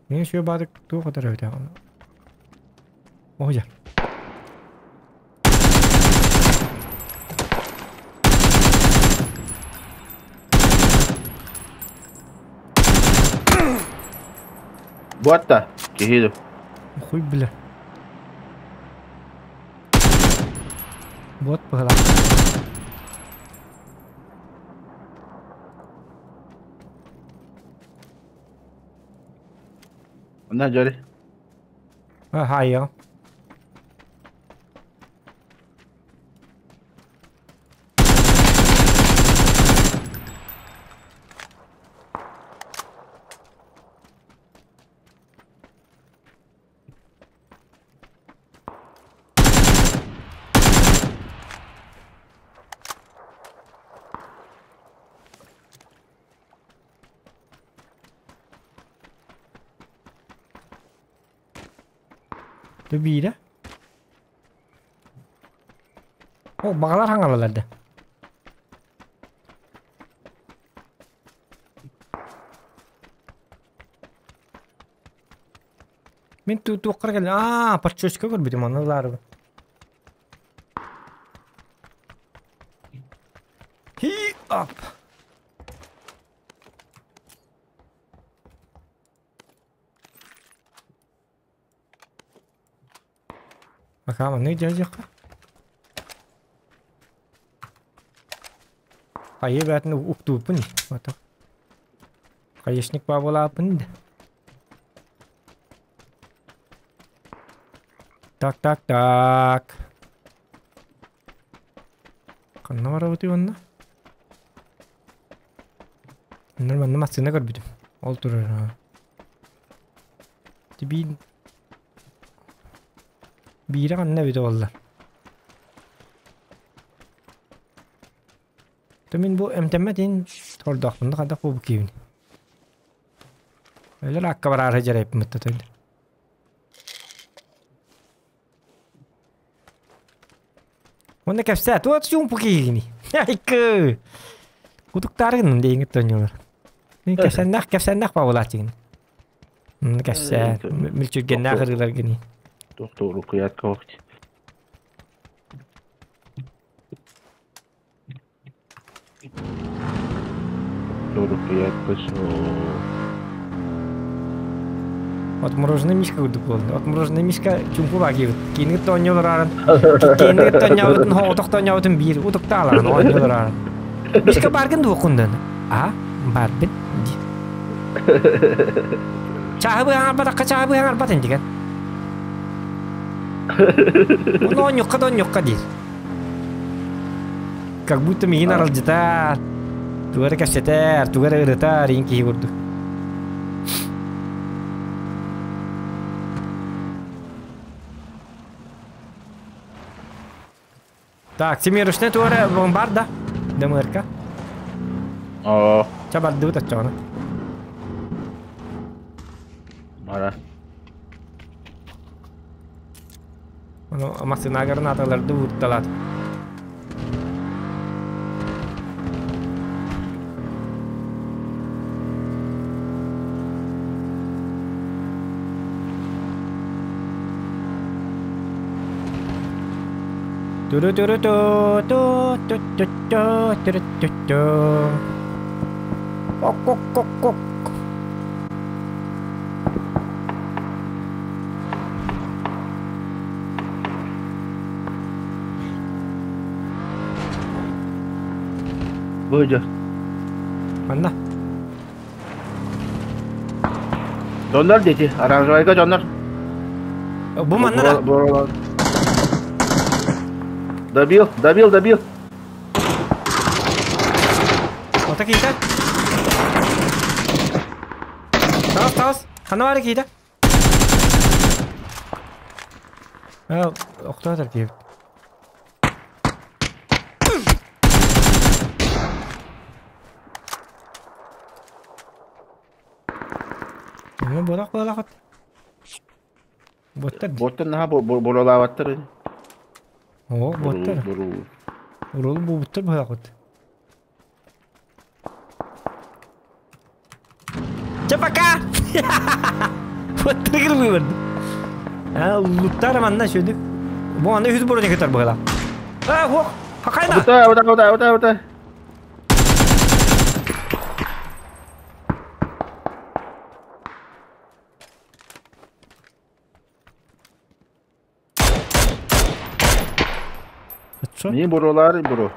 Мен шүө баадык туох отар эбитэ. Оһуйа. Буотта, киһи Хуй бля. Вот быһылаах. Онна дьори. Хаайыаҕым. Ды биирэ. О, баҕалар хаҥалалар да. Мин туоххар кэллим. Аа, подчёска көрбүтүм онно ылаарыбын. Хи ап. Пока маннык дьадьахха. Хайы бээтин уктууппун ото. Хаешник баабылааппын да. Так, так, так. Ханна барабытый онно? Нормально массыына көрбүтүм. Ол турар. Тибиин биирэ ханна эбитэ буолла? То мин бу эмтэммэт иһин тордоохпун да хайдах буолбут киһибин. Өлөр акка бараары дьарайппымыт да төлөр. Уонна кэпсээ, туох чуумпу киһигиний? Айкы! Утуктааргын дейиҥит тонньолор. Кэпсэннэх кэпсэннэх баҕалааччыгын. Кэпсээн мүлчүргэннээх ырыыларгын. Тохтууру куйаат кабахчы. Отмороженный мишка курдук буолла. Отмороженный мишка чуҥку баакиыбыт. Киингит оонньуулар ааран. Киингит оонньообутун, оҕотох оонньообутун биир утуктаалаан оонньуулар ааран. Мишка бааргын дуоххун дан. А, баарбын дии. Чааһы быһаҥарбатахха чааһы быһаҥарбатын дигэн. Ону оонньуохха да оонньуохха диир. Как будто миигин аралдьытар, тугу эрэ кэпсэтэр, тугу эрэ ырытар иин киһи курдук. Так, Семерушная тугу эрэ бомбар да? ДМРК. Оо. Ча бардыбыт оччоҕуна. Бара. Ону массыына гранаталарды уурталаат. Туру-туру-ту-ту-ту-ту-ту-ту-ту-ту. Ок-ок-ок-ок. Бу дьэ. Манна. Дьоннор дети, оранжевайга дьоннор. Бу манна да. Добил, добил, добил. Ото киитэ. Таас, таас. Ханна баар киитэ? Охтоотор киһибит. Ну, буолах буолахыт. Буоттар. Буоттар наһаа буруолаабаттар. О, буоттар. Урул буубуттар буолахыт. Чэ, пока! Вот триггер А, луттар манна сүдү. Бу аны үһүс броня кытар быһыла. А, хуох, хакайна! Ута, ута, ута, ута, ута. Мин бурулары бро.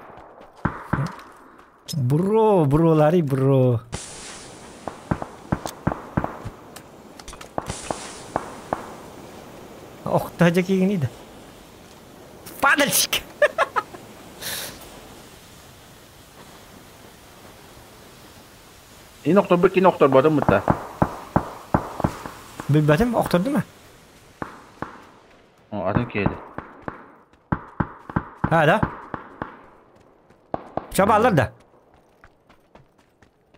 Бро, бролары бро. Ох, та кигини да. Падальщик! Ин охторбут кин охторботум мытта. Билбэтим, охторду ма? О, атын киһи. А, да? Чабаллар да.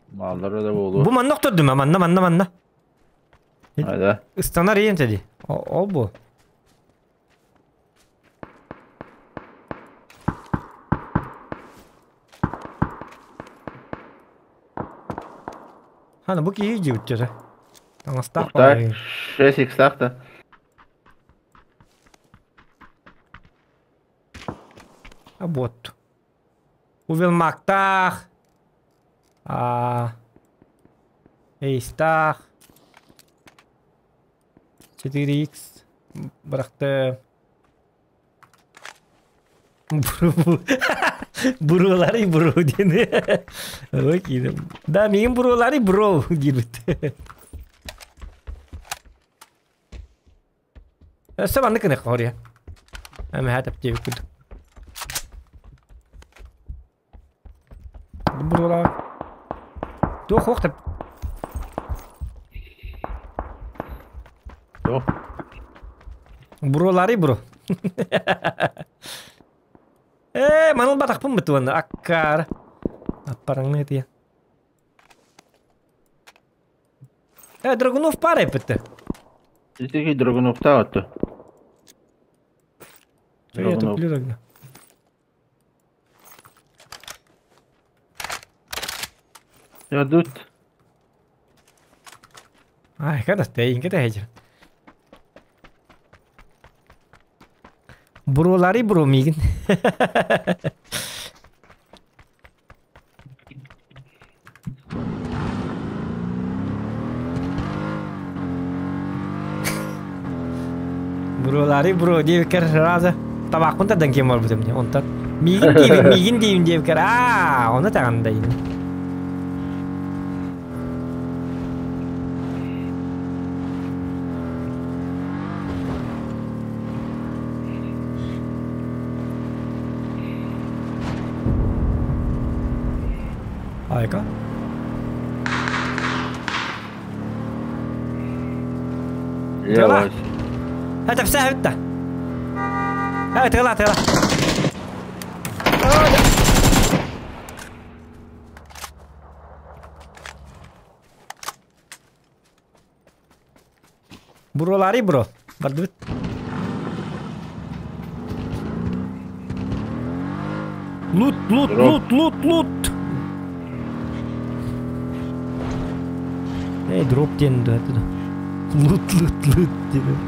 Маллары да болу. Бу манна охторду ма? Манна, манна, манна. Айда. Ыстанар иен теди. Ол бу. Хана бу киһи дьибит Таҥастаах Ухтай. 6 икстаах да. А вот. Увелмактах. А. Эйстах. 4x. Бырахты. Бурулары бро диэн. Ой, Да, миигин бурулары бро диэбит. Өссө маннык гыныах хоруйа. Эмэһэ тэптиэбит курдук. Бурулар. Туох хуох тэп. Туох. Бурулары бро. Ээ, маныл батахпын бытуонна аккаар. Аппараңны тия. Э, Драгунов пара эппитте. Итики Драгуновта отто. Я туплю тогда. Ядут. Ай, kada тэйин кэтэһэжир. Бурулары буру миигин. Бурулары буру диэбиккэр сразу табаахпын тардан киэн барбытым дии. Онтон миигин диибин, миигин диибин диэбиккэр аа, ону таҕан да Айка. Тыла. Hadi sähvyttä. Hei, tila, tila. Буролари бро. Бардыбыт. Лут, лут, лут, лут, лут. Эй, дроп диэн да это. Лут, лут, лут диэн.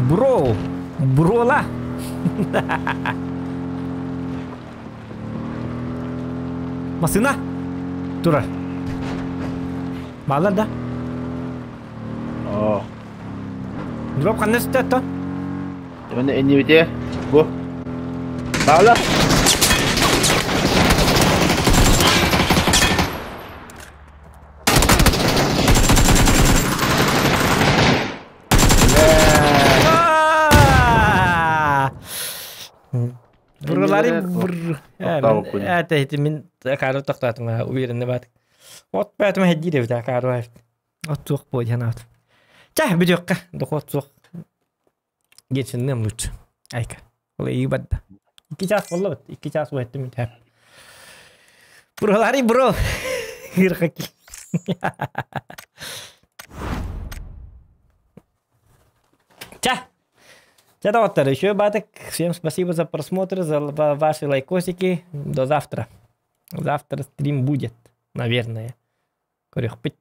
Бро, брола. Масына турар. Баалар да. Оо. Дроп ханна сүттэ то? Уонна иннибитэ бу. Баалар. Бурулары бур. Э, это мин каару тохтоотум уверенный баат. От баатым хеддиир эбит каару эбит. От суох буолан аат. Чэ, бүтүөххэ дохуот суох. Гечиннем лучше. Айка. Ол iyi барда. Икки чаас буолла бит. Икки чаас уһаттым үтэ. Бурулары бро. Кырхаки. Чэ. Чэ, доҕоттор, еще батык. Всем спасибо за просмотр, за ваши лайкосики. До завтра. Завтра стрим будет, наверное. Көрүөхпүт.